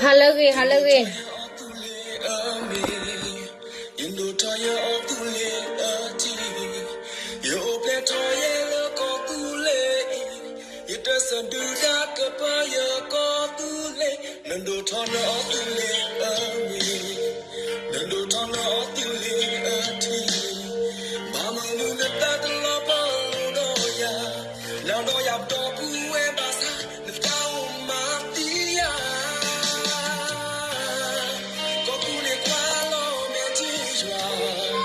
ဟါလၢအဂ့ၤ, ဟါလၢအဂ့ၤ. ယဒိၣ်ထီၣ်ယအီၣ်သူလ့ၤအထံ, ယအိၣ်ဖျဲၣ်ထီၣ်ယဲလၢကီၢ်သူလ့ၤ, ယတၢ်ဆၢဒုၣ်ဒါကပၤယကီၢ်သူလ့ၤ, နဒိၣ်ထီၣ်နအီၣ်သူလ့ၤအမ့ၢ်, နဒိၣ်ထီၣ်နအီၣ်သူလ့ၤအထံ, ဘၣ်မနုၤနသးတလီၤပှီၢ်လိာ်ဒီးယၤ, နၤဒီးယၤဒီပုၢ်ဝဲၢ်ဘၣ်ဆၣ် နသးအိၣ်မၤသံယၤ ကီၢ်သူလ့ၤကွၢ်လီၤမဲာ်ထံယွၤ,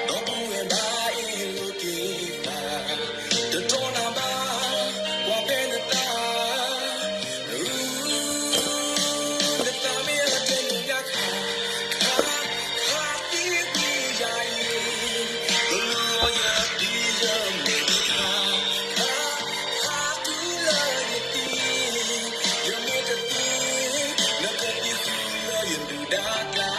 ဒီပုၢ်ဝဲၢ်ဘၣ်အ့ၣ်လိာ်က့ၤသး, တတီၤနၤဘၣ် ကွၢ်ဖဲနသး, နသးမ့ၢ်အတဲနုာ်ညါခါ, ခါ, ခါသံကွံာ်ယၤအံၤ, ကလီၤယသံယမဲာ်တခါ, ခါ, ခါတုၤလၢယသံ, ယမ့ၢ်တသံ, နကသံဆူလၢယဒုၣ်ဒါကျါ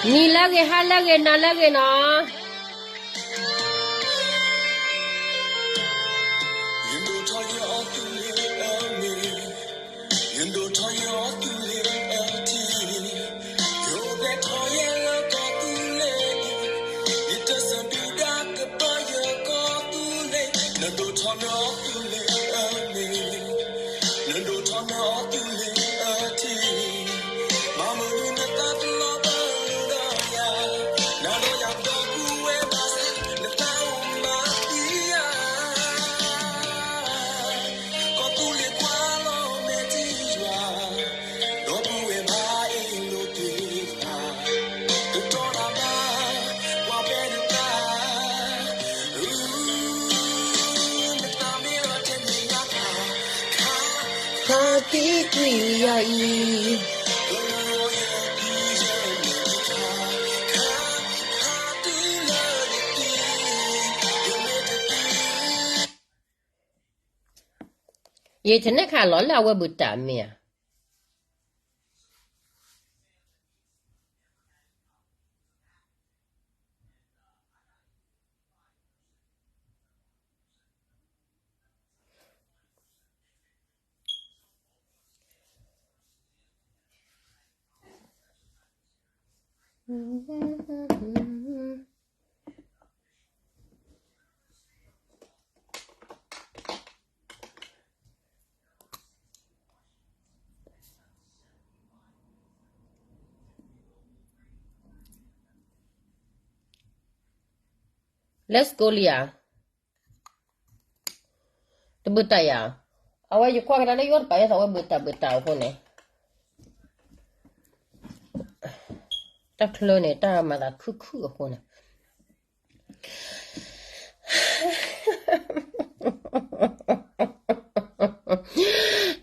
နံၤလၢအဂ့ၤ, ဟါလၢအဂ့ၤ, နၤလၢအဂ့ၤနီၤ. ယဒိၣ်ထီၣ်ယအီၣ်သူလ့ၤအမ့ၢ်, ယဒိၣ်ထီၣ်ယအီၣ်သူလ့ၤအထံ, ယအိၣ်ဖျဲၣ်ထီၣ်ယဲလၢကီၢ်သူလ့ၤ, ယတၢ်ဆၢဒုၣ်ဒါကပၤယကီၢ်သူလ့ၤ, နဒိၣ်ထီၣ်နအီၣ်သူလ့ၤအမ့ၢ်, နဒိၣ်ထီၣ်နအီၣ်သူလ့ၤအထံ, ဘၣ်မနုၤနသးတလီၤပှီၢ်လိာ်ဒီးယၤ, နၤဒီးယၤဒီပုၢ်ဝဲၢ်ဘၣ်ဆၣ် နသးအိၣ်မၤသံယၤ ကီၢ်သူလ့ၤကွၢ်လီၤမဲာ်ထံယွၤ, ဒီပုၢ်ဝဲၢ်ဘၣ်အ့ၣ်လိာ်က့ၤသး, တတီၤနၤဘၣ် ကွၢ်ဖဲနသး, နသးမ့ၢ်အီၣ်တဲနုာ်ညါခါ, ခါ, ခါသံကွံာ်ယၤအံၤ, ကလီၤယသံယမဲာ်တခါ, ခါ, ခါတုၤလၢယသံ, ယမ့ၢ်တသံ ယအံၤတနဲၣ်ခါလီၤလၢအဝဲဘုၣ်တၢ်မ့ၢ်ဧါ. Let's go လံဧါ. တဘုၣ်တၢ်ယၤ, အဝဲယကွၢ်ကဒါလၢယအိၣ်တပၤ ယသးဝဲဘုၣ်တၢ်ဘုၣ်တၢ်အဃိန့ၣ်, တၢ်ချၢန့ၣ် တၢ်မၤသးခုၣ်ခုၣ်အဃိန့ၣ်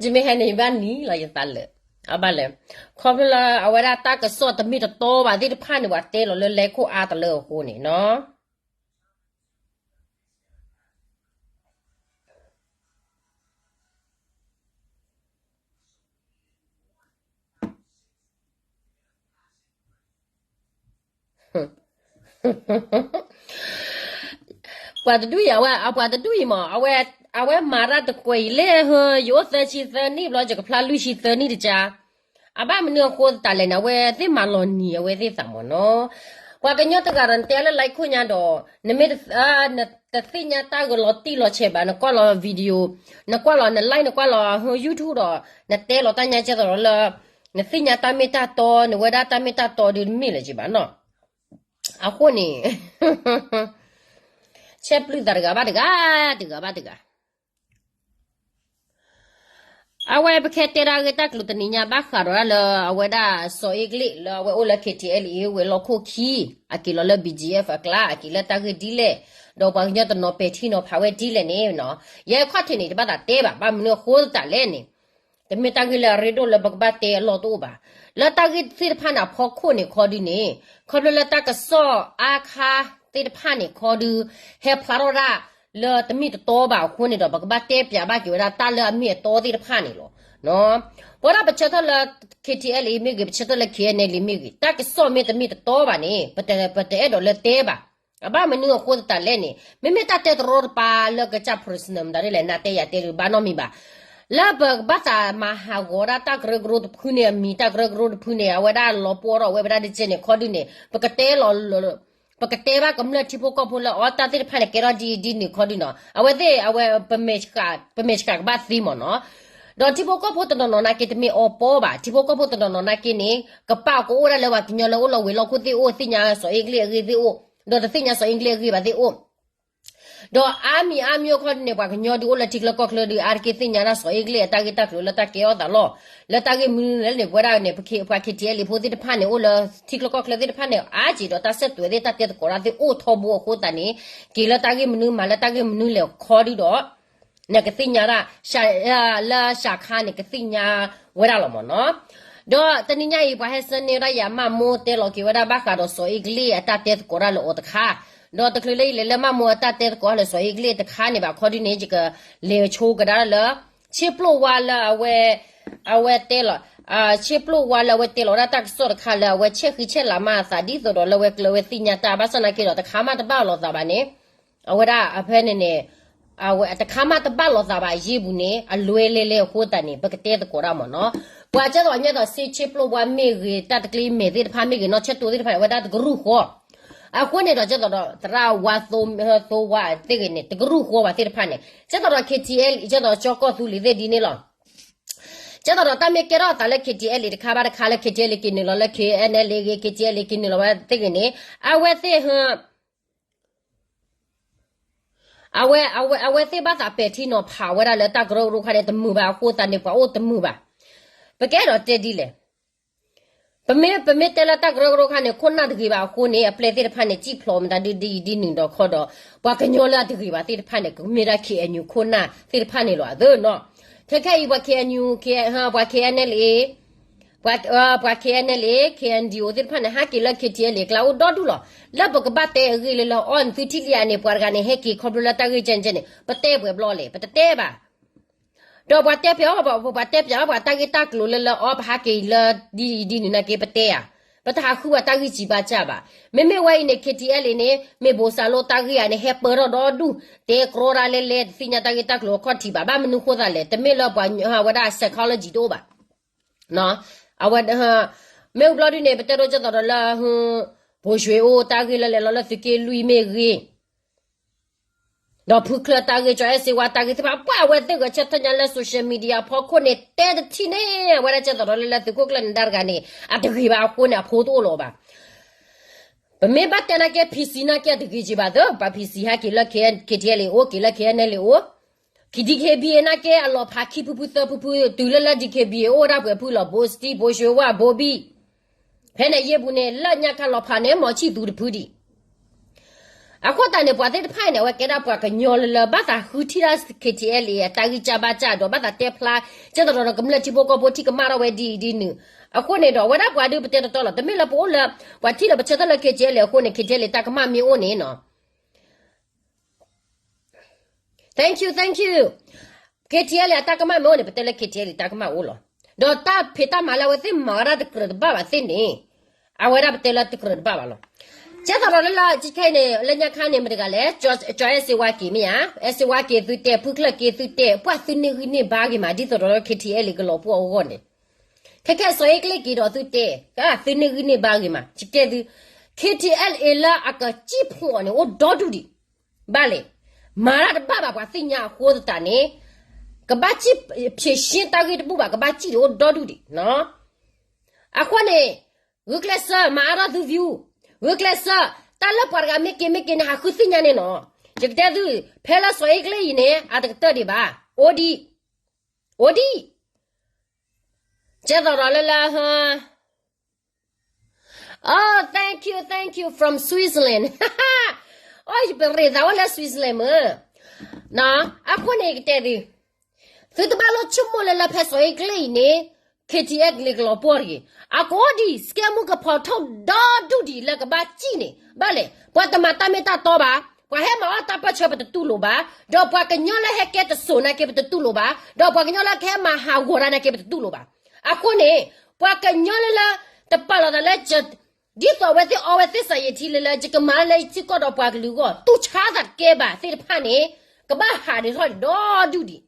ယမ့ၢ်ဟဲန့ၣ် ယဘၣ်နံၤလီၤယသးလၢာ်, အဘၣ်လဲၣ်, ခီဖျိလၢအဝဲဒၣ်တၢ်ကစီၣ်တမ့ၢ်တတီဘၣ်သ့ၣ်တဖၣ်န့ၣ် ပှၤတဲလီၤလၢလဲၤခိၣ်အါတလၢအဃိန့ၣ်နီၤ. ပှၤတဒူၣ်အံၤ အဝဲ, အပှၤတဒူၣ်အံၤမး, အဝဲမၤတၢ်တကွဲးအံၤလၢဟၢ ယအိၣ်သၢဆံသၢနံၣ်ဘျီ ယကဖျါလွံၢ်ဆံသၢနံၣ်တကါ, အဘၣ်မနုၤအဃိသတးလဲၣ်န့ၣ် အဝဲသ့ၣ်မၤလီၤနံၤအဝဲသ့ၣ်သးမးနီၤ. ပှၤကညီတဂၤဒီး နတဲလၢ live ခိၣ်ညါဒီး နမ့ၢ်တသ့ၣ်ညါတၢ်ဂ့ၢ်လီၤတံၢ်လီၤဆဲးဘၣ် နကွၢ်လီၤ video, နကွၢ်လီၤ န live နကွၢ်လီၤ ဟၢ YouTube ဒီး နတဲလီၤတၢ်ညါကဲသိးလီၤလၢ နသ့ၣ်ညါတၢ်မ့ၢ်တၢ်တီ နဝဲဒၣ်တၢ်မ့ၢ်တၢ်တီဒုးတမ့ၢ်လၢၤက့ၤဘၣ်နီၤ. အဃိန့ၣ် ဆဲးပျုၢ်သးတဂၤဘၣ်တဂၤ, တဂၤဘၣ်တဂၤ. အဝဲပကတဲဒၣ်ဂ့ၢ်တၢ်ကျိၤတနံၤညါဘၣ်ဃးဒီးလၢအဝဲဒၣ်စီၤအ့ကလ့ၣ်လၢအဝဲအိၣ်လၢ K T L A ဝဲၤလီၢ်ခိၣ်ခံ, အက့ၤလီၤလၢ B G F အကျါ, အက့ၤလၢတၢ်ဂ့ၢ်ဒ်လဲၣ်, ဒီးပှၤကညီတနီၤပဲာ်ထံနီၤဖးဝဲဒ်လဲၣ်န့ၣ်နီၤ, ယဲခီၣ်ထံးန့ၣ် တဘၣ်သးတဲဘၣ်, ဘၣ်မနုၤအဃိသတးလဲၣ်န့ၣ် တမ့ၢ်တၢ်ဂ့ၢ်လၢအရ့ဒိၣ်လၢပကဘၣ်တဲအလီၢ်တအိၣ်ဘၣ်. လၢတၢ်ဂ့ၢ်သ့ၣ်တဖၣ်န့ၣ်အဖီခိၣ်န့ၣ်ခီဒုန့ၣ်, ခီဖျိလၢတၢ်ကစီၣ်အါခါသ့ၣ်တဖၣ်န့ၣ်ခီဒု ဟဲဖျါထီၣ်ဒၣ်လၢတမ့ၢ်တတီဘၣ်အဃိန့ၣ်ဒီး ပကဘၣ်တဲပၠးဘၣ်က့ၤဝဲဒၣ်တၢ်လၢအမ့ၢ်အတီသ့ၣ်တဖၣ်န့ၣ်လီၤ. ပဝဲဒၣ်ပဆၢထၢၣ်လၢ K T L A မ့ၢ်ဂ့ၤ, ပဆၢထၢၣ်လၢ K N L A မ့ၢ်ဂ့ၤ, တၢ်ကစီၣ်မ့ၢ်တမ့ၢ်တတီဘၣ်န့ၣ် ပတ, ပတအဲၣ်ဒိးလၢတဲဘၣ်. အဘၣ်မနုၤအဃိသတးလဲၣ်န့ၣ် မ့မ့ၢ်တၢ်တဲတရီတပါလၢကစၢ် personal မတၤဒ်လဲၣ် နတဲယၤတဲဒုးဘၣ်နီတမံၤဘၣ်. လၢပကဘၣ်သးမၤဟးဂီၤဒၣ်တၢ်ကရၢကရိတဖုန့ၣ် အမံၤတၢ်ကရၢကရိတဖုန့ၣ် အဝဲဒၣ်လီၤပှီၢ်ထီၣ်ဝဲဝဲဒၣ်တကဲန့ၣ်ခီဒုန့ၣ် ပကတဲလီၤ ပကတဲဘၣ်ကမျၢၢ်ထံဖိကီၢ်ဖိလၢအီတၢ်သ့ၣ်တဖၣ်န့ၣ် ကဲထီၣ်ဒ်အံၤဒ်နုၤခီဒုနီၤ, အဝဲသ့ၣ် အဝဲ ပမဲာ်ဆှးကဘၣ်သ့မ့ၢ်နီၤ. ဒီးထံဖိကီၢ်ဖိတနီၤနီၤနာ်က့ တမ့ၢ်အီပီဘၣ်, ထံဖိကီၢ်ဖိတနီၤနီၤနာ်က့န့ၣ် ကပာ်ကအိၣ်ဒၣ်လၢပှၤကညီလၢအိၣ်လၢဝဲၤလီၢ်ခိၣ်သ့ၣ်အိၣ်, သ့ၣ်ညါစီၤအ့ကလ့ၣ်အဂ့ၢ်သ့ၣ်အိၣ်, ဒီးတသ့ၣ်ညါစီၤအ့ကလ့ၣ်အဂ့ၢ်ဘၣ်သ့ၣ်အိၣ်. ဒီးအါမံၤအါမံၤအိၣ်ခီန့ၣ် ပှၤကညီဒုးအိၣ်လၢထံချၢကီၢ်ချၢဒုး အါတက့ၢ်သ့ၣ်ညါဒၣ်စီၤအ့ကလ့ၣ်အတၢ်ဂ့ၢ်တၢ်ကျိၤလၢတၢ်ကဲထီၣ်သးလီၤ. လၢတၢ်ဂ့ၢ်မနုၤလဲၣ်န့ၣ် ပဝဲဒၣ်န့ၣ် ပှၤ K T L A ဖိသ့ၣ်တဖၣ်န့ၣ် အိၣ်လၢထံချၢကီၢ်ချၢသ့ၣ်တဖၣ်န့ၣ် အါက့ၤဒီးတၢ်ဆဲးတွဲးသ့ၣ် တၢ်တဲသကိးတၢ်သ့ၣ်အိၣ်ထီဘိအဃိသတးန့ၣ် က့ၤလၢတၢ်ဂ့ၢ်မနုၤ မၤလၢတၢ်ဂ့ၢ်မနုၤလဲၣ်ခီဒုဒီး နကသ့ၣ်ညါဒၣ် လၢစှၤခါန့ၣ် ကသ့ၣ်ညါဝဲဒၣ်လီၤမ့ၢ်နီၤ. ဒီးတနံၤညါအံၤ ပှၤဟဲဆှၢန့ၢ်ဝဲဒၣ်ယၤမၢ်မိၢ်တဲလီၤက့ၤဝဲဒၣ်ဘၣ်ဃးဒီးစီၤအ့ကလ့ၣ်အတၢ်တဲသကိးတၢ်လၢအီၤတခါ, ဒီးတချုးလၢယလဲၤလၢမၢ်မိၢ်အတၢ်တဲသကိးလၢစီၤအ့ကလ့ၣ်တခါန့ၣ်ဘၣ်ခီဒုန့ၣ် ယကလဲၤဆိကဒါလၢ ဆ့ပျိၢ်ဝါလၢအဝဲ အဝဲတဲလီၤ ဆ့ပျိၢ်ဝါလၢအဝဲတဲလီၤဒၣ်တၢ်ကစီၣ်တခါလၢ အဝဲဆဲးဃံဆဲးလၤမးအသးဒ်သိးဒီးလၢဝဲကျၢၤဝဲသ့ၣ်ညါတၢ် ဘၣ်ဆၣ်နာ်က့ဒီး တခါမးတဘၣ်လိာ်သးဘၣ်န့ၣ် အဝဲဒၣ်အဖဲန့ၣ်န့ၣ် အဝဲတခါမးတဘၣ်လိာ်သးဘၣ်အယ့ၢ်ပူၤန့ၣ် အလွဲလဲၤလဲၤအဃိသတးန့ၣ် ပကတဲသကိးတၢ်မ့ၢ်နီၤ. ပှၤကဲသိးအညါဒီး ဆ့ဆ့ပျိၢ်ဝါမ့ၢ်ဂ့ၤ တၢ်တကျ့မဲာ်သ့ၣ်တဖၣ်မ့ၢ်ဂ့ၤ နီၢ်ဆဲးတိၢ်သ့ၣ်တဖၣ်န့ၣ် အဝဲဒၣ်တကရူၢ်ဃီ အဃိန့ၣ်ဒီး ကဲသိးဒီး သရၣ်ဝါသိ သိဝါသ့ၣ်ဂ့ၤန့ၣ် တကရူၢ်ဃီဝဲသ့ၣ်တဖၣ်န့ၣ် ကဲသိးဒီး K T L A ကဲသိးကၠီကီၢ်သူလ့ၤသ့ၣ်ဒ်န့ၣ်လီၤ. ကဲသိးဒီးတၢ်မ့ၢ်ကဲထီၣ်အသးလၢ K T L A တခါဘၣ်တခါလၢ K T L A က့ၤနုာ်လီၤလၢ K N L A ဂ့ၤ K T L A က့ၤနုာ်လီၤဝဲသ့ၣ်ဂ့ၤန့ၣ် အဝဲသ့ၣ် အဝဲ အဝဲ အဝဲသ့ၣ်ဘၣ်သးပဲာ်ထံနီၤဖးဝဲဒၣ်လၢတၢ်ကရၢကရိခါန့ၣ် တမုာ်ဘၣ်အဃိသတးန့ၣ် ပှၤအိၣ်တမုာ်ဘၣ်. ပကအဲၣ်ဒိးတဲဒ်လဲၣ်. ပမ့ၢ် ပမ့ၢ်တဲလၢတၢ်ကရၢကရိခါန့ၣ် ခိၣ်နၢ်တဂ့ၤဘၣ်အဃိန့ၣ် အပျဲၢ်သ့ၣ်တဖၣ်န့ၣ် စံၣ်ဖျိးမတၤဒုဒ်အံၤဒ်နုၤဒီးခီဒီး ပှၤကညီလၢအတဂ့ၤဘၣ်သ့ၣ်တဖၣ်န့ၣ် ကမ့ၢ်ဒၣ် K N U ခိၣ်နၢ်သ့ၣ်တဖၣ်န့ၣ်လီၤ. အသၢနီၤ ခဲခဲအံၤ ပှၤ K N U ပှၤ K N L A ပှၤ ပှၤ K N L A K N D O သ့ၣ်တဖၣ်န့ၣ် ဟးက့ၤလၢ K T L A အကျါအိၣ်ဒီဒူၣ်လီၤ. လၢပကဘၣ်တဲအဂ့ၢ်လၢလၢအီၤန့ၣ် သုထံၣ်လံဧါန့ၣ် ပှၤတဂၤန့ၣ် ဟဲက့ၤခီဖျိလၢတၢ်ဂ့ၢ်ကဲန့ၣ် ပတဲပှဲၤဘျီလဲၣ် ပတတဲဘၣ်. ဒီးပှၤတဲပၠး ပှၤတဲပၠး ပှၤတၢ်ဂ့ၢ်တၢ်ကျိၤလၢလၢအီၤ ပဟးက့ၤလၢဒ်အံၤဒ်နုၤနာ်က့ ပတဲဧါ. ပတဟးဃုပှၤတၢ်ဂ့ၢ်စံးဘၣ်စၢ်ဘၣ်. မ့မ့ၢ်ဝဲအံၤန့ၣ် K T L A န့ၣ် မ့ၢ်ဘိးစၢ်လိတၢ်ဂ့ၢ်ဧါန့ၣ် ဟဲပၢထီၣ်ဒီဒူၣ် တဲကြီဒၣ်လဲလဲ တသ့ၣ်ညါတၢ်ဂ့ၢ်တၢ်ကျိၤအခီၣ်ထံးဘၣ်. ဘၣ်မနုၤဃိသးလဲၣ် တမ့ၢ်လၢပှၤဝဲဒၣ် psychology တအိၣ်ဘၣ်. အဝဲ မ့ၢ်ဘျီဒ်န့ၣ် ပတဲဒိကဲသိးဒီးလၢ ဘိၣ်ရွှ့ၤအိၣ်တၢ်ဂ့ၢ်လၢလဲၤလီၤလၢသုးက့လွံၢ်မ့ၢ်ဂ့ၤ ဒီးဖုချၢတၢ်ဂ့ၢ် ကၠီအဲၣ်စ့ဝါတၢ်ဂ့ၢ်သ့ၣ်တဖၣ် ပှၤအဝဲသ့ၣ်ဂဲၤဆၢထၢၣ်ညါလၢ social media အဖီခိၣ်န့ၣ် တဲတထံၣ်န့ၣ် အဝဲဒၣ်ကဲသိးဒီးလၢလၢသုးခိၣ်ကျၢၢ်န့ၣ်ဒၣ်တဂၤန့ၣ် အတဂ့ၤဘၣ်အဃိန့ၣ် အဖိတအိၣ်လီၤဘၣ်. ပမ့ၢ်ဘၣ်တဲနာ်က့ P C နာ်က့အတဂ့ၤက့ၤဘၣ်သၢ ပှၤ P C ဟဲက့ၤလၢ K T L A အိၣ် က့ၤလၢ K N L A အိၣ် K D K B A နာ်က့အလီၤဖးခံဖုဖုသၢဖုဖု တုၤလၢလၢ D K B A အိၣ်ဒၣ်ပှဲၤဖုလီၤ ဘိးစတံ ဘိးရွှ့ၤဝါ ဘိးဘံၣ် ဖဲန့ၣ်ယ့ၢ်ပူၤန့ၣ် လၢညါခါလီၤဖးန့ၣ် မီၤဆံၣ်သူတဖုဒံး. အဃိသတးန့ၣ် ပှၤသ့ၣ်တဖၣ်န့ၣ် အဝဲကဲဒၣ်ပှၤကညီလၢလၢ ဘၣ်သးဃုထံၣ်ဒၣ် K T L A အတၢ်ဂံၢ်စၢ်ဘါစၢ်ဒီး ဘၣ်သးတဲဖျါ ကဲသိးဒီးကမျၢၢ်ထံဖိကီၢ်ဖိထံၣ်ကမၣ်ထီၣ်ဝဲဒ်အံၤဒ်နုၤ. အဃိန့ၣ်ဒီး အဝဲဒၣ်ပှၤဒုးပတဲတတီလီၤ. တမ့ၢ်လၢပအိၣ်လၢ ပှၤထံၣ်လၢပဆၢထၢၣ်လၢ K T L A အဃိန့ၣ် K T L A တၢ်ကမၣ်မ့ၢ်အိၣ်န့ၣ်နီၤ Thank you, thank you. K T L A အတၢ်ကမၣ်မ့ၢ်အိၣ်န့ၣ် ပတဲလၢ K T L A တၢ်ကမၣ်အိၣ်လီၤ. ဒီးတၢ်ဖံးတၢ်မၤလၢအဝဲသ့ၣ်မၤဝဲဒၣ်တကြၢးတဘၣ်ဘၣ်သ့ၣ်န့ၣ် အဝဲဒၣ်ပတဲလၢတကြၢးတဘၣ်ဘၣ်လီၤ. ကဲသိးဒီးလၢလၢ ခဲအံၤန့ၣ် လၢညါခါန့ၣ် မတၤတဂၤလဲၣ် ကၠီအဲၣ်စ့ဝါက့ၤမ့ၢ်ဧါ, အဲၣ်စ့ဝါက့ၤသုတဲ ဖုချၢၣ်က့ၤသုတဲ ပှၤသုန့ၢ်ဂံၢ်န့ၢ်ဘါဂ့ၤမး ဒ်သိးဒီးလၢ K T L A ကလီၤပှီၢ်အဂီၢ်န့ၣ် ခဲခဲစီၤအ့ကလ့ၣ်က့ၤဒီးသုတဲ သုန့ၢ်ဂံၢ်န့ၢ်ဘါဂ့ၤမး ယတဲသု K T L A လၢအကစံၣ်ဖျိးန့ၣ် အိၣ်ဒီဒူၣ်ဒံး ဘၣ်လဲၣ်, မၤတၢ်တဘၣ်ဘၣ်ပှၤသ့ၣ်ညါအဃိသတးန့ၣ် ကဘၣ်စံၣ် ဖြေရှင်း တၢ်ဂ့ၢ်တဘူၣ်ဘၣ် ကဘၣ်စံၣ်ဒံးအိၣ်ဒီဒူၣ်ဒံးနီၤ. အဃိန့ၣ် ဂုာ်ကျဲးစၢး မၤအါထီၣ်သု view, ဂုာ်ကျဲးစၢး တၢ်လၢပှၤတဂၤမ့ၢ်က့ၤမ့ၢ်က့ၤန့ၣ် ဟးဃုသ့ၣ်ညါန့ၣ်နီၤ. ယကတဲသု ဖဲလၢစီၤအ့ကလ့ၣ်အံၤန့ၣ် အတကတၢၢ်ဒံးဘၣ်, အိၣ်ဒံး, အိၣ်ဒံး ကဲသိးဒီးလၢလၢ Oh, thank you, thank you from Switzerland. အိၣ် ယပရ့သးအိၣ်လၢ Switzerland မ့ၢ် အဃိန့ၣ် ယကတဲသု, သုတဘၣ်လိၣ်ဆိကမိၣ်လၢလၢဖဲစီၤအ့ကျ့ၣ်အံၤန့ၣ် K T L န့ၣ်ကလီၤပှီၢ်တဂ့ၤ. အကအိၣ်ဒံး စကဲမူကဖီၣ်ထီၣ်ဒီဒူၣ်ဒံး လၢကဘၣ်စံၣ်န့ၣ် ဘၣ်လဲၣ်. ပှၤတမၤတၢ်မ့ၢ်တၢ်တီဘၣ်, ပှၤဟဲမၤအီၣ်တၢ်ပၢၢ်ဆၢပတတူၢ်လိာ်ဘၣ်, ဒီးပှၤကညီလၢဟဲကဲတစိၤနာ်က့ပတတူၢ်လိာ်ဘၣ်, ဒီးပှၤကညီလၢကဟဲမၤဟးဂီၤတၢ်နာ်က့ပတတူၢ်လိာ်ဘၣ်. အဃိန့ၣ် ပှၤကညီလၢလၢ တပာ်လီၤသးလၢ ဒ်သိးအဝဲသ့ၣ်အီဝဲသ့ၣ်စးယံာ်ထံလၢလၢ ယကမၤလၢယထံကီၢ်ဒီးပှၤကလုာ်အဂီၢ် တူၢ်ဆါသးတကဲဘၣ်သ့ၣ်တဖၣ်န့ၣ် ကဘၣ်ဟးဒံးထီၣ်ဒံးဒီဒူၣ်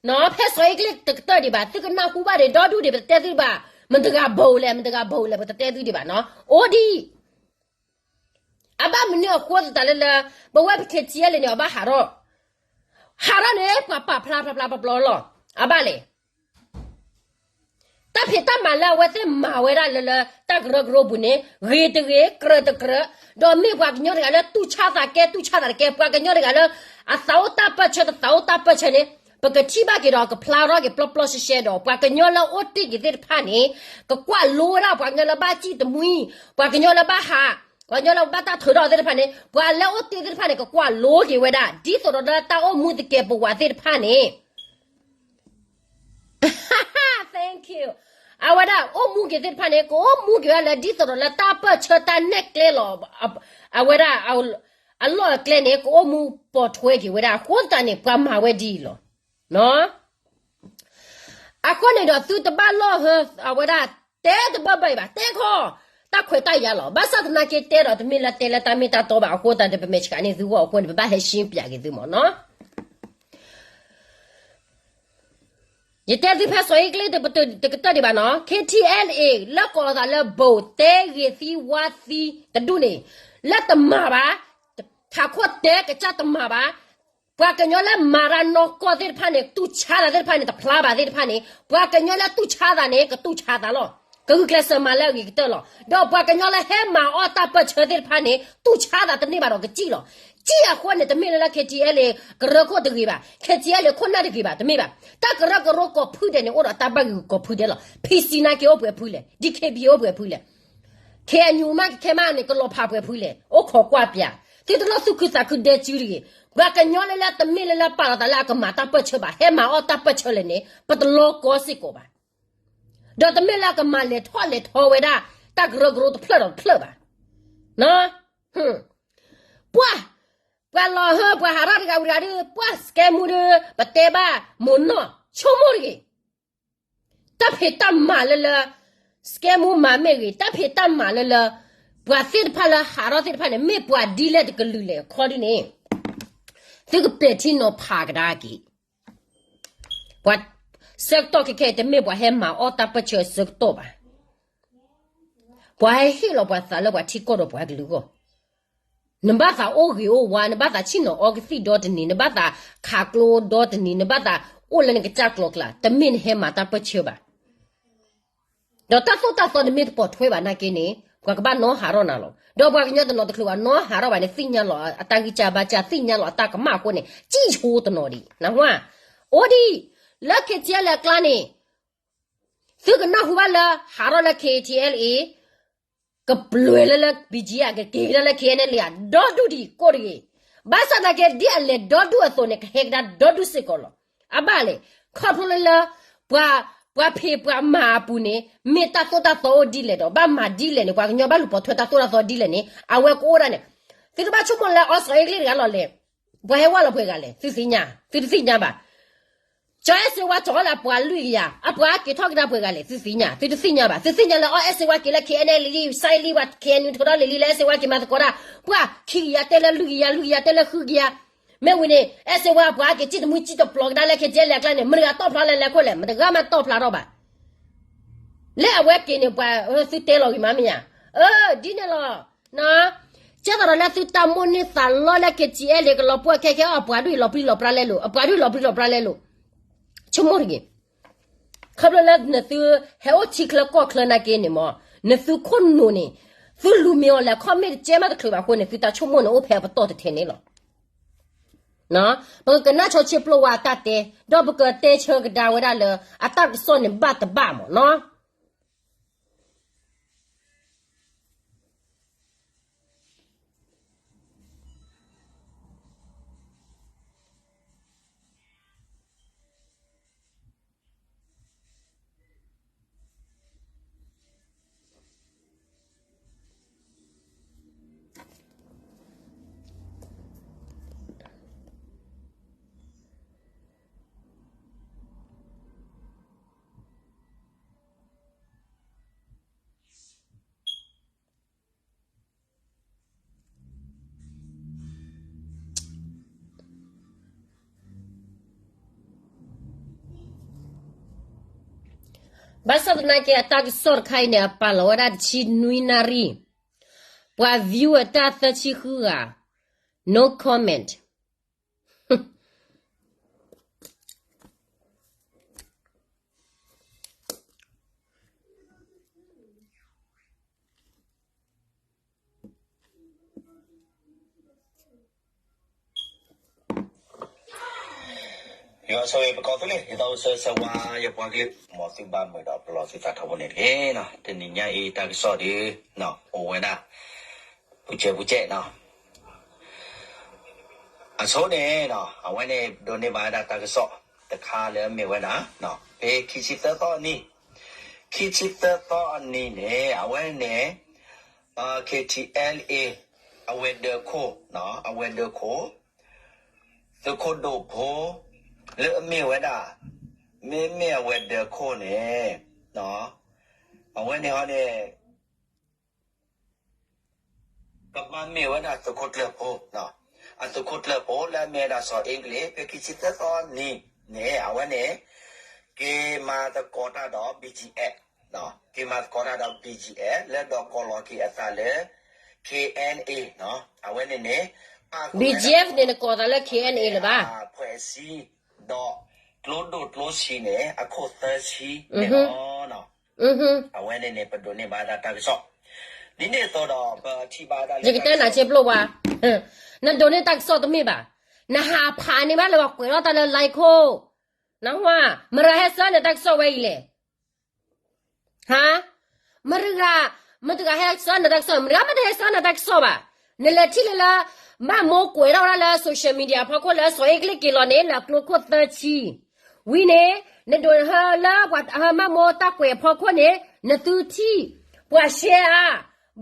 ဒံး. ဖဲစီၤအ့ကျ့ၣ်တကတၢၢ်ဒံးဘၣ် သုကနၢ်ဟူဘၣ်ဒံးဒီဒူၣ်ဒံး ပတတဲသုဘၣ်, မတၤတဂၤဘိးလဲၣ် မတၤတဂၤဘိးလဲၣ် ပတတဲသုဒံးဘၣ်နီၤ အိၣ်ဒံး အဘၣ်မနုၤအဃိသတးလၢလၢ ပဝဲပ K T L န့ၣ် အဘၣ်ဟးထီၣ်, ဟးထီၣ်န့ၣ် ပှၤပာ်ဖျါဖျါဖျါဖျါဖျါလီၤ. အဘၣ်လဲၣ်. တၢ်ဖံးတၢ်မၤလၢအဝဲသ့ၣ်မၤဝဲဒၣ်လၢလၢ တၢ်ကရၢကရိပူၤန့ၣ် ဂ့ၤတဂ့ၤ ကြၢးတကြၢး, ဒီးမ့ၢ်ပှၤကညီတဂၤလၢတူၢ်ဆါသးကဲ တူၢ်ဆါသးတကဲ ပှၤကညီတဂၤလၢ အသးအိၣ်တၢ်ပၢၢ်ဆၢ တသးအိၣ်တၢ်ပၢၢ်ဆၢန့ၣ် ပကထံၣ်ဘၣ်က့ၤဒီးကဖျါထီၣ်က့ၤပျီပျီရှဲရှဲဒီး ပှၤကညီလၢအိၣ်တ့ၢ်က့ၤသ့ၣ်တဖၣ်န့ၣ် ကကွၢ်လိဝဲဒၣ်ပှၤကညီလၢဘၣ်စံၣ်တမှံ, ပှၤကညီလၢဘၣ်ဟး, ပှၤကညီလၢဘၣ်တၢ်ထုးထီၣ်သ့ၣ်တဖၣ်န့ၣ် ပှၤလၢအိၣ်တ့ၢ်သ့ၣ်တဖၣ်န့ၣ် ကကွၢ်လိက့ၤဝဲဒၣ် ဒ်သိးဒီးလၢတၢ်အိၣ်မူသကဲးပဝးသ့ၣ်တဖၣ်န့ၣ် Thank you. အဝဲဒၣ်အိၣ်မူက့ၤသ့ၣ်တဖၣ်န့ၣ် ကအိၣ်မူက့ၤဝဲဒၣ်လၢဒ်သိးဒီးလၢတၢ်ပၢၢ်ဆၢတၢ်နဲၣ်ကျဲလီၤ. အဝဲဒၣ် အလီၢ်အကျဲန့ၣ် ကအိၣ်မူပိာ်ထွဲက့ၤဝဲဒၣ် အဃိသတးန့ၣ် ပှၤမၤဝဲဒ်အံၤလီၤ. အဃိန့ၣ်ဒီးသုတဘၣ်လီၢ်ဟၢ အဝဲဒၣ် တဲတဘၢဘၢအံၤဘၣ် တဲခီ တၢ်ခွဲးတၢ်ယာ်လီၤ. ဘၣ်ဆၣ်သနာ်က့တဲဒီးတမ့ၢ်လၢတဲလၢတၢ်မ့ၢ်တၢ်တီဘၣ်အဃိသတးန့ၣ် ပမဲာ်ဆှးန့ၢ်သုဂီၢ်အဃိန့ၣ် ပဘၣ်ဟဲရှင်းပြက့ၤသုမ့ၢ်နီၤ. ယတဲသုဖဲစီၤအ့ကျ့ၣ်တကတၢၢ်ဒံးဘၣ်နီၤ K T L A လၢကိးသးလၢဘိးတဲဂ့ၤသံဝါသံတဒူၣ်န့ၣ် လၢတမၤဘၣ်, ထးခိၣ်တဲကစၢ်တမၤဘၣ်, ပှၤကညီလၢမၤတၢ်နီၢ်ကီၢ်သ့ၣ်တဖၣ်န့ၣ် တူၢ်ဆါသးသ့ၣ်တဖၣ်န့ၣ် တဖျါဘၣ်သ့ၣ်တဖၣ်န့ၣ် ပှၤကညီလၢတူၢ်ဆါသးန့ၣ် ကတူၢ်ဆါသးလီၤ. ကဂုာ်ကျဲးစၢးမၤလၢအဂ့ၤကတၢၢ်လီၤ. ဒီးပှၤကညီလၢဟဲမၤအီၣ်တၢ်ပၢၢ်ဆၢသ့ၣ်တဖၣ်န့ၣ် တူၢ်ဆါသးတန့ၢ်ဘၣ်ဒီးကစံၣ်လီၤ. စံၣ်အဃိန့ၣ် တမ့ၢ်လၢလၢ K T L A ကရၢခိၣ်တဂ့ၤဘၣ်, K T L A ခိၣ်နၢ်တဂ့ၤဘၣ်, တမ့ၢ်ဘၣ်. တၢ်ကရၢကရိကိးဖုဒဲးန့ၣ် အိၣ်ဒီးတၢ်ဘၣ်ဂ့ၤကိးဖုဒဲးလီၤ. PC နာ်က့အိၣ်ပှဲၤဖုလဲၣ်, DKBA အိၣ်ပှဲၤဖုလဲၣ်, KNU မ့ၢ်ကခဲမးန့ၣ် ကလီၤဖးပှဲၤဖုလဲၣ်, အိၣ်ခိးကွၢ်ပၠး, သုတလိၣ်သူၣ်ခုသးခုဒဲစုတဂ့ၤ. ပှၤကညီလၢလၢတမ့ၢ်လၢလၢပာ်လီၤသးလၢအကမၤတၢ်ပၢၢ်ဆၢဘၣ်, ဟဲမၤအီၣ်တၢ်ပၢၢ်ဆၢလဲၣ်န့ၣ် ပတလီၤကီစ့ၢ်ကီးဘၣ်. ဒီးတမ့ၢ်လၢအကမၤလဲၤထီၣ်လဲၤထီဝဲဒၣ် တၢ်ကရၢကရိတဖျၢၣ်ဒီးတဖျၢၣ်ဘၣ်. ပှၤ, ပှၤလီၤဟၢ ပှၤဟးထီၣ်တဂၤဝံၤတဂၤဒီး ပှၤစကဲမူဒီး ပတဲဘၣ်မိၢ်နီၢ် ဆိကမိၣ်တဂ့ၤ. တၢ်ဖံးတၢ်မၤလၢလၢ စကဲမူမၤမ့ၢ်ဂ့ၤ, တၢ်ဖံးတၢ်မၤလၢလၢ ပှၤသ့ၣ်တဖၣ်လၢဟးထီၣ်သ့ၣ်တဖၣ်န့ၣ် မ့ၢ်ပှၤဒ်လဲၣ်တကလုာ်လဲၣ်ခီဒ်န့ၣ် သုကပဲာ်ထံနီၤဖးကဒါက့ၤ. ပှၤဆၢကတီၢ်ခဲခဲအံၤ တမ့ၢ်ပှၤဟဲမၤအီၣ်တၢ်ပၢၢ်ဆၢအဆၢကတီၢ်ဘၣ်. ပှၤဟဲဟ့ၣ်လီၤပှၤသးလၢပှၤထံကီၢ်ဒီးပှၤကလုာ်အဂီၢ်, နဘၣ်သးအိၣ်ဂ့ၤအိၣ်ဝါ, နဘၣ်သးဆ့ၣ်နီၤအီကသံၣ်ဒီတနံၤ, နဘၣ်သးခးကျိဒီတနံၤ, နဘၣ်သးအိၣ်လၢနကစၢ်ကျိၤကျါ, တမ့ၢ်နဟဲမၤတၢ်ပၢၢ်ဆၢဘၣ်. ဒီးတၢ်သိၣ်တၢ်သီနမ့ၢ်တပိာ်ထွဲဘၣ်နာ်က့န့ၣ် ပှၤကဘၣ်နီဟးထီၣ်နၤလီၤ. ဒီးပှၤကညီတနီၤတချုးဘၣ်နီဟးထီၣ်ဘၣ်န့ၣ် သ့ၣ်ညါလီၤအတၢ်ဂံၢ်စၢ်ဘါစၢ်, သ့ၣ်ညါလီၤအတၢ်ကမၣ်အဃိန့ၣ် စံၣ်ဆိတနီၤဒံး, နၢ်ဟူဧါ. အိၣ်ဒံး, လၢ K T L A အကျါန့ၣ် သုကနၢ်ဟူဘၣ်လၢ ဟးထီၣ်လၢ K T L A ကပျဲၤလၢလၢ BGF ကက့ၤကဒါလၢ K N L A ဧါ, ဒီဒူၣ်ဒံးကိးတဂ့ၤ. ဘၣ်ဆၣ်သနာ်က့ ဒ်အလဲၤဒီဒူၣ်အသိးန့ၣ် ကဟဲကဒါဒီဒူၣ်စ့ၢ်ကီးလီၤ. အဘၣ်လဲၣ်, ခီဖျိလၢလၢ ပှၤ, ပှၤဖံးပှၤမၤအပူၤန့ၣ် မ့ၢ်တၢ်သိၣ်တၢ်သီအိၣ်ဒ်လဲၣ်ဒီး ဘၣ်မၤဒ်လဲၣ်န့ၣ် ပှၤကညီဘၣ်လူၤပိာ်ထွဲတၢ်သိၣ်တၢ်သီဒ်လဲၣ်န့ၣ် အဝဲကအိၣ်ဒၣ်န့ၣ်, သုတဘၣ်ဆိကမိၣ်လၢအီစီအ့ကျ့ၣ်တဂၤလီၤလဲၣ်. ပှၤဟဲဝဲလီၤပှဲၤဂၤလဲၣ်, သုသ့ၣ်ညါ, သုတသ့ၣ်ညါဘၣ်. ကၠီအဲၣ်စ့ဝါကၠီလၢအပှၤလွံၢ်ကယၤ, အပှၤက့ၤထီၣ်ကဒါပှဲၤဂၤလဲၣ်, သုသ့ၣ်ညါဘၣ်, သုတသ့ၣ်ညါဘၣ်. သုသ့ၣ်ညါလၢအီအဲၣ်စ့ဝါက့ၤလၢ K N L A စဲလံဝဲ K N U ထီၣ်လံလံလၢ အဲၣ်စ့ဝါက့ၤမၤသကိးတၢ်, ပှၤခံကယၤတဲလၢလွံၢ်ကယၤ, လွံၢ်ကယၤတဲလၢဃုကယၤ, မ့ၢ်ဝံၤန့ၣ် အဲၣ်စ့ဝါပှၤက့ၤစံၣ်တမှံစံၣ်တပျီၤကဒါလၢ K T L A အကျါန့ၣ် မတၤဂၤတီၣ်ဖျါလၢလဲၤခိၣ်လဲၣ်, မတၤဂၤမးတီၣ်ဖျါထီၣ်ဘၣ်. လၢအဝဲက့ၤန့ၣ် ပှၤသုတဲလီၤဂ့ၤမးမ့ၢ်ဧါ. အၢ ဒ်န့ၣ်လီၤ. ကဲသိးဒီးလၢသုတၢ်မိၣ်န့ၢ်သးလီလၢ K T L A ကလီၤပှီၢ်ခဲခဲအီၤ အပှၤဒုၣ်အံၤလီၤပြံလီၤပြါလဲလိာ်, အပှၤဒုၣ်အံၤလီၤပြံလီၤပြါလဲလိာ်. ဆိကမိၣ်တဂ့ၤ. ခီဖျိလၢနသုဟဲအိၣ်ထံချၢကီၢ်ချၢနာ်က့န့ၣ်မ့ၢ် နသုခိၣ်နူာ်န့ၣ် သုလူၤမ့ၢ်အီၤလဲၤခီၣ် မ့ၢ်တကဲမးတချုးဘၣ်အဃိန့ၣ် သုတၢ်ဆိကမိၣ်န့ၣ်အိၣ်ဖဲအပတီၢ်တထဲန့ၣ်လီၤ. ပကကနၣ်ဆိဆ့ပျိဝါအတၢ်တဲ, ဒီးပကတဲဆၢကဒါဝဲဒၣ်လၢ အတၢ်ကစီၣ်န့ၣ်ဘၣ်တဘၣ်မ့ၢ်နီၤ. ဘၣ်ဆၣ်သနာ်က့ အတၢ်ကစီၣ်တခါအံၤန့ၣ် အပာ်လီၤဝဲဒၣ်တဆံနွံနၣ်ရံၣ်, ပှၤ view အတၢ်သၢဆံဃုဂၤ, no comment. ယွၤဆိၣ်ဂ့ၤပကိးသုလံ ယသးအိၣ်ဆၢဆၢဝါ ယပှၤကလုာ် မ်သုဘၣ်မုာ်ဒီးပလီၢ်သုသးထီဘိန့ၣ်တက့ၢ်. တနံၤညါအံၤတၢ်ကစီၣ်ဒီး အိၣ်ဝဲဒၣ် ပူၤစဲးပူၤစဲးနီၤ အဆိန့ၣ် အဝဲန့ၣ်ဒိးန့ၢ်ဘၣ်ဝဲဒၣ်တၢ်ကစီၣ်တခါလၢအမ့ၢ်ဝဲဒၣ် ဖဲခံဆံသၢသီအနံၤ, ခံဆံသၢသီအနံၤန့ၣ် အဝဲန့ၣ် KTLA အဝဲၤဒၢးခိၣ်, အဝဲၤဒၢးခိၣ် သုးခိၣ်ဒိၣ်ဖိ လၢအမ့ၢ်ဝဲဒၣ် မ့မ့ၢ်အဝဲၤဒၢးခိၣ်န့ၣ် အဝဲန့ၣ်ဟီန့ၣ် ကဘၣ်မ့ၢ်ဝဲဒၣ်သုးခိၣ်ကျၢၢ်ဖိ, အသုးခိၣ်ကျၢၢ်ဖိလၢအမ့ၢ်ဝဲဒၣ်စီၤအ့ကလံး ဖဲခံဆံသၢသီနံၤန့ၣ် အဝဲန့ၣ် က့ၤမၤသကိးတၢ်ဒီး BGF, က့ၤမၤသကိးတၢ်ဒီး BGF လၢဒီးကိးလီၤက့ၤအသးလၢ KNA, အဝဲန့ၣ်န့ၣ် BGF န့ၣ်နကိးသးလၢ KNA လၢၤဘၣ် ဖှဲးဆံ ဒီးကျိဒိၣ်ကျိဆံးန့ၣ် အခိၣ်သၢဆံန့ၣ်လီၤ. အဝဲန့ၣ်န့ၣ် ပဒိးန့ၢ်ဘၣ်ဒၣ်တၢ်ကစီၣ် ဒ်န့ၣ်အသိးဒီး ပထံၣ်ဘၣ်ဒၣ်လၢ ယကတဲနၤဆ့ပျိဝါ, နဒိးန့ၢ်တၢ်ကစီၣ်တမ့ၢ်ဘၣ်, နဟးဖးန့ၢ်ဘၣ်လၢပှၤကွဲးထီၣ်တၢ်လၢ line ခိၣ်, နဟါ, မတဂၤဟဲစၢနတၢ်ကစီၣ်ဝဲအံၤလဲၣ် ဟါ, မတဂၤ, မတဂၤဟဲစၢနတၢ်ကစီၣ်, မတဂၤမ့ၢ်တဟဲစၢနတၢ်ကစီၣ်ဘၣ်, နလဲၤထံၣ်လၢလၢ ဘၣ်မိၢ်ကွဲးထီၣ်ဝဲဒၣ်လၢ social media ဖီခိၣ်လၢစီၤအ့ကလံးက့ၤလီၤန့ၣ် လၢအကျိခိၣ်သၢဆံ, ဝံၤန့ၣ် နဒိးဟဲလၢပှၤဟဲမၢ်မိၢ်တၢ်ကွဲးအဖီခိၣ်န့ၣ် နသုထံၣ် ပှၤ share ဧါ,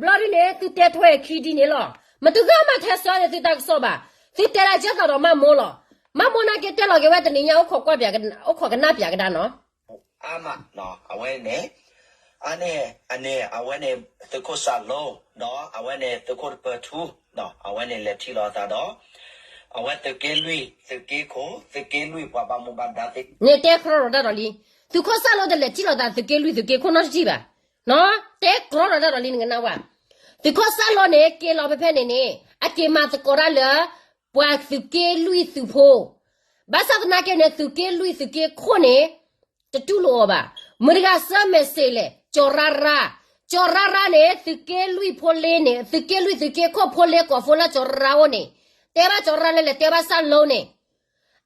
ဘျီဒ်န့ၣ် သုတဲထွဲခံဒ်န့ၣ်လီၤ, မတဂၤမ့ၢ်တဟဲစၢန့ၣ်သုတၢ်ကစီၣ်ဘၣ်, သုတဲဒၣ်ကဲသးဒီးမၢ်မိၢ်လီၤ, မၢ်မိၢ်နာ်က့တဲလီၤက့ၤဝဲတနံၤညါ အိၣ်ခိးကွၢ်ပၠး, အိၣ်ခိးကနၣ်ပၠးကဒါနီၤ အါမး, အဝဲန့ၣ်, အန့ၣ်, အန့ၣ် အဝဲန့ၣ် သုးခိၣ်စၢ်လိ, ဒီးအဝဲန့ၣ် သုးခိၣ်တပၢၤထူ, အဝဲန့ၣ်လဲၤထံၣ်လိာ်သးဒီး အဝဲသုးက့လွံၢ်, သုးက့ခိၣ်, သုးက့လွံၢ်ပှၤဘၣ်မူဘၣ်ဒါသ့ၣ်, န့ၣ်တဲကြီဒီးတၢ်ဒီးလံ, သုးခိၣ်စၢ်လိတလဲၤထံၣ်လိာ်သးသုးက့လွံၢ်သုးက့ခိၣ်နီတစံၣ်ဘၣ်, တဲကြီဒီးတၢ်ဒီးလံ နကနၣ်ဝဲ, သုးခိၣ်စၢ်လိန့ၣ် က့ၤလီၤဖဲဖဲန့ၣ်န့ၣ် အက့ၤမၤသကိးတၢ်လၢ ပှၤသုးက့လွံၢ်သုးဖိ ဘၣ်ဆၣ်သနာ်က့န့ၣ် သုးက့လွံၢ်သုးက့ခိၣ်န့ၣ် တတူၢ်လိာ်အီၤဘၣ်, မတဂၤဆၢ message လဲၣ်, ကၠီၤရၢ်ရၢ, ကၠီၤရၢ်ရၢန့ၣ် သုးက့လွံၢ်ဖိလ့န့ၣ် သုးက့လွံၢ်သုးက့ခိၣ်ဖိလ့ကိးဖိလၢကၠီၤရၢ်ရၢအိၣ်န့ၣ်, တဲဘၣ်ကၠီၤရၢ်ရၢလၢလဲၣ် တဲဘၣ်စၢ်လိန့ၣ်,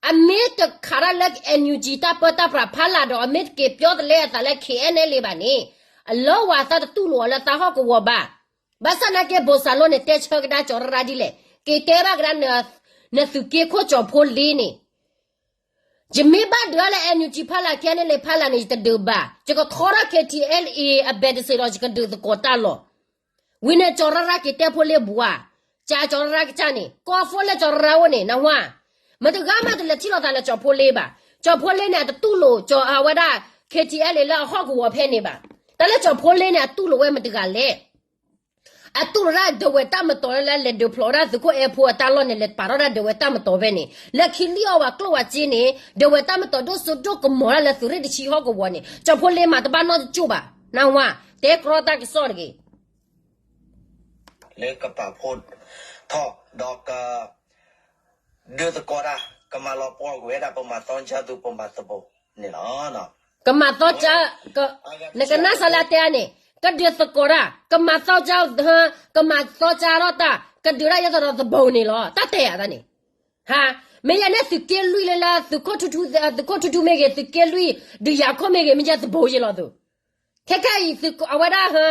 အမ့ၢ်တခးတၢ်လၢ NUG တၢ်ပၢတၢ်ပြးဖးလာ်ဒီး အမ့ၢ်တက့ၤပျီတလဲအသးလၢ KNLA ဘၣ်န့ၣ်, အလီၤဝဲအသးတတူၢ်လိာ်အီၤလၢသးဟီၣ်ကဝီၤဘၣ်, ဘၣ်ဆၣ်သနာ်က့ ဘိၣ်စၢ်လိန့ၣ် တဲဆၢကဒါကၠီၤရၢ်ရၢဒ်လဲၣ်, က့ၤတဲဘၣ်ကဒါ နသုးက့ခိၣ်ကၠီၤဖိလ့န့ၣ် ယမ့ၢ်ဘၣ်ဒုးတၢ်လၢ NUG ဖးလာ် KNLA ဖးလာ်န့ၣ် ယတဒုးဘၣ်, ယကထီထီၣ် KTLA အဘဲတစ့းဒီး ယကဒုးသကိးတၢ်လီၤ. ဝံၤန့ၣ် ကၠီၤရၢ်ရၢက့ၤတဲဖိလ့ဘှး, ကၠီၤရၢ်ရၢကစၢ်န့ၣ် ကိးဖိလၢကၠီၤရၢ်ရၢအိၣ်န့ၣ် နဝါ, မတဂၤမ့ၢ်တလဲၤထံၣ်လိာ်သးလၢကၠီၤဖိလ့ဘၣ်, ကၠီၤဖိလ့န့ၣ် အတတူၢ်လိာ်ကၠီၤအဝဲဒၣ် KTLA လၢအဟီၣ်ကဝီၤဖဲန့ၣ်ဘၣ်. တၢ်လၢကၠီၤဖိလ့န့ၣ် အတူၢ်လိာ်ဝဲမတဂၤလဲၣ်. အတူၢ်လိာ်ဒၣ်ဒဝဲၢ်တၢ်မတီၤလၢလဲၤဒုးဖျိးဝဲဒၣ်သုးခိၣ်အဲၣ်ဖိအတၢ်လီၢ်န့ၣ် လဲၤပာ်ထီၣ်ဒၣ်ဒဝဲၢ်တၢ်မတီၤဖဲန့ၣ် လၢခံလံၣ်အီၣ်ဝဲကျိၣ်ဝဲစ့န့ၣ် ဒဝဲၢ်တၢ်မတီၤဒိၣ်စိဒိၣ်ကမီၤဒၣ်လၢသုးရ့ၣ်တဆံဟီၣ်ကဝီၤန့ၣ် ကၠီၤဖိလ့မၤတဘၣ်နီတကၠိၢ်ဘၣ်. နဝါ, တဲကြီတၢ်ကစီၣ်တဂ့ၤ လၢကပာ်ဖှိၣ်ထီၣ်ဒီးက ဒုးသကိးတၢ် ကမၤလီၤပှီၢ်ကွံာ်ဝဲဒၣ်ပမၤသီကၠၢ်သူ ပမၤသဘိန့ၣ်လီၤ. ကမၤသီကၠၢ်, နကနၣ်စးလၢအတဲအါန့ၣ် ကဒုးသကိးတၢ် ကမၤသီကၠၢ်, ကမၤသီကၠၢ်ထီၣ်တၢ် ကဒုးဒၣ်ယဲသိးဒီးသဘိန့ၣ်လီၤ. တၢ်တဲယၤတၢ်န့ၣ်, ဟါ, မ့ၢ်ယဲန့ၣ်သုးက့လွံၢ်လၢလၢ သုးခိၣ်ထူထူ, သုးခိၣ်ထူထူမ့ၢ်ဂ့ၤ သုးက့လွံၢ် ဒုးယၤခိၣ်မ့ၢ်ဂ့ၤ မ့ၢ်ယဲသဘိယဲလီၤသုး. ခဲခဲအံၤ အဝဲဒၣ် ဟါ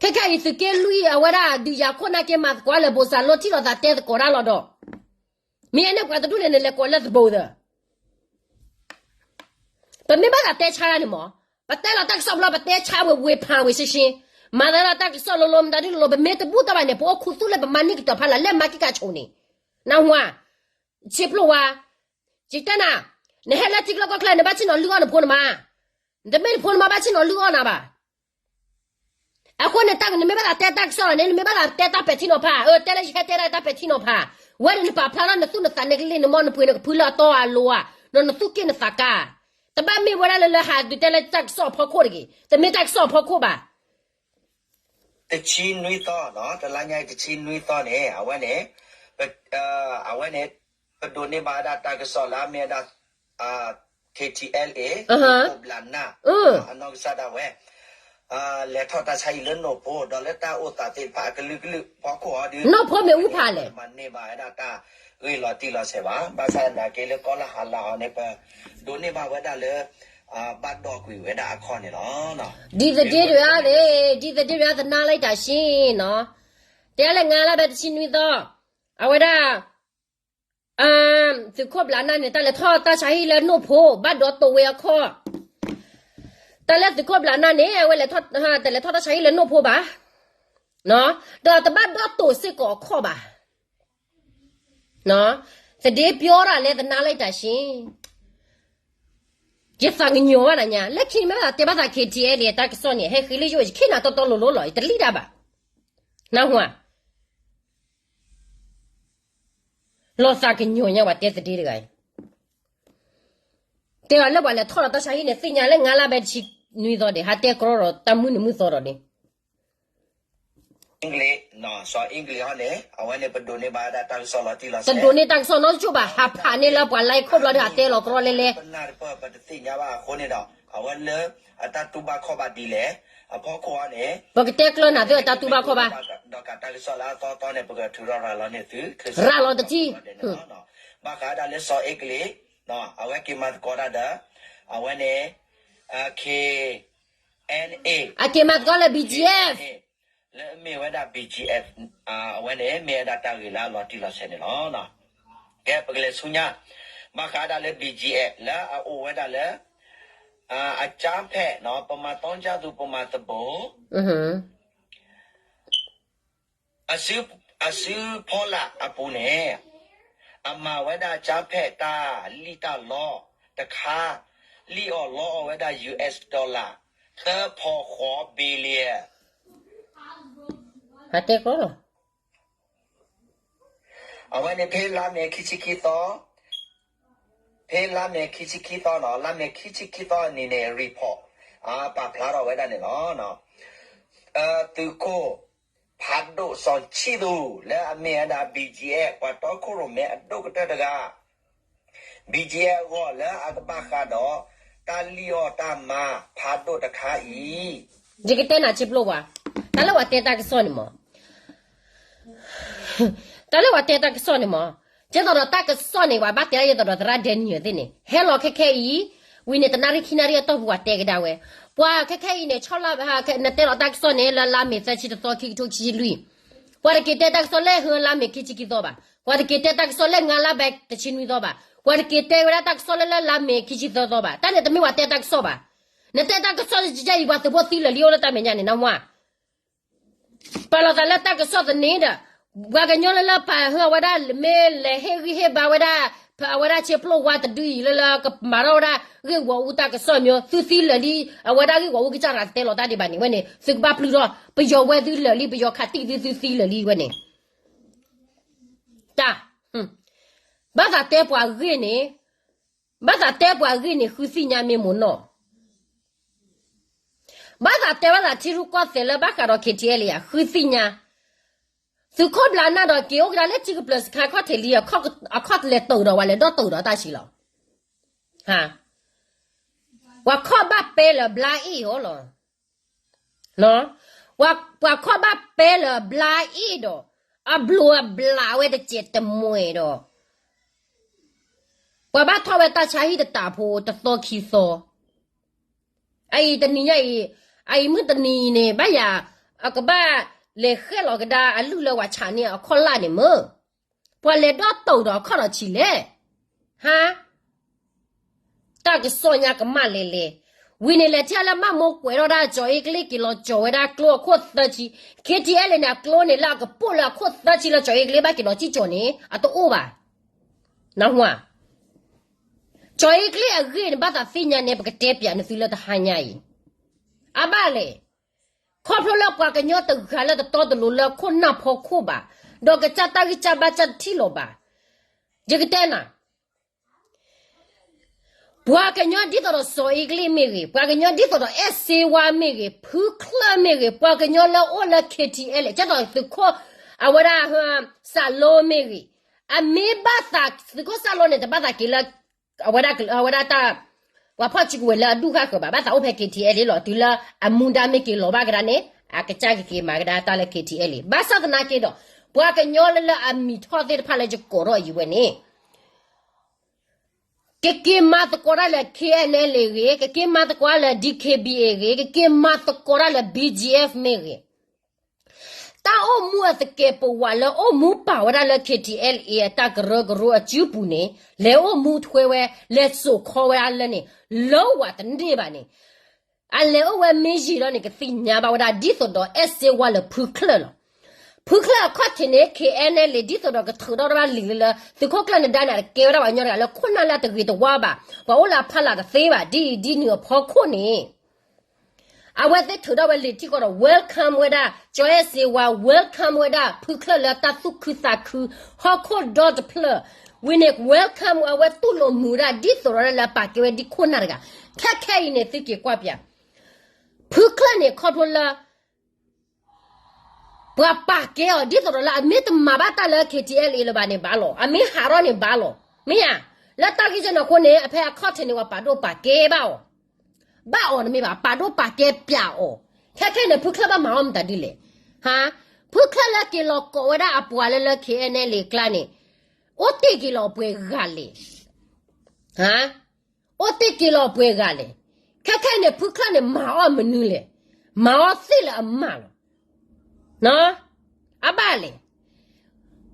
ခဲခဲအံၤ သုးက့လွံၢ်အဝဲဒၣ် ဒုးယၤခိၣ်နာ်က့ မၤသကိးလၢဘိၣ်စၢ်လိထံၣ်လိာ်သးတဲသကိးတၢ်လီၤဒီး မ့ၢ်ယဲန့ၣ်ပှၤတဒူၣ်လဲၣ် နလဲၤကိးလၢသဘိသၢ ပမ့ၢ်ဘၣ်သးတဲဆါတၢ်န့ၣ်မး, ပတဲလီၤတၢ်ကစီၣ်ဘျီ ပတဲဆါဝဲဝ့ၤဖးဝ့ၤရှဲရှဲ, မၤသးလီၤတၢ်ကစီၣ်လိၤလိၤ မတၤဒ်လိၤလိၤ ပမ့ၢ်တဘူၣ်တၢ်ဘၣ်န့ၣ် ပအိၣ်ခူသူၣ်လၢပမၤန့ၢ်ကတၢၢ်ဖးလၢ် လၢမၤက့ၤကၤဆိးန့ၣ်, နဝါ, ဆ့ဖျိဝါ, ယတဲနၤ, နဟဲလၢထံကျိကီၢ်ချၢ နဘၣ်ဆ့ၣ်နီၤလုၢ်အီၣ်နဖိနမါ, နတမ့ၢ်နဖိနမါဘၣ်ဆ့ၣ်နီၤလုၢ်အီၣ်နၤဘၣ် အဃိန့ၣ် တၢ်နမ့ၢ်ဘၣ်သးတဲတၢ်ကစီၣ်လီၤန့ၣ် နမ့ၢ်ဘၣ်သးတဲတၢ်ပဲာ်ထံနီၤဖး, အၢ တဲလၢယဟဲတဲဒၣ်တၢ်ပဲာ်ထံနီၤဖး, ဝဲန့ၣ်နပာ်ဖျါထီၣ်နသူၣ်နသး နကလ့ၢ်နမီၢ်နပှ့ၤနကဖုလၢအတီအလိၤဧါ, ဒီးနသူၣ်က့ၣ်နသးကါ, တဘၣ်မ့ၢ်ဝဲဒၣ်လၢလၢဟးဒုးတဲလၢတၢ်ကစီၣ်အဖီခိၣ်တဂ့ၤ, တမ့ၢ်တၢ်ကစီၣ်အဖီခိၣ်ဘၣ်. တဆံနွံသီနီၤ, တလါညါအံၤတဆံနွံသီန့ၣ် အဝဲန့ၣ် ပ အဝဲန့ၣ် ပဒိးန့ၢ်ဘၣ်ဝဲဒၣ်တၢ်ကစီၣ်လၢအမ့ၢ်ဝဲဒၣ် KTLA သုးခိၣ်ဘျးနၢ် အနီၢ်ကစၢ်ဒၣ်ဝဲ လဲၤထီၣ်တၢ်ဆါဟံၣ်လၢနိၣ်ဖိ ဒီးလၢတၢ်အိၣ်သးသ့ၣ်တဖၣ်အကလုာ်ကလုာ်ဖီခိၣ်အီၤဒီး နိၣ်ဖိမ့ၢ်အူဖးလဲၣ် မၤန့ၢ်ဘၣ်ဝဲဒၣ်တၢ်ဂ့ၢ်လီၤတံၢ်လီၤဆဲးဘၣ်. ဘၣ်ဆၣ်သနာ်က့လၢကီၢ်လၢဟါလၢအီၤန့ၣ် ပဒိးန့ၢ်ဘၣ်ဝဲဒၣ်လၢ ဘၣ်ဒီးကွံာ်ဝဲဒၣ်အခီၣ်န့ၣ်လီၤ. ဒ်သဒ့ဒွဲၣ်အါန့ၣ်, ဒ်သဒ့ဒွဲၣ်အါသနာ်လၢတၢ်ရှ့နီၤ, တဲလၢငါလၢဘဲတဆံနွံသီ, အဝဲဒၣ် သုးခိၣ်ဘျးနၢ်န့ၣ် တၢ်လဲၤထီၣ်တၢ်ဆါဟံၣ်လၢနိၣ်ဖိ ဘၣ်ဒီးတိာ်ဝဲအခီၣ်, တၢ်လၢသုးခိၣ်ဘျးနၢ်န့ၣ် အဝဲ တလဲၤထီၣ်တၢ်ဆါဟံၣ်လၢနိၣ်ဖိဘၣ်, ဒီးတဘၣ်ဒီးတိာ်စ့ၢ်ကီးအခီၣ်ဘၣ်. သဒ့ပျီတၢ်လဲသနာ်လၢတၢ်ရှ့, ယသးကညီၤဘၣ်နၤညါ လၢခံမ့ၢ်ဘၣ်သးတဲဘၣ်သး KTLA တၢ်ကစီၣ်န့ၣ် ဟဲဃ့လၢယအိၣ် ယခ့နၤတီတီလိၤလိၤလီၤ ယတလံၣ်တၢ်ဘၣ်, နၢ်ဟူဧါ လီၤသးကညီၤညါ ပှၤတဲသဒ့တဂၤအံၤ, တဲအီၤလၢပှၤလဲၤထီၣ်ဒီးတၢ်ဆါဟံၣ်န့ၣ် သ့ၣ်ညါလၢငါလၢဘဲတဆံနွံသီဒီး ဟးတဲကြီဒီးတၢ်မုၢ်နံၤမုၢ်သီဒီးန့ၣ်, စီၤအ့ကလံးဟီန့ၣ် အဝဲန့ၣ်ပဒိးန့ၢ်ဘၣ်ဝဲဒၣ်တၢ်ကစီၣ်လီၤတံၢ်လီၤဆဲး, တဒိးန့ၢ်တၢ်ကစီၣ်နီတကၠိၢ်ဘၣ် ဟးဖးန့ၢ်လၢပှၤလါခီၣ်ဘျီဒီး ဟးတဲလီၤကြီလဲလဲ ပနၢ်တပၢၢ်ပတသ့ၣ်ညါဘၣ်အဃိန့ၣ်ဒီး အဝဲလၢအတၢ်တူၢ်ဘၣ်ခီၣ်ဘၣ်ဒ်လဲၣ် အဖီခိၣ်အီၤန့ၣ် ပကတဲကျၢၤနၤသ့ၣ်အတၢ်တူၢ်ဘၣ်ခီၣ်ဘၣ်, ဒီးကးတၢ်ကစီၣ်လၢအသီသီန့ၣ် ပကထုးထီၣ်ရၤလီၤန့ၢ်သု, ရၤလီၤတထံၣ်, ဘၣ်ဃးဒၣ်လၢစီၤအ့ကလံး အဝဲက့ၤမၤသကိးတၢ်ဒီး အဝဲန့ၣ် KNA အက့ၤမၤသကိးလၢ BGF လၢအမ့ၢ်ဝဲဒၣ် BGF အဝဲန့ၣ် မ့ၢ်ဝဲဒၣ်တၢ်ဂ့ၢ်လၢအလီၤတံၢ်လီၤဆဲးန့ၣ်လီၤ. ကဲ ပကလဲၤဆူညါ ဘၣ်ဃးဒၣ်လၢ BGF လၢအအိၣ်ဝဲဒၣ်လၢ အကၠါဖဲး ပမၤသီကၠါသူ ပမၤသဘိ အစုဖီလာ်အပူၤန့ၣ် အမၤဝဲဒၣ်ကၠါဖဲးတၢ်လံၣ်တၢ်လီတခါ လံၣ်အီၤလီအီၤဝဲဒၣ် US dollar သၢဖီဃိး billion အဝဲန့ၣ်ဖဲလါမ့ၤခံဆံခံသီ, ဖဲလါမ့ၤခံဆံခံသီနီၤ, လါမ့ၤခံဆံခံသီအနံၤန့ၣ် report ပာ်ဖျါထီၣ်ဝဲဒၣ်န့ၣ်လီၤ. သုးခိၣ်ဖးဒိၣ်စီၤဆံၣ်သူ လၢအမ့ၢ်ဝဲဒၣ် BGF ပှၤတီခိၣ်ရိၣ်မဲအဒိၣ်ကတၢၢ်တဂၤ BGF အဂီၢ်လၢအကဘၣ်ဃးဒီး တၢ်လံၣ်အီၣ်တၢ်မၤဖးဒိၣ်တခါအံၤ, ယကတဲနၤဆ့ပျိဝါ, တၢ်လၢပှၤတဲတၢ်ကစီၣ်န့ၣ်မး, တၢ်လၢပှၤတဲတၢ်ကစီၣ်န့ၣ်မး, ဒ်သိးဒီးတၢ်ကစီၣ်န့ၣ် ပှၤဘၣ်တဲဒ်သိးဒီးသရၣ်ဒဲနံၣ်သ့ၣ်န့ၣ် ဟဲလီၤခဲခဲအံၤ, ဝံၤန့ၣ် တနၣ်ရံၣ်ခံနၣ်ရံၣ်အတီၢ်ပူၤ ပှၤတဲကဒါဝဲ, ပှၤခဲခဲအံၤန့ၣ် ဆီလၢ နတဲလီၤတၢ်ကစီၣ်န့ၣ် လၢလါမ့ၤသၢဆံတသီ ခံကထိခံဆံလွံၢ်, ပှၤတက့ၤတဲတၢ်ကစီၣ်လၢဟၢလါမ့ၤခံဆံခံသီဘၣ်, ပှၤတက့ၤတဲတၢ်ကစီၣ်လၢငါလါဘဲတဆံနွံသီဘၣ်, ပှၤတက့ၤတဲဝဲဒၣ်တၢ်ကစီၣ်လၢလၢလါမ့ၤခံဆံသၢသီဘၣ်, တၢ်န့ၣ်တမ့ၢ်ပှၤတဲတၢ်ကစီၣ်ဘၣ်, နတဲတၢ်ကစီၣ်ယဲအံၤ ပှၤသုးဖိသံလၢာ်လံအိၣ်လၢတၢ်မဲာ်ညါန့ၣ် နမ့ၢ် ပာ်လီၤသးလၢတၢ်ကစီၣ်သန့ဒီး, ပှၤကညီလၢလၢပာ်ဟၢအဝဲဒၣ် မ့ၢ်လဲၤဟ့ၣ်ဂံၢ်ဟ့ၣ်ဘါဝဲဒၣ်, အဝဲဒၣ်ဆ့ပျိဝါတဒုအံၤ လၢလၢကမၤထီၣ်ဝဲဒၣ်ဂ့ၢ်ဂီၢ်အူတၢ်ကစီၣ်မ့ၢ် သုသံလၢာ်လံ, အဝဲဒၣ်ဂ့ၢ်ဂီၢ်အူကစၢ်ရၤတတဲလီၤတၢ်ဒံးဘၣ်န့ၣ် ဝဲန့ၣ် သုကဘၣ်ပျုၢ်ထီၣ် ပယီၤဝဲသုလၢာ်လံ ပယီၤခးတံၢ်သု သုသံလၢာ်လံဝဲန့ၣ် တၢ်, ဘၣ်သးတဲပှၤဂ့ၢ်န့ၣ်, ဘၣ်သးတဲပှၤဂ့ၢ်န့ၣ် ဃုသ့ၣ်ညါမ့ၢ်မိၢ်နီၢ်, ဘၣ်သးတဲဘၣ်သးထံရူၢ်ကီၢ်သဲးလၢဘၣ်ဃးဒီး KTLA ယၤ ဃုသ့ၣ်ညါ, သုးခိၣ်ဘျးနၢ်ဒီးက့ၤအိၣ်ကဒါလၢထံကပျၢၤစခါခီၣ်ထံးလံ အခီၣ်လဲၤတုာ်ဒီးဝဲလဲၤဒီၣ်တုာ်ဒီးတၢ်ဆံးလီၤ, ပှၤခီၣ်ဘၣ်ပဲလၢဘျါအ့ၣ်အီၤလီၤ. ပှၤခီၣ်ဘၣ်ပဲလၢဘျါအ့ၣ်ဒီး အဘျိးအဘျးဝဲတစဲးတမှဲၤဒီး ပှၤဘၣ်ထီၣ်ဝဲတၢ်ဆါဟံၣ်တတးဖိတသီခံသီ, အအံၤတနံၤညါအံၤ, အအံၤမုၢ်တနံၤအံၤန့ၣ် ဘၣ်ယၤ, အကဘၣ်လဲၤဃဲၣ်လီၤကဒါအလုၢ်လၢပှၤဆးန့ၢ်အခီၣ်လာ်န့ၣ်မ့ၢ်, ပှၤလဲၤဒီၣ်တုာ်ဒီးအခီၣ်ဒီးဆံးလဲၣ်, ဟါ တၢ်ကစီၣ်ညါကမၣ်လဲၤလဲၤ, ဝံၤန့ၣ်လဲၤထံၣ်လၢမၢ်မိၢ်ကွဲးထီၣ်ဒၣ် ကၠီၤအ့ကလ့ၢ်က့ၤလီၤကၠီၤဝဲဒၣ်ကျိအခိၣ်သၢဆံ, KTLA န့ၣ် အကျိန့ၣ်လၢအကပိာ်လၢအခိၣ်သၢဆံလၢကၠီၤအ့ကလ့ၢ်ဘၣ်က့ၤလီၤစံၣ်ကၠီၤန့ၣ် အတအိၣ်ဘၣ်, နၢ်ဟူဧါ, ကၠီၤအ့ကလ့ၢ်အဂ့ၢ်န့ၣ် ဘၣ်သးသ့ၣ်ညါန့ၣ် ပကတဲပၠးန့ၢ်သုလၢတဟါညါအံၤ, အဘၣ်လဲၣ် ခီဖျိလၢပှၤကညီတဂၤလၢတတီတလိၤလၢခိၣ်နၢ်ဖီခိၣ်ဘၣ်, ဒီးကစၢ်တၢ်ဂံၢ်စၢ်ဘါစၢ်တထံၣ်လီၤဘၣ်, ယကတဲနၤ, ပှၤကညီဒ်သိးဒီးစီၤအ့ကလံးမ့ၢ်ဂ့ၤ, ပှၤကညီဒ်သိးဒီးအဲၣ်စ့ဝါမ့ၢ်ဂ့ၤ, ဖုချၢၣ်မ့ၢ်ဂ့ၤ, ပှၤကညီလၢအိၣ်လၢ K T L A ကၢ်သိးသုးခိၣ် အဝဲဒၣ် စးလိမ့ၢ်ဂ့ၤ, အမ့ၢ်ဘၣ်သးသုးခိၣ်စးလိန့ၣ် တဘၣ်သးက့ၤလၢ အဝဲဒၣ် အဝဲဒၣ်တၢ် ပှၤဖီၣ်စုကဝဲၤလၢအဒူၣ်ဃၣ်ဃၢၤဘၣ်, ဘၣ်သးအိၣ်ဖဲ K T L A လီၤ. တုၤလၢအမူဒါမ့ၢ်က့ၤလီၤဘၣ်ကဒါန့ၣ် အကစၢ်ကက့ၤမၤကဒါတၢ်လၢ K T L A ဘၣ်ဆၣ်သနာ်က့ဒီး ပှၤကညီလၢလၢအမံၤထီၣ်သ့ၣ်တဖၣ်လၢယကိးထီၣ်အံၤဝဲန့ၣ် ကက့ၤမၤသကိးတၢ်လၢ K N L A ဂ့ၤ, ကက့ၤမၤသကိးတၢ်လၢ D K B A ဂ့ၤ, ကက့ၤမၤသကိးတၢ်လၢ B G F မ့ၢ်ဂ့ၤ, တၢ်အိၣ်မူအသကဲးပဝးလၢအိၣ်မူပာ်ဝဲဒၣ်လၢ K T L A အတၢ်ကရၢကရိအစုပူၤန့ၣ် လဲၤအိၣ်မူထွဲဝဲ လဲၤစိာ်ခီဝဲဒၣ်လၢန့ၣ် လၢဝဲတန့ၢ်ဘၣ်န့ၣ် အလဲၤအိၣ်ဝဲမ့ၢ်ယံာ်ဒီးန့ၣ် ကသ့ၣ်ညါဘၣ်ဝဲဒၣ်ဒ်သိးဒီးအဲၣ်စ့ဝါလၢဖုချၢၣ်လီၤ. ဖုချၢၣ်အခီၣ်ထံးန့ၣ် K N L A ဒ်သိးဒီးကထုးထီၣ်တၢ်ဘၣ်လံာ်လၢလၢ သုးခိၣ်ကျၢၢ်နဒါန့ၣ် အတကဲဝဲဒၣ်ပှၤကညီတဂၤလၢခိၣ်နၢ်လၢအတဂ့ၤတဝါဘၣ်, ပှၤအိၣ်လၢအဖီလာ်တသ့ဘၣ် ဒ်အံၤဒ်နုၤအဖီခိၣ်န့ၣ် အဝဲသ့ၣ်ထုးထီၣ်ဝဲလံာ်ထံကီၢ်ဒီး welcome ဝဲဒၣ် ကၠီအဲၣ်စ့ဝါ welcome ဝဲဒၣ် ဖုချၢၣ်လၢတၢ်သူၣ်ခုသးခု ဟီၣ်ခိၣ်ဒီတဖျၢၣ်, ဝံၤန့ၣ် welcome အဝဲတူၢ်လိာ်မုာ်ဝဲဒၣ် ဒ်သိးဒီးလၢအပာ်ကဲဝဲဒ်ခိၣ်နၢ်တဂၤ, ခဲခဲအံၤန့ၣ် သုက့ၤကွၢ်ပၠး ဖုချၢၣ်န့ၣ် ခီဖျိလၢ ပှၤပာ်ကဲအီၤ ဒ်သိးဒီးလၢအမ့ၢ်တမၤဘၣ်တၢ်လၢ K T L A လၢၤဘၣ်န့ၣ်ဘၣ်လီၤ, အမ့ၢ်ဟးထီၣ်န့ၣ်ဘၣ်လီၤ, မ့ၢ်ဧါ, လၢတၢ်ဂ့ၢ်ကဲန့ၣ်အဃိန့ၣ် အဖဲအခီၣ်ထံးန့ၣ် ပှၤပာ်ဒိၣ်ပာ်ကဲဘၣ်အီၤ, ဘၣ်အီၤတမ့ၢ်ဘၣ်, ပာ်ဒိၣ်ပာ်ကဲပၠးအီၤ, ခဲခဲန့ၣ် ဖုချၢၣ်ဘၣ်မၤအီၣ်မတၤဒ်လဲၣ်, ဟါ, ဖုချၢၣ်လၢက့ၤလီၤကိးဝဲဒၣ်အပှၤလၢလၢ K N L A အကျါန့ၣ် အိၣ်တ့ၢ်က့ၤလီၤပှဲၤဂၤလဲၣ်, ဟါ အိၣ်တ့ၢ်က့ၤလီၤပှဲၤဂၤလဲၣ်, ခဲခဲအံၤန့ၣ် ဖုချၢၣ်န့ၣ် မၤအီၣ်မနုၤလဲၣ်, မၤအီၣ်သ့ၣ်လၢအမၢ်လီၤ, အဘၣ်လဲၣ်,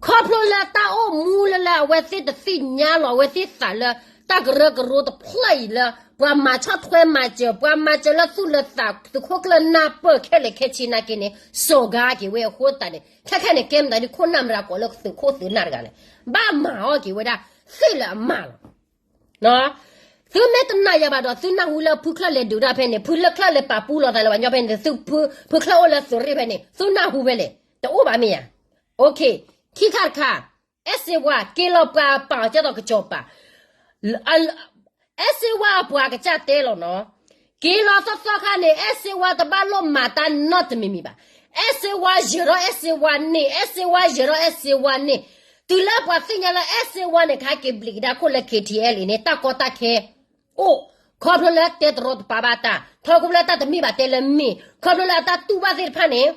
ခီဖျိလၢတၢ်အိၣ်မူလၢလၢအဝဲသ့ၣ်တသ့ၣ်ညါလီၤ အဝဲသ့ၣ်သးလၢ တၢ်ကရၢကရိတဖျၢၣ်အံၤလၢ ပှၤမၤဆီၣ်ထွဲမၤစၢၤ ပှၤမၤစၢၤလၢသူၣ်လၢသး သုးခိၣ်ကျၢၢ်နၢ်ပၢၢ်ခဲလၢာ်ခဲဆ့နာ်က့န့ၣ် စိာ်ကါက့ၤဝဲအဃိသတးန့ၣ် ခဲခဲန့ၣ် ကဲမတၤဒ်ခိၣ်နၢ်မတၤကိးလၢသုးခိၣ်သုးနၢ်တဂၤလဲၣ်, ဘၣ်မၤအီၣ်က့ၤဝဲဒၣ် သ့ၣ်လၢအမၢ်လီၤ သုမ့ၢ်တနာ်ယၤဘၣ်ဒီး သုနၢ်ဟူလၢဖုချၢၣ်လဲၤဒုးတၢ်ဖဲန့ၣ် ဖုချၢၣ်လဲၤပာ်ပူလီၤသးလၢပှၤကညီဖဲန့ၣ် သုဖုချၢၣ်အိၣ်လၢသုးရ့ၣ်ဖဲန့ၣ် သုနၢ်ဟူဖဲလဲၣ် တအိၣ်ဘၣ်မ့ၢ်ဧါ, ခံခါတခါ အဲၣ်စ့ဝါ က့ၤလီၤပှၤပာ်အီၤကဲသိးကစီၤပၤ အဲၣ်စ့ဝါအပှၤကစၢ်တဲလီၤနီၤ, က့ၤလီၤသီသီခါန့ၣ် အဲၣ်စ့ဝါတဘၣ်လိၣ်မၤတၢ်နီတမံၤမံၤဘၣ်, အဲၣ်စ့ဝါယၢၤထီၣ်အဲၣ်စ့ဝါန့ၣ် အဲၣ်စ့ဝါယၢၤထီၣ်အဲၣ်စ့ဝါန့ၣ်, တုၤလၢပှၤသ့ၣ်ညါလၢအဲၣ်စ့ဝါန့ၣ် ကဟဲက့ၤဘျံးကဒါခိၣ်လၢ K T L A န့ၣ် တၢ်ကီတၢ်ခဲ အိၣ်, ခီဖျိလၢတဲတရီတပါဘၣ်တၢ်, ခီဖျိလၢတၢ်တမ့ၢ်ဘၣ်တဲလၢမ့ၢ်, ခီဖျိလၢအတၢ်တူၢ်ဘၣ်သ့ၣ်တဖၣ်န့ၣ်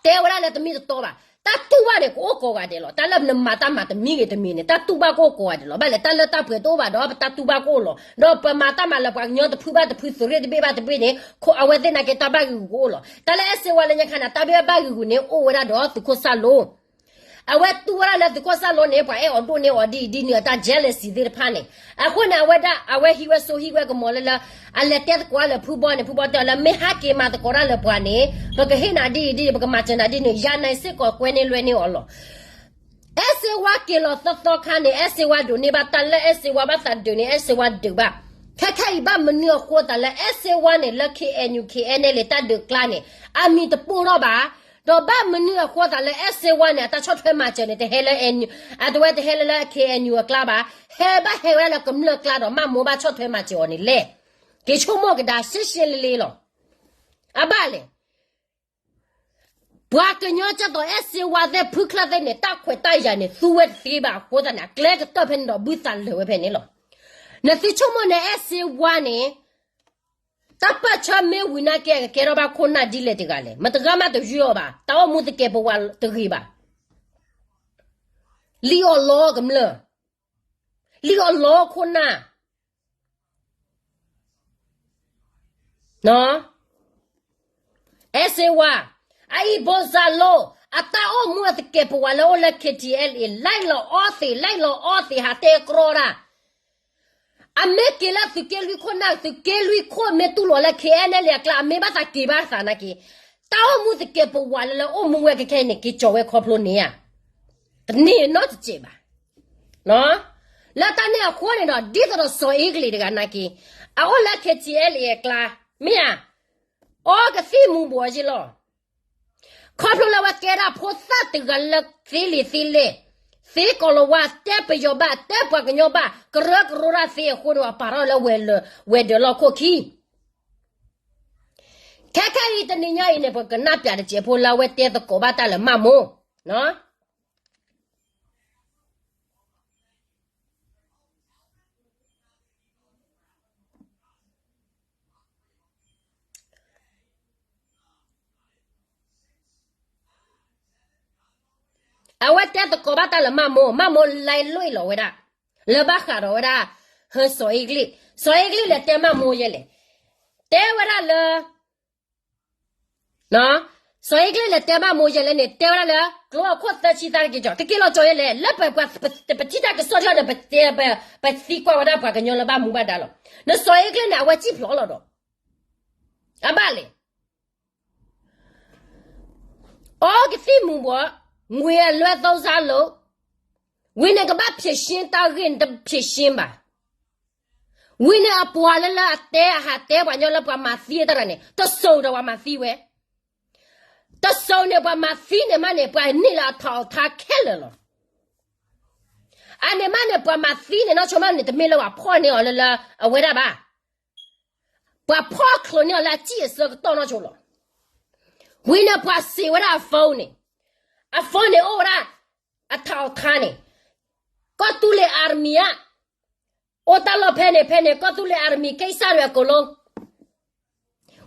တဲဝဲဒၣ်လၢတမ့ၢ်တတီဘၣ်, တၢ်တူၢ်ဘၣ်န့ၣ် ကအိၣ်ကိးဂၤဒဲးလီၤ. တၢ်လၢနမၤတၢ်မၤတမံၤဂ့ၤတမံၤန့ၣ် တၢ်တူၢ်ဘၣ်ကအိၣ်ကိးဂၤဒဲးလီၤ. ဘၣ်လဲၣ် တၢ်လၢတၢ်ပှဲၤတအိၣ်ဘၣ်ဒီး ပတၢ်တူၢ်ဘၣ်ကအိၣ်လီၤ. ဒီးပမၤတၢ်မၤလၢပှၤကညီတဖုဘၣ်တဖု သုးရ့ၣ်တဘ့ၣ်ဘၣ်တဘ့ၣ်န့ၣ် အဝဲသ့ၣ်နာ်က့ တၢ်ဘၣ်ဂ့ၢ်ဂူာ်ကအိၣ်လီၤ. တၢ်လၢအဲၣ်စ့ဝါလၢညါခါန့ၣ် တၢ်ဘၣ်ဘၣ်ဂ့ၢ်ဂူာ်န့ၣ် အိၣ်ဝဲဒၣ်ဒီးသုးခိၣ်စၢ်လိ အဝဲတူၢ်ဝဲဒၣ်လၢသုးခိၣ်စၢ်လိန့ၣ် ပှၤအဲၣ်အီၤဒိၣ်န့ၢ်အီၤဒ်အံၤဒ်နုၤအတၢ် jealousy သ့ၣ်တဖၣ်န့ၣ်, အဃိန့ၣ် အဝဲဒၣ် အဝဲဟံးဝဲစိဟံးဝဲကမီၤလၢလၢ အလဲၤတဲသကိးလၢဖုဘီန့ၣ် ဖုဘီတဲအီၤလၢ မ့ၢ်ဟးက့ၤမၤသကိးတၢ်လၢပှၤန့ၣ် ပကဟ့ၣ်နၤဒ်အံၤဒ်အံၤ ပကမၤစၢၤနၤဒ်န့ၣ် ယၤနၤစ့ၢ်ကီးကွဲန့ၢ်လွဲန့ၢ်အီၤလီၤ. အဲၣ်စ့ဝါက့ၤလီၤသီသီခါန့ၣ် အဲၣ်စ့ဝါဒိးန့ၢ်ဘၣ်တၢ်လၢအဲၣ်စ့ဝါဘၣ်သးဒုးန့ၣ် အဲၣ်စ့ဝါဒုးဘၣ်. ခဲခဲအံၤဘၣ်မနုၤအဃိသးလၢအဲၣ်စ့ဝါန့ၣ် လၢ K N U K N L A တၢ်ဒုးကျါန့ၣ် အမံၤတပိၢ်ထီၣ်ဘၣ်. ဒီးဘၣ်မနုၤအဃိသးလၢအဲၣ်စ့ဝါန့ၣ် အတၢ်ဆီၣ်ထွဲမၤစၢၤန့ၣ် တဟဲလၢ အဝဲတဟဲလၢလၢ K N U အကျါဘၣ်, ဟဲဘၣ်ဟဲဝဲဒၣ်လၢကမျၢၢ်ကျါဒီး မၢ်မိၢ်ဘၣ်ဆီၣ်ထွဲမၤစၢၤအီၤန့ၣ်လဲၣ်. က့ၤဆိကမိၣ်ကဒါရှဲရှဲလ့လ့လီၤ. အဘၣ်လဲၣ် ပှၤကညီကၢ်သိးအဲၣ်စ့ဝါသ့ၣ် ဖုချၢၣ်သ့ၣ်န့ၣ် တၢ်ခွဲးတၢ်ယာ်န့ၣ် သူဝဲတသ့ဘၣ်အဃိသတးန့ၣ် အကျဲကတၢၢ်ဖဲန့ၣ်ဒီး ဘုသးလၢာ်ဝဲဖဲန့ၣ်လီၤ. နသုဆိကမိၣ်န့ၣ် အဲၣ်စ့ဝါန့ၣ် တၢ်ပၢၢ်ဆၢမ့ၢ်ဝံၤနာ်က့ အကကဲထီၣ်ဘၣ်ခိၣ်နၢ်ဒ်လဲၣ်တဂၤလဲၣ်. မတဂၤမးတယုၢ်အီၤဘၣ်. တၢ်အိၣ်မူသကဲးပဝးတဂ့ၤဘၣ်. လံၣ်အီၣ်လီကမျၢၢ်, လံၣ်အီၣ်လီခိၣ်နၢ် အဲၣ်စ့ဝါ, အအံၤဘိစၢ်လိ, အတၢ်အိၣ်မူအသကဲးပဝးလၢအိၣ်လၢ K T L A လဲၤလီၤအီသံး လဲၤလီၤအီသံး ဟးတဲကြီတၢ်, အမ့ၢ်က့ၤလၢသုးက့လွံၢ်ခိၣ်နၢ် သုးက့လွံၢ်ခိၣ်မ့ၢ်တူၢ်လိာ်လၢ K N L A အကျါ အမ့ၢ်ဘၣ်သးက့ၤဘၣ်သးနာ်က့, တၢ်အိၣ်မူသကဲးပဝးလၢလၢအိၣ်မူဝဲခဲခဲအံၤန့ၣ် က့ၤကၠီၤဝဲခီဖျိန့ၣ်ဧါ, တန့ၢ်နီတစဲးဘၣ်. လၢတၢ်န့ၣ်အဃိန့ၣ်ဒီး ဒ်သိးဒီးစီၤအ့ကလံးတဂၤနာ်က့, အအိၣ်လၢ K T L A အကျါ, မ့ၢ်ဧါ, အီကသံၣ်မူၤဘှီးယ့ၢ်လီၤ. ခီဖျိလၢအဝဲကဲဒၣ်ဖိသၣ်တဂၤလၢသ့လံာ်သ့လဲၢ်, သ့ကီၢ်လၤဝါ တဲပယီၤဘၣ် တဲပှၤကညီဘၣ် ကရၢကရိတၢ်သ့အဃိန့ၣ် ပာ်ထီၣ်လၢဝဲၤလၢ ဝဲၤဒၢးလီၢ်ခိၣ်ခံ ခဲခဲအံၤတနံၤညါအံၤန့ၣ် ပကနၣ်ပၠးတစဲးဖိလၢအဝဲတဲသကိးဘၣ်တၢ်လၢမၢ်မိၢ် အဝဲတဲသကိးဘၣ်တၢ်လၢမၢ်မိၢ် မၢ်မိၢ်လဲလိာ်လီၤဝဲဒၣ် လၢဘၣ်ဃးဒီးဝဲဒၣ် ဟၢစီၤအ့ကျ့ၣ် စီၤအ့ကျ့ၣ်လဲၤတဲမၢ်မိၢ်ယဲလဲၣ် တဲဝဲဒၣ်လၢ စီၤအ့ကျ့ၣ်လဲၤတဲမၢ်မိၢ်ယဲလဲၣ်န့ၣ် တဲဝဲဒၣ်လၢ ကျိအခိၣ်သၢဆံသၢက့ၤကီၤ ကက့ၤလီၤကၠီၤယဲလဲၣ် လၢပ ပထံၣ်တၢ်ကစီၣ်ထီၣ်ဒီး ပတဲ ပ ပသံကွၢ်ဝဲဒၣ်ပှၤကညီလၢဘၣ်မူဘၣ်ဒါလီၤ. နစီၤအ့ကျ့ၣ်န့ၣ် အဝဲစံၣ်ဖျိးလီၤဒီး အဘၣ်လဲၣ် အီကသံၣ်မူၤဘှီး ငွေအလွဲသုံးစားလို့ ဝံၤန့ၣ်ကဘၣ်ဖြေရှင်းတၢ်ဂ့ၢ်န့ၣ် တဖြေရှင်းဘၣ်. ဝံၤန့ၣ်အပှၤလၢလၢအတဲအဟးတဲပှၤကညီလၢပှၤမၤသံအတၢ်န့ၣ် တစိၤဒီးပှၤမၤသံဝဲ တစိၤန့ၣ်ပှၤမၤသံန့ၣ်မးန့ၣ် ပှၤန့ၢ်လၢအထီၣ်အထါခဲလၢာ်လီၤ. အန့ၣ်မးန့ၣ် ပှၤမၤသံန့ၣ် နီၢ်ဆိမးန့ၣ် တမ့ၢ်လၢပှၤဖီၣ်န့ၢ်အီၤလၢလၢအဝဲဒၣ်ဘၣ်. ပှၤဖီၣ်ချိးန့ၢ်အီၤလၢအစံၣ်အဆၢကတီၢ်နီၢ်ဆိလီၤ. ဝံၤန့ၣ်ပှၤစံးဝဲဒၣ်အ phone န့ၣ်, အ phone န့ၣ်အိၣ်ဝဲဒၣ် အထီၣ်အထါန့ၣ်, ကီၢ်သူလ့ၤ army ဧါ, အိၣ်တၢ်လီၢ်ဖဲန့ၣ်ဖဲန့ၣ် ကီၢ်သူလ့ၤ army ကိစ္စတွေအကုန်လုံး,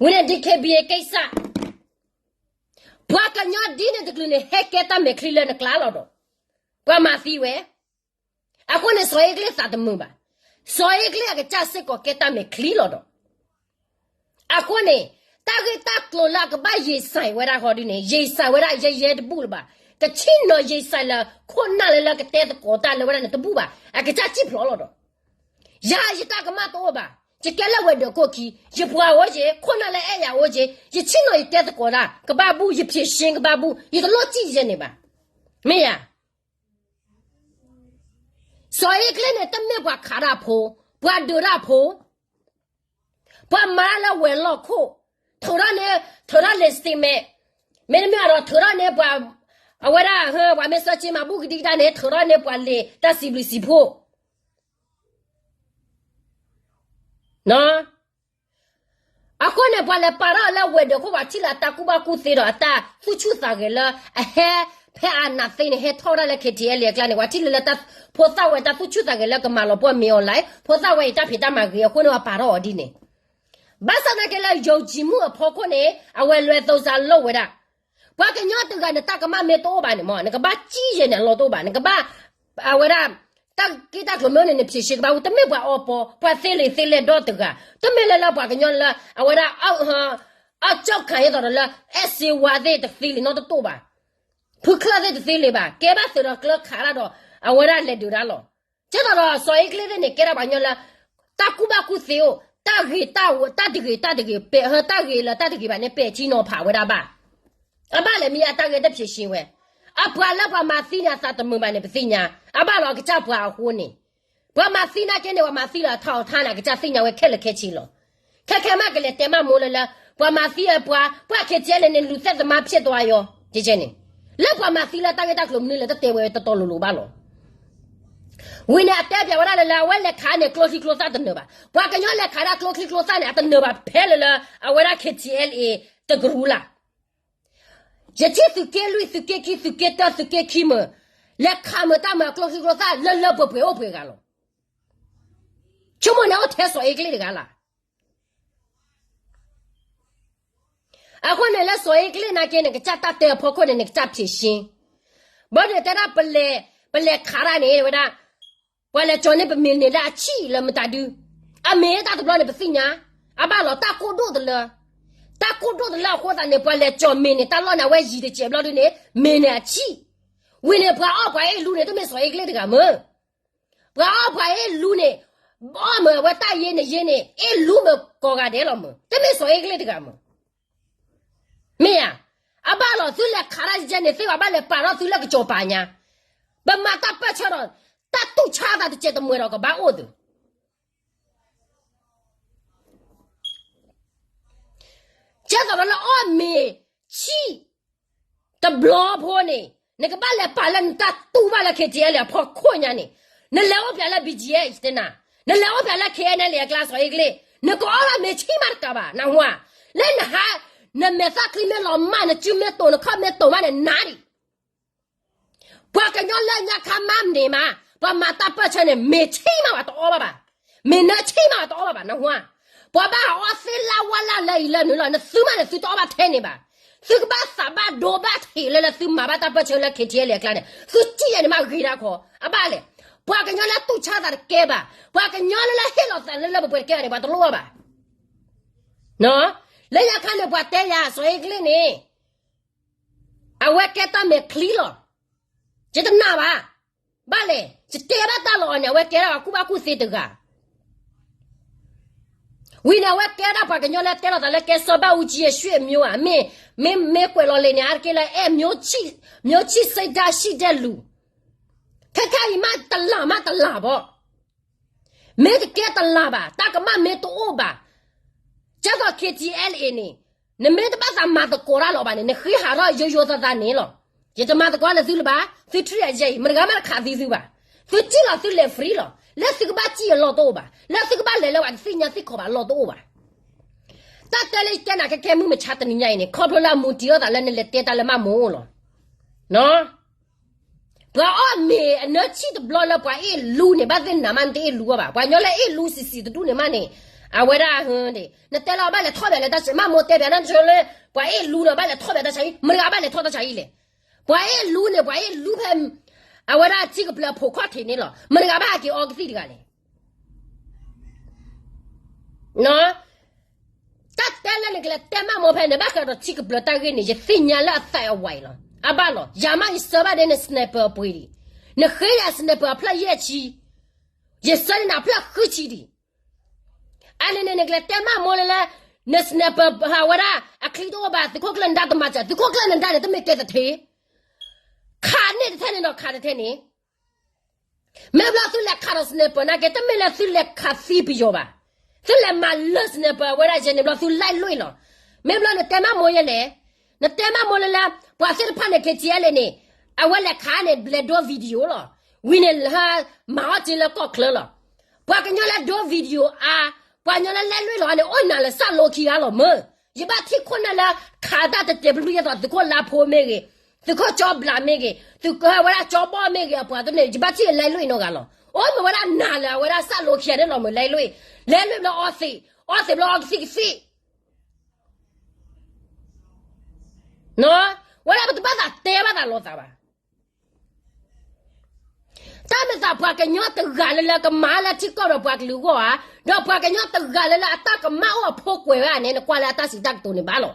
ဝံၤန့ၣ် DKBA ကိစ္စ, ပှၤကညီဒ်န့ၣ်တကလုာ်န့ၣ် ဟဲကဲတၢ်မဲာ်ချံလၢနကျါလီၤဒီး, ပှၤမၤသံဝဲ. အဃိန့ၣ် စီၤအ့ကျ့ၣ်သးတမုာ်ဘၣ်. စီၤအ့ကျ့ၣ်အကစၢ်စ့ၢ်ကီးကဲတၢ်မဲာ်ချံလီၤဒီး, အဃိန့ၣ် တၢ်ဂ့ၢ်တၢ်ကျိၤလၢအကဘၣ် ရင်ဆိုင် ဝဲဒၣ်ဃီဒ်န့ၣ် ရင်ဆိုင် ဝဲဒၣ်ယဲယဲတဘူၣ်လၢၤဘၣ်. ကဆံၣ်နီၤ ရင်ဆိုင် လၢခိၣ်နၢ်လၢလၢကတဲသကိးတၢ်လၢဝဲဒၣ်န့ၣ်တဘူၣ်ဘၣ်. အကစၢ်စံၣ်ဖျိးလီၤဒီး, ယၤယတၢ်ကမၣ်တအိၣ်ဘၣ်. ယကဲလၢဝဲၤဒၢးခိၣ်ခံ, ယပှၤအိၣ်က့ၤ, ခိၣ်နၢ်လၢအဲၣ်ယၤအိၣ်က့ၤ, ယဆံၣ်နီၤယတဲသကိးတၢ် ကဘၣ်ဘူၣ်, ယဖြေရှင်း ကဘၣ်ဘူၣ်, ယတလိၣ်စံၣ်ယဲန့ၣ်ဘၣ်. မ့ၢ်ယၤ စီၤအ့ကျ့ၣ်န့ၣ် တမ့ၢ်ပှၤခးတၢ်ဖိ, ပှၤဒုးတၢ်ဖိ, ပှၤမၤလၢဝဲၤလီၢ်ခိၣ်, ထုးထီၣ်န့ၣ်, ထုးထီၣ်န့ၢ် statement, မ့တမ့ၢ်ဒီးထုးထီၣ်န့ၢ်ပှၤ, အဝဲဒၣ်ဟၢ ပှၤမ့ၢ်စီဆ့မၤဘူၣ်ကဒံကဒါန့ၣ် ထုးထီၣ်န့ၢ်ပှၤလံာ်တၢ်စံးဘျုးစံးဖှိၣ် အဃိန့ၣ် ပှၤလဲၤပာ်ထီၣ်လၢဝဲၤဒၢးခိၣ် ပှၤထံၣ်လၢအတၢ်ကူၣ်ဘၣ်ကူၣ်သ့ဒီးအတၢ်သူၣ်ဆူၣ်သးဂဲၤလၢအဟဲ, ဖဲအနးသ့န့ၣ် ဟဲထီၣ်ဝဲဒၣ်လၢ KTLA အကျါန့ၣ် ပှၤထံၣ်လၢလၢတၢ်ဖိသၣ်ဝဲတၢ်သူၣ်ဆူၣ်သးဂဲၤလၢကမၤလီၤပှီၢ်မ့ၢ်အီၤလဲၣ်, ဖိသၣ်ဝဲအံၤတၢ်ဖံးတၢ်မၤဂ့ၤအဃိန့ၣ် ပာ်ထီၣ်အီၤဒ်န့ၣ် ဘၣ်ဆၣ်သနာ်က့လၢယုံကြည်မှုအဖီခိၣ်န့ၣ် အဝဲလွဲသုံးစားလုပ်ဝဲဒၣ်. ပှၤကညီတဂၤနတၢ်ကမၣ်မ့ၢ်တအိၣ်ဘၣ်န့ၣ်မ့ၢ် နကဘၣ်စံၣ်ယဲန့ၣ်အလီၢ်တအိၣ်ဘၣ်, နကဘၣ်, အဝဲဒၣ်, တၢ်ဂ့ၢ်တၢ်ကျိၤမ့ၢ်န့ၣ် နဖြေရှင်း ကဘၣ်ဘူၣ်, တမ့ၢ်ပှၤအီပီ, ပှၤသ့လံာ်သ့လဲၢ်ဒီတဂၤ, တမ့ၢ်လၢလၢပှၤကညီလၢ အဝဲဒၣ် အီၣ်ကၠီၣ်ခး ယသိးဒီးလၢ အဲၣ်စ့ဝါသ့ၣ်တသ့လံာ်နီတတိၢ်ဘၣ်, ဖုချၢၣ်သ့ၣ်တသ့လံာ်ဘၣ်, ကဲဘၣ်သုးဒီးကျၢခးတၢ်ဒီး အဝဲဒၣ်လဲၤဒုးတၢ်လီၤ. ကဲသိးဒီးစီၤအ့ကျ့ၣ်သ့ၣ်န့ၣ် ကဲဒၣ်ပှၤကညီလၢ တၢ်ကူၣ်ဘၣ်ကူၣ်သ့အိၣ်, တၢ်ဂ့ၤတၢ်ဝဲ တၢ်တဂ့ၤတၢ်တဂ့ၤ ပဲာ်ဟၢတၢ်ဂ့ၤလၢတၢ်တဂ့ၤဘၣ်န့ၣ် ပဲာ်ထံနီၤဖးဝဲဒၣ်ဘၣ်. အဘၣ်လဲၣ်မ့ၢ်အတၢ်ဂ့ၢ်တဖျ့ၣ်ဆ့ဝဲ, အပှၤလၢပှၤမၤသံန့ၣ်အသးတမုာ်ဘၣ်န့ၣ် ပသ့ၣ်ညါ, အဘၣ်လီၤအကစၢ်ပှၤအဃိန့ၣ်, ပှၤမၤသံနာ်က့န့ၣ် ပှၤမၤသံလၢအထီၣ်အထါန့ၣ် အကစၢ်သ့ၣ်ညါဝဲခဲလၢာ်ခဲဆ့လီၤ. ခဲခဲမးကလဲၤတဲမၢ်မိၢ်လၢလၢ, ပှၤမၤသံအပှၤ, ပှၤ KTLA န့ၣ် လူသတ်သမားဖြစ်သွားရော, ကဲကဲန့ၣ်, လၢပှၤမၤသံလၢတၢ်ဂ့ၢ်တၢ်ကျိၤမနုၤလဲၣ် တတဲဝဲတီတီလိၤလိၤဘၣ်လီၤ. ဝံၤန့ၣ် အတဲပၠးဝဲဒၣ်လၢလၢ အဝဲလဲၤခးန့ၣ် ကျိချံကျိသၣ်တနၢၤဘၣ်. ပှၤကညီလဲၤခးဒၣ်ကျိချံကျိသၣ်န့ၣ် အတနၢၤဘၣ်ဖဲလၢလၢ အဝဲဒၣ် KTLA တကရူၢ်လၢ်. ယထံၣ်သုးက့လွံၢ် သုးက့ခံ သုးက့တၢ သုးက့ခံမုၢ်, လဲၤခးမုၢ်တၢ်မုၢ်အကျိချံကျိသၣ်လၢလၢပှဲၤပှဲၤအိၣ်ပှဲၤဂၤလီၤ. ဆိကမိၣ်န့ၣ်အိၣ်ထဲစီၤအ့ကျ့ၣ်တဂၤလၢ် အဃိန့ၣ်လၢစီၤအ့ကျ့ၣ်နာ်က့န့ၣ် ကစၢ်တၢ်တဲအဖီခိၣ်န့ၣ် နကစၢ်ဖြ့ၣ်ရှ့, ဘၣ်န့ၣ်တဲဒၣ် ပလဲၤခးတၢ်န့ၣ်ဝဲဒၣ်, ပှၤလဲၤကၠီၤန့ၢ်ပမ့ၢ်န့ၣ်လၢအဆံၣ်လၢမတၤဒု, အမ့ၢ်တၢ်တဘျီန့ၣ်ပသ့ၣ်ညါ, အဘၣ်လီၤတၢ်ကိၢ်ဒိၣ်တလၢ, တၢ်ကိၢ်ဒိၣ်တလၢအဃိသတးန့ၣ် ပှၤလဲၤကၠီၤမ့ၢ်န့ၣ် တၢ်လီၢ်န့ၣ် အဝဲယံၤတစဲးဘျီဒုန့ၣ် မ့ၢ်န့ၣ်အဆံၣ်, ဝံၤန့ၣ်ပှၤအီၣ်ပှၤအ့ၣ်လူန့ၣ် တမ့ၢ်စီၤအ့ကျ့ၣ်တဂၤမုၢ် ပှၤအီၣ်ပှၤအ့ၣ်လူန့ၣ်, အီၣ်မုၢ်အဝဲတၢ်ယ့န့ၣ်ယ့န့ၣ် အ့ၣ်လူမုၢ်ကိးဂၤဒဲးလီၤမုၢ်, တမ့ၢ်စီၤအ့ကျ့ၣ်တဂၤမုၢ်, မ့ၢ်ဧါ, အဘၣ်လီၤသုလဲၤခးတၢ်ယဲန့ၣ် သ့ၣ်ပှၤဘၣ်လဲၤပာ်ထီၣ်သုလၢကစီၤပၤညါ, ပမၤတၢ်ပၢၢ်ဆၢဒီး, တၢ်တူၢ်ဆါသးတစဲးတမှဲၤဒီးကဘၣ်အိၣ်သု ကဲသိးဒီးလၢအီၣ်မ့ၤဆံၣ်တဘျီဖိန့ၣ်, နကဘၣ်လဲၤပာ်လၢနတၢ်တူၢ်ဘၣ်လၢ K T L အဖီခိၣ်ညါန့ၣ်, နလဲၤအိၣ်ဖျဲၣ်လၢ B G F တဲနၤ, နလဲၤအိၣ်ဖျဲၣ်လၢ K N L A အကျါ စီၤအ့ကလ့ၣ်, နကအီၣ်ဘၣ်မ့ၤဆံၣ်မးတကးဘၣ် နဟါ, လၢနဟါ, နမဲာ်သၣ်ချံမ့ၢ်လီၤမၢ် နစုမ့ၢ်တိာ် နခီၣ်မ့ၢ်တိာ်မးန့ၣ် နၤဒံး ပှၤကညီလၢညါခါမးန့ၣ်မး, ပှၤမၤတၢ်ပၢၢ်ဆၢန့ၣ် မ့ၤဆံၣ်မးဝဲတအီၣ်ဘၣ်ဘၣ်, မ့ၤနၢဆံၣ်မးဝဲတအီၣ်ဘၣ်ဘၣ် နဟါ, ပှၤဘၣ်ဟးအီၣ်သ့ၣ်လၢဝါလၢ်လၢအံၤလၢနုာ်လီၤ နသုမးန့ၣ်သုတအီၣ်ဘၣ်ထဲန့ၣ်ဘၣ်, သုကဘၣ်သးဘၣ်ဒိဘၣ်ထံးလၢလၢသုမၤဘၣ်တၢ်ပၢၢ်ဆၢလၢ K T L A အကျါန့ၣ် သုစံၣ်ယဲန့ၣ်မးဂ့ၤဒၣ်ခီ, အဘၣ်လဲၣ်, ပှၤကညီလၢတူၢ်ဆါသးတကဲဘၣ်, ပှၤကညီလၢလၢဟ့ၣ်လီၤသးလၢလၢပှဲၤပှဲၤတကဲဘၣ်န့ၣ် ပှၤတလိၣ်ဘၣ်ဘၣ် လၢညါခါန့ၣ် ပှၤတဲယၤ စီၤအ့ကလ့ၣ်န့ၣ် အဝဲကဲတၢ်မဲာ်ချံလီၤ. ယတနာ်ဘၣ်. ဘၣ်လဲၣ် ယတဲဘၣ်တၢ်လီၤအီၤန့ၣ် အဝဲကဲဒၣ်အကူၣ်ဘၣ်ကူၣ်သ့တဂၤ ဝံၤန့ၣ် အဝဲကဲဒၣ်ပှၤကညီလၢတဲလီၤသးလၢကဲစီၤဘၣ်အူကၠံအဆွေမျိုးဧါ, မ့ၢ်, မ့ၢ်ကွဲးလီၤလံာ်န့ၣ် အါတက့ၢ်လၢအဲၣ်မျိုးချစ်, မျိုးချစ်စိတ်ဓာတ်ရှိတဲ့လူ, ခဲခါအံၤမးတလၢ်မးတလၢ်ဘၣ်. မ့ၢ်တကဲတလၢ်ဘၣ်, တၢ်ကမၣ်မ့ၢ်တအိၣ်ဘၣ်, ကၢ်သိး K T L A န့ၣ်, နမ့ၢ်တဘၣ်သးမၤသကိးတၢ်လီၤဘၣ်န့ၣ် နဃ့ဟးထီၣ်ယိယိသးသးန့ၣ်လီၤ. ယတမၤသကိးလၢသုလၢၤဘၣ်, သု treat ယဲအံၤ မတဂၤမးတခးသံသုဘၣ်. သုစံၣ်လီၤသုလဲၤ free လီၤ. လၢသုကဘၣ်စံၣ်အလီၢ်တအိၣ်ဘၣ်, လၢသုကဘၣ်လဲၤလၢပှၤတသ့ၣ်ညါသ့ၣ်ခီဘၣ်အလီၢ်တအိၣ်ဘၣ်. တၢ်တဲလၢယတဲနၤခဲခဲမုၢ်မဆါတနံၤညါအံၤန့ၣ် ခီဖျိလၢအမူတံၤအီၣ်သးလၢနလဲၤတဲတၢ်လၢမးမိၢ်လီၤ. ပှၤအီၣ်မ့ၤအနၢဆံၣ်တဘျီလၢပှၤအ့ၣ်လူန့ၣ် ဘၣ်သ့ၣ်နၤမးနတအ့ၣ်လူအီၤဘၣ်. ပှၤကညီလၢအ့ၣ်လူစံးစံးတဒူၣ်န့ၣ်မးန့ၣ်, အဝဲဒၣ်ဟန့ၣ် နတဲလီၤဘၣ်လဲၤထီၣ်ဘၣ်လဲၤတၢ်ဆါ, မးမိၢ်တဲဘၣ်နၤလၢ ပှၤအ့ၣ်လူန့ၣ် ဘၣ်လဲၤထီၣ်ဘၣ်တၢ်ဆါအံၤ, မတဂၤဘၣ်လဲၤထီၣ်တၢ်ဆါအံၤလဲၣ်. ပှၤအ့ၣ်လူန့ၣ် ပှၤအ့ၣ်လူဖဲ အဝဲဒၣ်ထံကပျၢၤအဖိးခီၣ်ထံးန့ၣ်လီၤ. မတဂၤဘၣ်ဟဲက့ၤအီကသံၣ်တဂၤလဲၣ်. တၢ်တဲလၢနကလဲၤတဲမးမိၢ်ဖဲန့ၣ် ဘၣ်ဃးဒီးထံကပျၢၤတၢ်ဂ့ၢ်န့ၣ် ယသ့ၣ်ညါလၢအသးအဝဲအံၤလီၤ. အဘၣ်လီၤ. ယၤမးယဆၢဘၣ်ဒ်န sniper အပှ့ၤဒံး, နဃ့ယၤ sniper အဖျၢၣ်ယဲၢ်ဆံ, ယဆၢန့ၢ်နၤအဖျၢၣ်ဃုဆံဒံး. အန့ၣ်န့ၣ် နကလဲၤတဲမးမိၢ်လၢလၢ န sniper ဟးဝဲဒၣ် အချံတအိၣ်ဘၣ် သုးခိၣ်ကျၢၢ်နဒါတမၤစၢၤ, သုးခိၣ်ကျၢၢ်နဒါန့ၣ် တမ့ၢ်ကဲသထ့ ခးန့ၢ်တထဲန့ၣ်ဒီးခးတထဲန့ၣ် မ့ၢ်ဘျီသုလဲၤခးဒီး sniper နာ်က့ တမ့ၢ်လၢသုလဲၤခးသံပယီၤဘၣ်. သုလဲၤမၤလၢ sniper အဝဲဒၣ်ယဲန့ၣ်ဘျီသုလဲၤလွံၢ်လီၤ. မ့ၢ်ဘျီနတဲမးမိၢ်ယဲလဲၣ်, နတဲမးမိၢ်လၢလၢ ပှၤသ့ၣ်တဖၣ်န့ၣ် KTLA န့ၣ် အဝဲလဲၤခးန့ၣ် လဲၤဒိ video လီၤ. ဝံၤန့ၣ် မၤအီၣ်က့ၤလၢကီၢ်ချၢလီၤ. ပှၤကညီလၢဒိ video အါ, ပှၤကညီလၢလဲၤလွံၢ်လီၤန့ၣ် အိၣ်နၤလၢစၢ်လိခံဂၤလီၤမၢ်. ယဘၣ်ထံၣ်ခိၣ်နၢ်လၢ ခးတၢ်တတဲာ်ပလူယဲသိး သုးခိၣ်လါဖိမ့ၢ်ဂ့ၤ, သုးခိၣ်ကၠီဘျးမ့ၢ်ဂ့ၤ, သုးကဝဲဒၣ်ကၠီဘီၣ်မ့ၢ်ဂ့ၤ အပှၤတန့ၣ် ယဘၣ်ထံၣ်လဲၤလွံၢ်နီတဂၤလီၤ. အိၣ်မ့ၢ်ဝဲဒၣ်နၤလၢအဝဲဒၣ်စၢ်လိခံဂၤန့ၣ်လီၤမၢ် လဲၤလွံၢ်, လဲၤလွံၢ်ဘျီအီသံး, အီသံးဘျီအီကသံၣ်ကသံၣ် ဝဲဒၣ်ပတဘၣ်သးတဲဘၣ်သးလိာ်သးဘၣ်. တၢ်မ့ၢ်သးပှၤကညီတဂၤလၢလၢကမၤလၢထံကီၢ်ဒီးပှၤကလုာ်အဂီၢ်ဧါ, ဒီးပှၤကညီတဂၤလၢလၢအတၢ်ကမၣ်အိၣ်အဖိကွဲးဝဲဧါန့ၣ် နကွၢ်လၢအတၢ်စံးတၢ်ကတိၤန့ၣ်ဘၣ်လီၤ.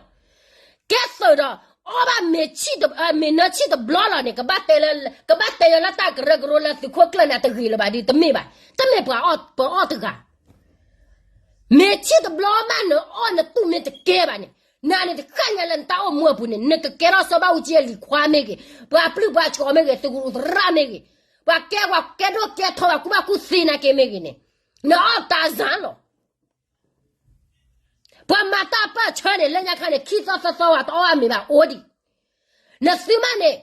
ကဲသုးဒီး အီၣ်ဘၣ်မ့ၤဆံၣ်တ, မ့ၤနၢဆံၣ်တဘျီလီၤန့ၣ် ကဘၣ်တဲလၢ, ကဘၣ်တဲလၢတၢ်ကရၢကရိလၢသုးခိၣ်ကျၢၢ်န့ၣ် အတဂ့ၤလၢၤဘၣ်ဒီး တမ့ၢ်ဘၣ်, တမ့ၢ်ပှၤအီၣ်တဂၤ မ့ၤဆံၣ်တဘျီမးနအီၣ်နတူၢ်မ့ၢ်တကဲဘၣ်န့ၣ်, နၤန့ၣ်တဃၣ်ညါလၢနတၢ်အိၣ်မူအပူၤန့ၣ် နကကဲထီၣ်စီၤဘၣ်အူကၠံအလံၤခွါမ့ၢ်ဂ့ၤ, ပှၤပျုၢ်ပှၤကီၤမ့ၢ်ဂ့ၤ, သုးကရူးသရၣ်မ့ၢ်ဂ့ၤ, ပှၤကဲပှၤကဲဒိၣ်ကဲထီပှၤကူၣ်ဘၣ်ကူၣ်သ့နာ်က့မ့ၢ်ဂ့ၤန့ၣ်, နအီၣ်တၢ်စၢ်လီၤ. ပှၤမၤတၢ်ပၢၢ်ဆၢန့ၣ် လၢညါခါန့ၣ် ခံသီသၢသီဝဲတအီၣ်အမ့ၤဘၣ်အိၣ်ဒံး, နသုမးန့ၣ်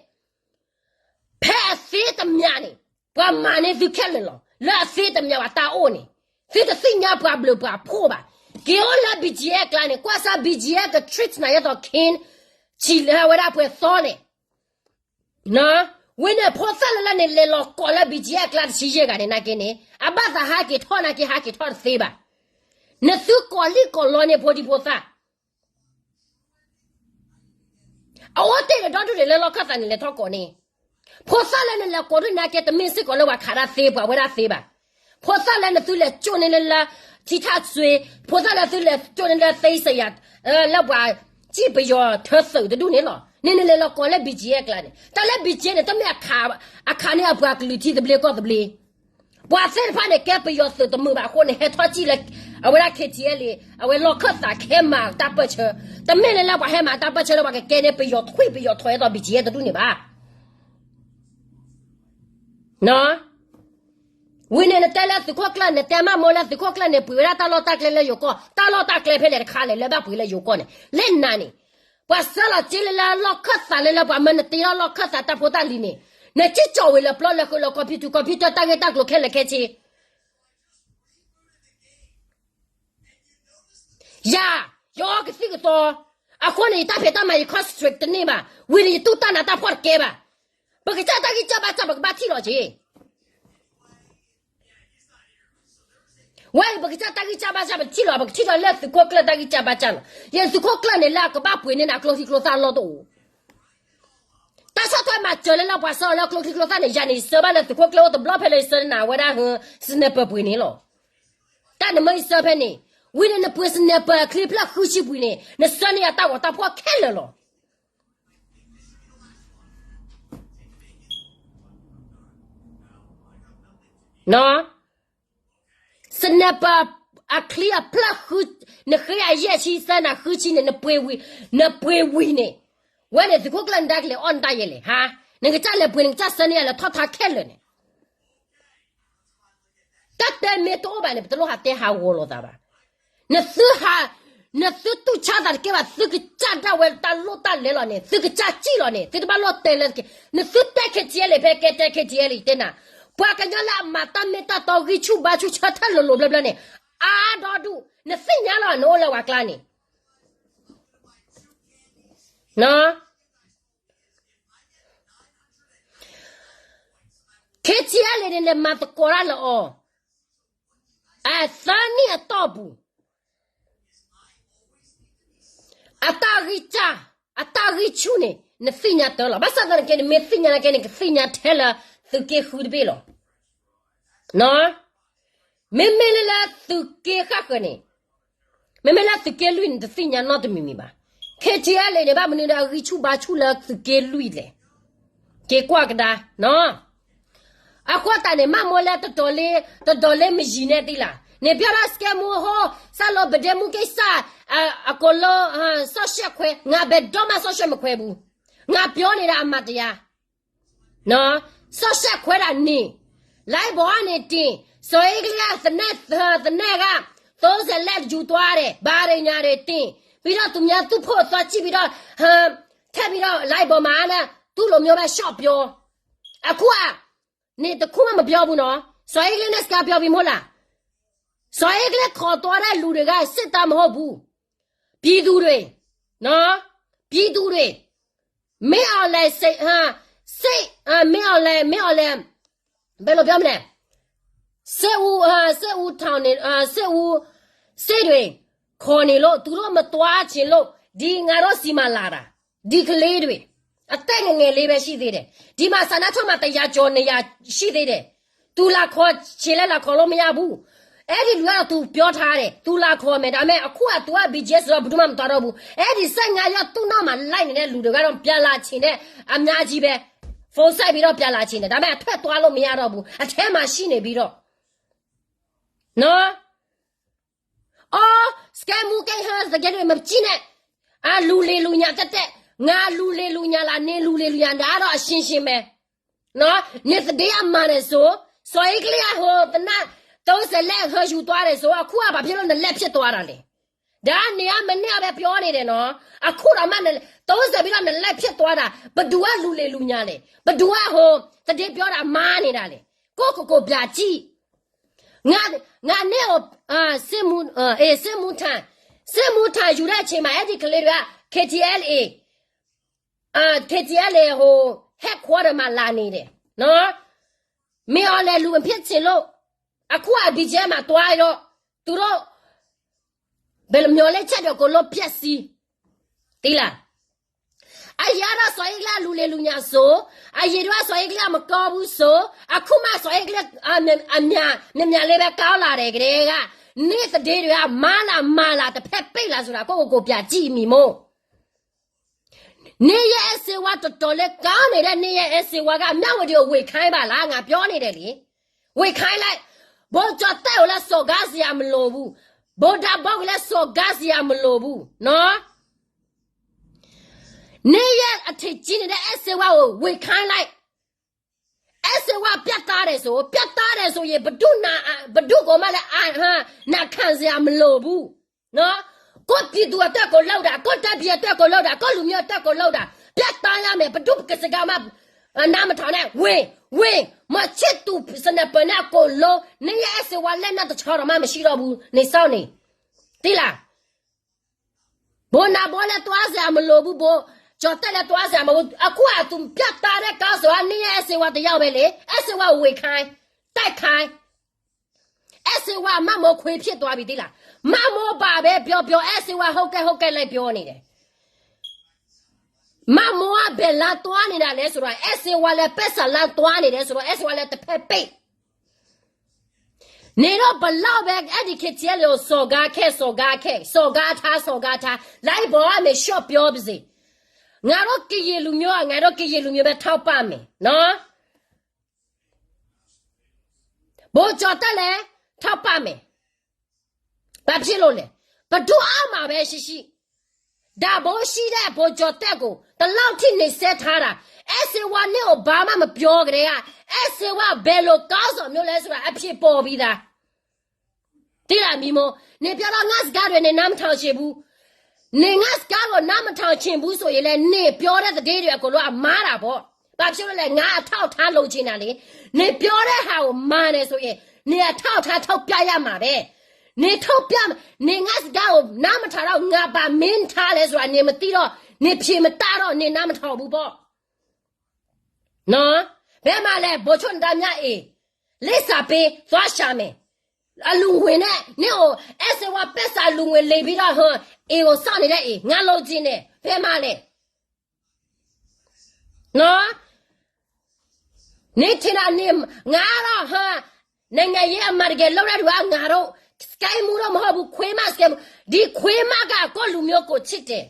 ဖဲအသ့တမံၤန့ၣ် ပှၤမၤန့ၢ်သုခဲလၢာ်လီၤ. လၢအသ့တမံၤဝဲတၢ်အိၣ်န့ၣ် သုတသ့ၣ်ညါပှၤဘျုးပှၤဖှိၣ်ဘၣ်. က့ၤအိၣ်လၢ BGF အကျါန့ၣ် ကွၢ်စၢ် BGF က treat နၤယဲသိး King ဆံးလၢဝဲဒၣ်ပှဲၤသီန့ၣ်, ဝံၤန့ၣ်ဖိသၣ်လၢလၢန့ၣ် လဲၤလီၤကိးလၢ BGF အကျါတဆံယဲၢ်ဂၤန့ၣ် နာ်က့န့ၣ် အဘၣ်သးဟးက့ၤထီၣ်နာ်က့ ဟးက့ၤထီၣ်တသ့ဘၣ်. နသုကိးလံၣ်ကိးလီန့ၢ်ဖိဒံဖိသၣ် အအိၣ်တ့ၢ်ဒီးဒီဒူၣ်န့ၣ်လၢလီၢ်ခၢၣ်သးန့ၣ် လဲၤထီၣ်ကိးန့ၢ်, ဖိသၣ်လၢနလဲၤကိးဒူၣ်နာ်က့ တမ့ၢ်စ့ၢ်ကီးလၢပှၤခးတၢ်သ့ပှၤဝဲဒၣ်သ့ဘၣ်. ဖိသၣ်လၢနသုလဲၤကၠိၣ်န့ၢ်လၢလၢ ထံထၣ်စွ့, ဖိသၣ်လၢသုလဲၤကၠိၣ်န့ၢ်လၢသ့စယၤ, လၢပှၤစံၣ်ပယီၤထၢသုးတဒူၣ်န့ၣ်လီၤ. န့ၣ်နလဲၤလီၤကိးလၢ BGF အကျါန့ၣ် တၢ်လၢ BGF န့ၣ် တမ့ၢ်အခးန့ၢ်အပှၤကလုာ်ထံသဘျ့ကီၢ်သဘျ့ ပှၤသ့ၣ်တဖၣ်န့ၣ် ကဲပယီၤသုးတမုာ်ဘၣ်အဃိန့ၣ် ဟဲထီၣ်စံၣ်လၢ အဝဲဒၣ် KTLA အဝဲလီၢ်ခၢၣ်သးကဟဲမၤတၢ်ပၢၢ်ဆၢ, တမ့ၢ်လၢလၢပှၤဟဲမၤတၢ်ပၢၢ်ဆၢလၢပှၤကကဲန့ၢ်ပယီၤထွံၣ်ပယီၤထွဲအသိး BGF တဒူၣ်န့ၣ်ဘၣ်. ဝံၤန့ၣ်နတဲလၢသုးခိၣ်ကျၢၢ် နတဲမးမိၢ်လၢသုးခိၣ်ကျၢၢ်န့ၣ် ပှ့ၤဝဲဒၣ်တၢ်လီၢ်တၢ်ကျဲလၢယိၤကီၢ်, တၢ်လီၢ်တၢ်ကျဲဖဲလဲၣ်တခါလဲၣ် လၢဘၣ်ပှ့ၤလၢယိၤကီၢ်န့ၣ် လၢနၤန့ၣ် ပှၤဆှၢလီၤစ့လၢလၢလီၢ်ခၢၣ်သးလၢလၢပှၤမၢနတ့ထီၣ်လီၢ်ခၢၣ်သးတၢ်ဖိတၢ်လံၤန့ၣ်, နစံၣ်ကၠီၣ်ဝံၤလၢပျီလၢဃုာ်လၢ computer computer တၢ်ဂ့ၢ်တၢ်ကျိၤခဲလၢာ်ခဲဆ့ ယၤ, ယအီကသံၣ်ကသီ, အဃိန့ၣ် ယတၢ်ဖံးတၢ်မၤယ concentrate တန့ၢ်ဘၣ်, ဝံၤန့ၣ်ယတူၢ်တၢ်နးတၢ်ဖှီၣ်တကဲဘၣ်. ပကစၢ်တၢ်ဂံၢ်စၢ်ဘါစၢ် ပကဘၣ်ထံၣ်လီၤက့ၤ ဝဲအံၤ ပကစၢ်တၢ်ဂံၢ်စၢ်ဘါစၢ် ပထံၣ်လီၤ, ပကထံၣ်လီၤလၢသုးခိၣ်ကျၢၢ်တၢ်ဂံၢ်စၢ်ဘါစၢ်လီၤ. ယသုးခိၣ်ကျၢၢ်န့ၣ် လၢအကဘၣ်ပှ့ၤန့ၢ်နၤကျိချံကျိသၣ်အလီၢ်တအိၣ်. တၢ်ဆီၣ်ထွဲမၤစၢၤလၢလၢပှၤဆှၢအီၤလၢကျိချံကျိသၣ်န့ၣ် ယၤန့ၣ် ယဆှၢဘၣ်လၢသုးခိၣ်ကျၢၢ်အိၣ်တဘျီဖဲလၢယဆှၢနၤဝဲဒၣ် sniper ပှ့ၤန့ၣ်လီၤ. တၢ်နမ့ၢ်ယဆှၢဖဲန့ၣ်, ဝံၤန့ၣ်နပှ့ၤ sniper အချံဖျၢၣ်ဃုဆံပှ့ၤန့ၣ် နဆှၢန့ၢ်ယၤတၢ်ဂီၤတၢ်ဖှီၣ်ခဲလၢာ်လီၤ. sniper အချံအဖျၢၣ်ဃု, နဃ့အယဲၢ်ဆံ ယဆှၢနၤဃုဆံန့ၣ် နပှ့ၤဝံၤ, နပှ့ၤဝံၤန့ၣ်, ဝဲန့ၣ်သုးခိၣ်ကျၢၢ်နဒါကလဲၤအီၣ်နတၢ်ယဲလဲၣ်, ဟါ, နကစၢ်လဲၤပှ့ၤ နကစၢ်ဆှၢန့ၢ်ယၤလၢထီၣ်ထါခဲလၢာ်န့ၣ် တၢ်တဲမ့ၢ်တအိၣ်ဘၣ်န့ၣ် ပတလိၣ်ဟးတဲဟးဂီၤလိာ်သးဘၣ်. နသုဟး, နသုတူၢ်ဆါသးတကဲဘၣ်, သုကစၢ်ဒၣ်ဝဲတၢ်လိၣ်တၢ်လဲလီၤန့ၣ် သုကစၢ်စံၣ်လီၤန့ၣ် သုတဘၣ်လိၣ်တဲလၢတက့ၢ်. နသုတဲ KTLA ဖဲကဲတဲ KTLA တဲနၤ, ပှၤကညီလၢအမၤတၢ်မ့ၢ်တၢ်တီ ဂံၢ်ဆူၣ်ဘါဆူၣ် ဆၢထၢၣ်လိၤလိၤဘျၢဘျၢန့ၣ်, အါဒီဒူၣ်, နသ့ၣ်ညါလီၤ နအိၣ်လၢဝဲကျါန့ၣ် KTLA န့ၣ် နမၤသကိးတၢ်လၢအီၤ, အသၢနံၣ်အတီၢ်ပူၤ, အတၢ်ဂံၢ်စၢ်, အတၢ်ဂံၢ်ဆူၣ်န့ၣ် နသ့ၣ်ညါတၢ်လီၤ. ဘၣ်ဆၣ်သနာ်က့ နမ့ၢ်သ့ၣ်ညါနာ်က့န့ၣ် ကသ့ၣ်ညါထဲလၢသုးက့ဃုတဘ့ၣ်လီၤ. မ့မ့ၢ်လၢလၢသုးက့ဃၣ်ဃၢၤန့ၣ်, မ့မ့ၢ်လၢသုးက့လွံၢ်န့ၣ် တသ့ၣ်ညါနီတမံၤမံၤဘၣ်. KTLA န့ၣ် ဘၣ်မနုၤဒီးအဂံၢ်ဆူၣ်ဘါဆူၣ်လၢသုးက့လွံၢ်လဲၣ်. က့ၤကွၢ်ကဒါ, အဃိသတးန့ၣ် မ့ၢ်မိၢ်လၢတတီၤလၢ, တတီၤလၢမယံၤနဲသ့လၢ်, န့ၣ်ပျီဒီး စကဲမူဟိ, စၢ်လီၤပဒဲမူက့ၢ်စၢ်, အကိးလီၤ, စီၤရှဲၣ်ခွဲ, ငါဘဲဒီမးစီၤရှဲၣ်မခွဲဘူး, ငါပျီန့ၣ်ဒီးအမၤတယါ စီၤရှဲၣ်ခွဲဒၣ်န့ၣ်, လၢဘီန့ၣ်တ့ၢ်, စီၤအ့ကလံးသနဲ, သနဲဂၤ, သိစဲးလဲးယူၤတွါဒီး ဘၣ်ရ့ၣ်ညါဒီးတ့ၢ်, ပံၤဒီးသူၣ်မၠါသူၣ်ဖိအသီစံၣ်ပံၤဒီး, ထဲပံၤဒီးလၢဘီမၤလၢ, သူၣ်လိာ်မၠိဘၣ်ရှီၣ်ပျီ, အခိၣ်အ န့ၣ်တခူၣ်မးမပျီဘူးနီၤ, စီၤအ့ကလံးန့ၣ်စကါပျီပံၤမ့ၢ်လၢ်, စီၤအ့ကလံးခိးတွါဒၣ်လူၤတဂၤ စစ်သားမဟုတ်ဘူး, ပြည်သူတွေ, ပြည်သူတွေ, မင်းအောင်လှိုင်, စစ်, မင်းအောင်လှိုင်, မင်းအောင်လှိုင်, ဘယ်လိုပြောမလဲ, စစ်ဦး, စစ်ဦးထောင်နေ, စစ်ဦး, စစ်တွေ, ခေါ်နေလို့ သူတို့မသွားချင်လို့ ဒီငါတို့ဆီမှာလာတာ, ဒီကလေးတွေ, အသက်ငယ်ငယ်လေးပဲရှိသေးတယ်, ဒီမှာစာနာထောက်မှာတစ်ရာကျော်နှစ်ရာရှိသေးတယ်, သူလာခေါ်ချင်လဲလာခေါ်လို့မရဘူး, အဲဒီလူကတော့သူပြောထားတယ်, သူလာခေါ်မယ်, ဒါပေမဲ့အခုကသူက ဘီဂျီအက်စ် ဆိုတော့ ဘယ်သူမှမသွားတော့ဘူး, အဲဒီဆယ့်ငါးရက်သူ့နောက်မှာလိုက်နေတဲ့လူတွေကတော့ပြန်လာချင်တဲ့အများကြီးပဲ, ဖုန်းဆက်ပြီးတော့ပြန်လာချင်တယ်, ဒါပေမဲ့အထွက်သွားလို့မရတော့ဘူး, အထဲမှာရှိနေပြီးတော့, နော်, အိ စကဲမူကဲဟဲ သကဲတွေမကြည့်နဲ့, အလူလီၤလူၤညါတၢ်တဲ, ငါလူလီၤလူၤညါလၢနလူလီၤလူၤညါ ဒါကတော့အရှင်းရှင်းပဲ, နသဒ့အမၤန့ၣ်စိ, စီၤအ့ကလံးအဟဲသနၢ်, သိစဲးလဲးဟဲယူၤတွါန့ၣ်စိ, အခုကဘာဖြစ်လို့နလဲဖြစ်သွားတာလဲ, ဒါနေအမနေ့ကပဲပြောနေတယ်နော်, အခုတောင်မှန, သိစဲးပြီးတော့နလဲဖြစ်သွားတာ, ဘယ်သူကလူလီၤလူၤညါလဲ, ဘယ်သူကဟဲ, သဒ့ပြောတာမှားနေတာလဲ, ကိုယ့်ကိုယ်ကိုပြန်ကြည့် ငါ, ငါနဲ့, အာ, စစ်မှု, အာ, အေး, စစ်မှုထမ်း, စစ်မှုထမ်းယူတဲ့အချိန်မှာ အဲ့ဒီကလေးတွေက KTLA, အာ, KTLA ဟို, headquarter မှာလာနေတယ်နော်, မင်းအောင်လှိုင်လူမဖြစ်ချင်လို့, အခုက ဘီဂျီအက်စ် မှာသွားတော့, သူတို့ ဘယ်လိုမျှော်လင့်ချက်တွေအကုန်လုံးပျက်စီး, သိလား, အရင်ကတော့ စီၤအ့ကလံးက လူလီၤလူၤညါစိ, အရင်တုန်းက စီၤအ့ကလံးက မကောင်းဘူးစိ, အခုမှ စီၤအ့ကလံး အ, အ, အမြတ်, မြတ်မြတ်လေးပဲ ကောင်းလာတယ်ကတည်းက, နင့်သဒ့တွေက မှားလား မှန်လား တစ်ဖက်ပိတ်လားဆိုတာ ကိုယ့်ကိုယ်ကိုပြန်ကြည့်မိမို့, နင့်ရဲ့အဲဆေးဝါး တော်တော်လေးကောင်းနေတဲ့ နင့်ရဲ့အဲဆေးဝါးက မြဝတီကို ဝေခိုင်းပါလား, ငါပြောနေတယ်လေ, ဝေခိုင်းလိုက်, ဗိုလ်ကျော်သက်ကိုလည်း စော်ကားစရာမလိုဘူး, ဗိုလ်ဒါဘိုးကိုလည်း စော်ကားစရာမလိုဘူးနော်. နေရဲ့အထင်ကြီးနေတဲ့ အဲဆေးဝါးကို ဝေခိုင်းလိုက်, အဲဆေးဝါးပြတ်သားတယ်ဆို, ပြတ်သားတယ်ဆိုရင် ဘယ်သူ့နာ, ဘယ်သူ့ကိုမှလည်း အာ, နာခံစရာမလိုဘူးနော်. ကိုယ့်ပြည်သူအတွက်ကို လုပ်တာ, ကိုယ့်တိုင်းပြည်အတွက်ကို လုပ်တာ, ကိုယ့်လူမျိုးအတွက်ကို လုပ်တာ, ပြတ်သားရမယ်, ဘယ်သူကစကားမှ နားမထောင်နဲ့, ဝင်, ဝင်, မချစ်သူစနက်ပယ်နဲ့ အကုန်လုံး, နရဲ့အဲၣ်စ့ဝါလက်နက်တချောင်းတောင်မှ မရှိတော့ဘူး, နေစောင့်နေ, သိလား? ဘိးနၤဘီလည်း သွားစရာမလိုဘူး, ဘိးကျော်သက်လည်း သွားစရာမလိုဘူး, အခုက သူပြတ်သားတဲ့ ကောင်းဆောင်က နရဲ့အဲၣ်စ့ဝါတယောက်ပဲလေ, အဲၣ်စ့ဝါ ဝင်ခိုင်း, တိုက်ခိုင်း, အဲၣ်စ့ဝါ မမော်ခွေဖြစ်သွားပြီ သိလား? မမော်ပါပဲ ပြောပြော, အဲၣ်စ့ဝါ ဟုတ်ကဲ့ ဟုတ်ကဲ့ လိုက်ပြောနေတယ်. မမော်က ဘယ်လမ်းသွားနေတာလဲဆိုတော့, အဲၣ်စ့ဝါလည်း ပက်ဆာလမ်းသွားနေတယ်ဆိုတော့, အဲၣ်စ့ဝါလည်း တစ်ဖက်ပိတ်. နင်တို့ဘယ်လောက်ပဲ အဲၣ်ဒို ခ့ၣ်ထံလ့ ကို စော်ကားခဲ့ စော်ကားခဲ့, စော်ကားထား စော်ကားထား, လိုက်ပေါ်ကနေ ရှော့ပြောပါစေ. ငါတို့ကရင်လူမျိုးက ငါတို့ကရင်လူမျိုးပဲ ထောက်ပံ့မယ်နော်. ဗိုလ်ကျော်သက်လည်း ထောက်ပံ့မယ်. ဘာဖြစ်လို့လဲ? ဘယ်သူအမှပဲရှိရှိ, ဒါဘိုးရှိတဲ့ ဗိုလ်ကျော်သက်ကို ဒီလောက်ထိ နှိပ်စက်ထားတာ, အဲၣ်စ့ဝါ နင့်ကို ဘာမှမပြောကတည်းက, အဲၣ်စ့ဝါ ဘယ်လို ကောင်းဆောင်မျိုးလဲဆိုတာ အဖြေပေါ်ပြီးသား. သိလား မီမို? နင်ပြောတော့ ငါ့စကားတွေ နင်နားမထောင်ချင်ဘူး. နင်ငါ့စကားကို နားမထောင်ချင်ဘူးဆိုရင်လည်း နင်ပြောတဲ့သတင်းတွေ အကုန်လုံးက မှားတာပေါ့. ဘာဖြစ်လို့လဲ? ငါအထောက်အထား လိုချင်တာလေ. နင်ပြောတဲ့ဟာကို မှန်တယ်ဆိုရင် နင်အထောက်အထား ထုတ်ပြရမှာပဲ. နင်ထုတ်ပြ, နင်ငါ့စကားကို နားမထောင်တော့ ငါဘာမင်းထားလဲဆိုတာ နင်မသိတော့, နင်ဖြေမတတ်တော့ နင်နားမထောင်ဘူးပေါ့နော်. ဘယ်မှာလဲ ဗိုလ်ချုပ်နဒါမြတ် အိမ်, လိပ်စာပေး, သွားရှာမယ်. အလူငွေနဲ့ နင့်ကို အဲၣ်စ့ဝါ ပိုက်ဆံလူငွေ လဲပြီးတော့ ဟို, အိမ်ကို စောင့်နေတဲ့အိမ်, ငါလိုချင်တယ်. ဘယ်မှာလဲ? နော်, နင်ထင်တာ နင်, ငါတော့ ဟို, နိုင်ငံရေးအမှန်တကယ် လုပ်တဲ့သူက ငါတို့ စကဲမူတော့ မဟုတ်ဘူး, ခွေးမ စကဲမူ, ဒီခွေးမက ကိုယ့်လူမျိုးကို ချစ်တယ်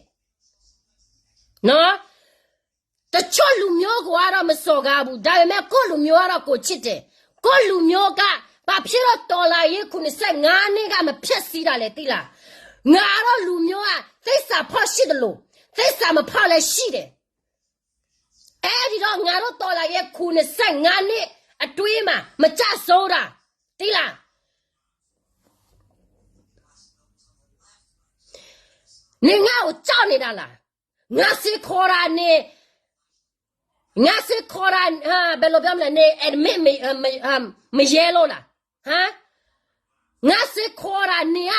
နော်. တချို့လူမျိုးကိုကတော့ မစော်ကားဘူး, ဒါပေမဲ့ ကိုယ့်လူမျိုးကတော့ ကိုယ်ချစ်တယ်. ကိုယ့်လူမျိုးက ဘာဖြစ်လို့ တော်လှန်ရေး ခုနှစ်ဆယ့်ငါးနှစ်က မဖျက်ဆီးတာလဲ သိလား? ငါတို့လူမျိုးက သစ္စာဖောက်ရှိသလို သစ္စာမဖောက်လည်းရှိတယ်. အဲဒီတော့ ငါတို့ တော်လှန်ရေး ခုနှစ်ဆယ့်ငါးနှစ်အတွင်းမှာ မကျဆုံးတာ, သိလား? နင်ငါ့ကို ကြောက်နေတာလား? ငါစ့ၢ်ကီးတာန့ၣ်, ငါစ့ၢ်ကီးတာ, ဘယ်လိုပြောမလဲ, နင် admit မ, မ, မရဲလို့လား? ဟမ်? ငါစ့ၢ်ကီးတာ နင်က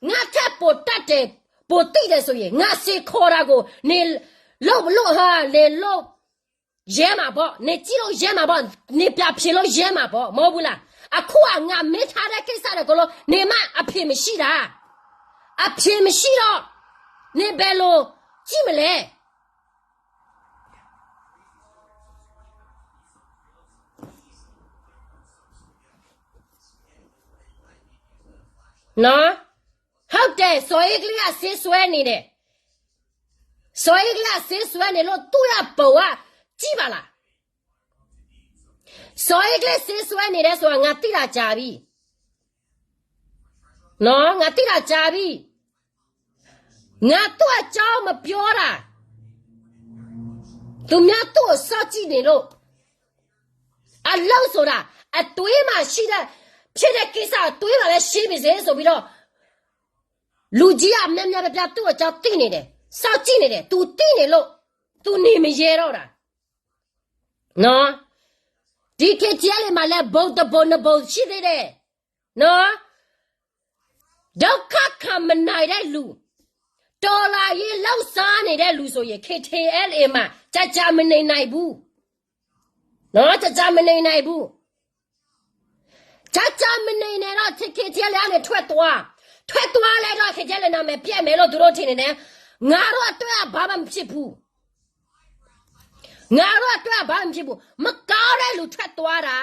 ငါ့ထက်ပိုတတ်တယ်, ပိုသိတယ်ဆိုရင်, ငါစ့ၢ်ကီးတာကို နင်လုပ်လို့, ဟမ်, နင်လုပ်ရဲမှာပေါ့, နင်ကြည့်လို့ရဲမှာပေါ့, နင်ပြန်ဖြေလို့ရဲမှာပေါ့, မဟုတ်ဘူးလား? အခုက ငါမေးထားတဲ့ကိစ္စတွေအကုန်လုံး နင်မှအဖြေမရှိတာ, အဖြေမရှိတော့ နင်ဘယ်လိုကြည့်မလဲ? နော်, ဟုတ်တယ်, စီၤအ့ကလံးက ဆေးစွဲနေတယ်. စီၤအ့ကလံးက ဆေးစွဲနေလို့ သူ့ရဲ့ဘဝ ကြည့်ပါလား. စီၤအ့ကလံး ဆေးစွဲနေတယ်ဆိုတာ ငါသိတာကြာပြီ. နော်, ငါသိတာကြာပြီ. ငါသူ့အကြောင်းမပြောတာ, သူများသူ့ကိုစောင့်ကြည့်နေလို့, အလုပ်ဆိုတာ အတွင်းမှာရှိတဲ့ ဖြစ်တဲ့ကိစ္စ အတွင်းမှာလည်းရှိနေစေဆိုပြီးတော့ လူကြီးက များများပြားပြား သူ့အကြောင်းသိနေတယ်, စောင့်ကြည့်နေတယ်, သူသိနေလို့ သူနေမရဲတော့တာ. နော်, ဒီ ခ့ၣ်ထံၣ်အဲလ်အ့ မှာလည်း ပုံတစ်ပုံနှစ်ပုံရှိသေးတယ်. နော်, ဒုက္ခခံမနိုင်တဲ့လူ, တော်လှန်ရေးလုပ်စားနေတဲ့လူဆိုရင် ခ့ၣ်ထံၣ်အဲလ်အ့ မှာ ကြာကြာမနေနိုင်ဘူး. နော်, ကြာကြာမနေနိုင်ဘူး. ကြာကြာမနေနိုင်တော့ ခ့ၣ်ထံၣ်အဲလ်အ့ ကနေထွက်သွား, ထွက်သွားလိုက်တော့ ခ့ၣ်ထံၣ်အဲလ်အ့ နာမည်ပျက်မယ်လို့ သူတို့ထင်နေတယ်. ငါတို့အတွက် ဘာမှမဖြစ်ဘူး. ငါတို့အတွက် ဘာမှမဖြစ်ဘူး. မကောင်းတဲ့လူထွက်သွားတာ,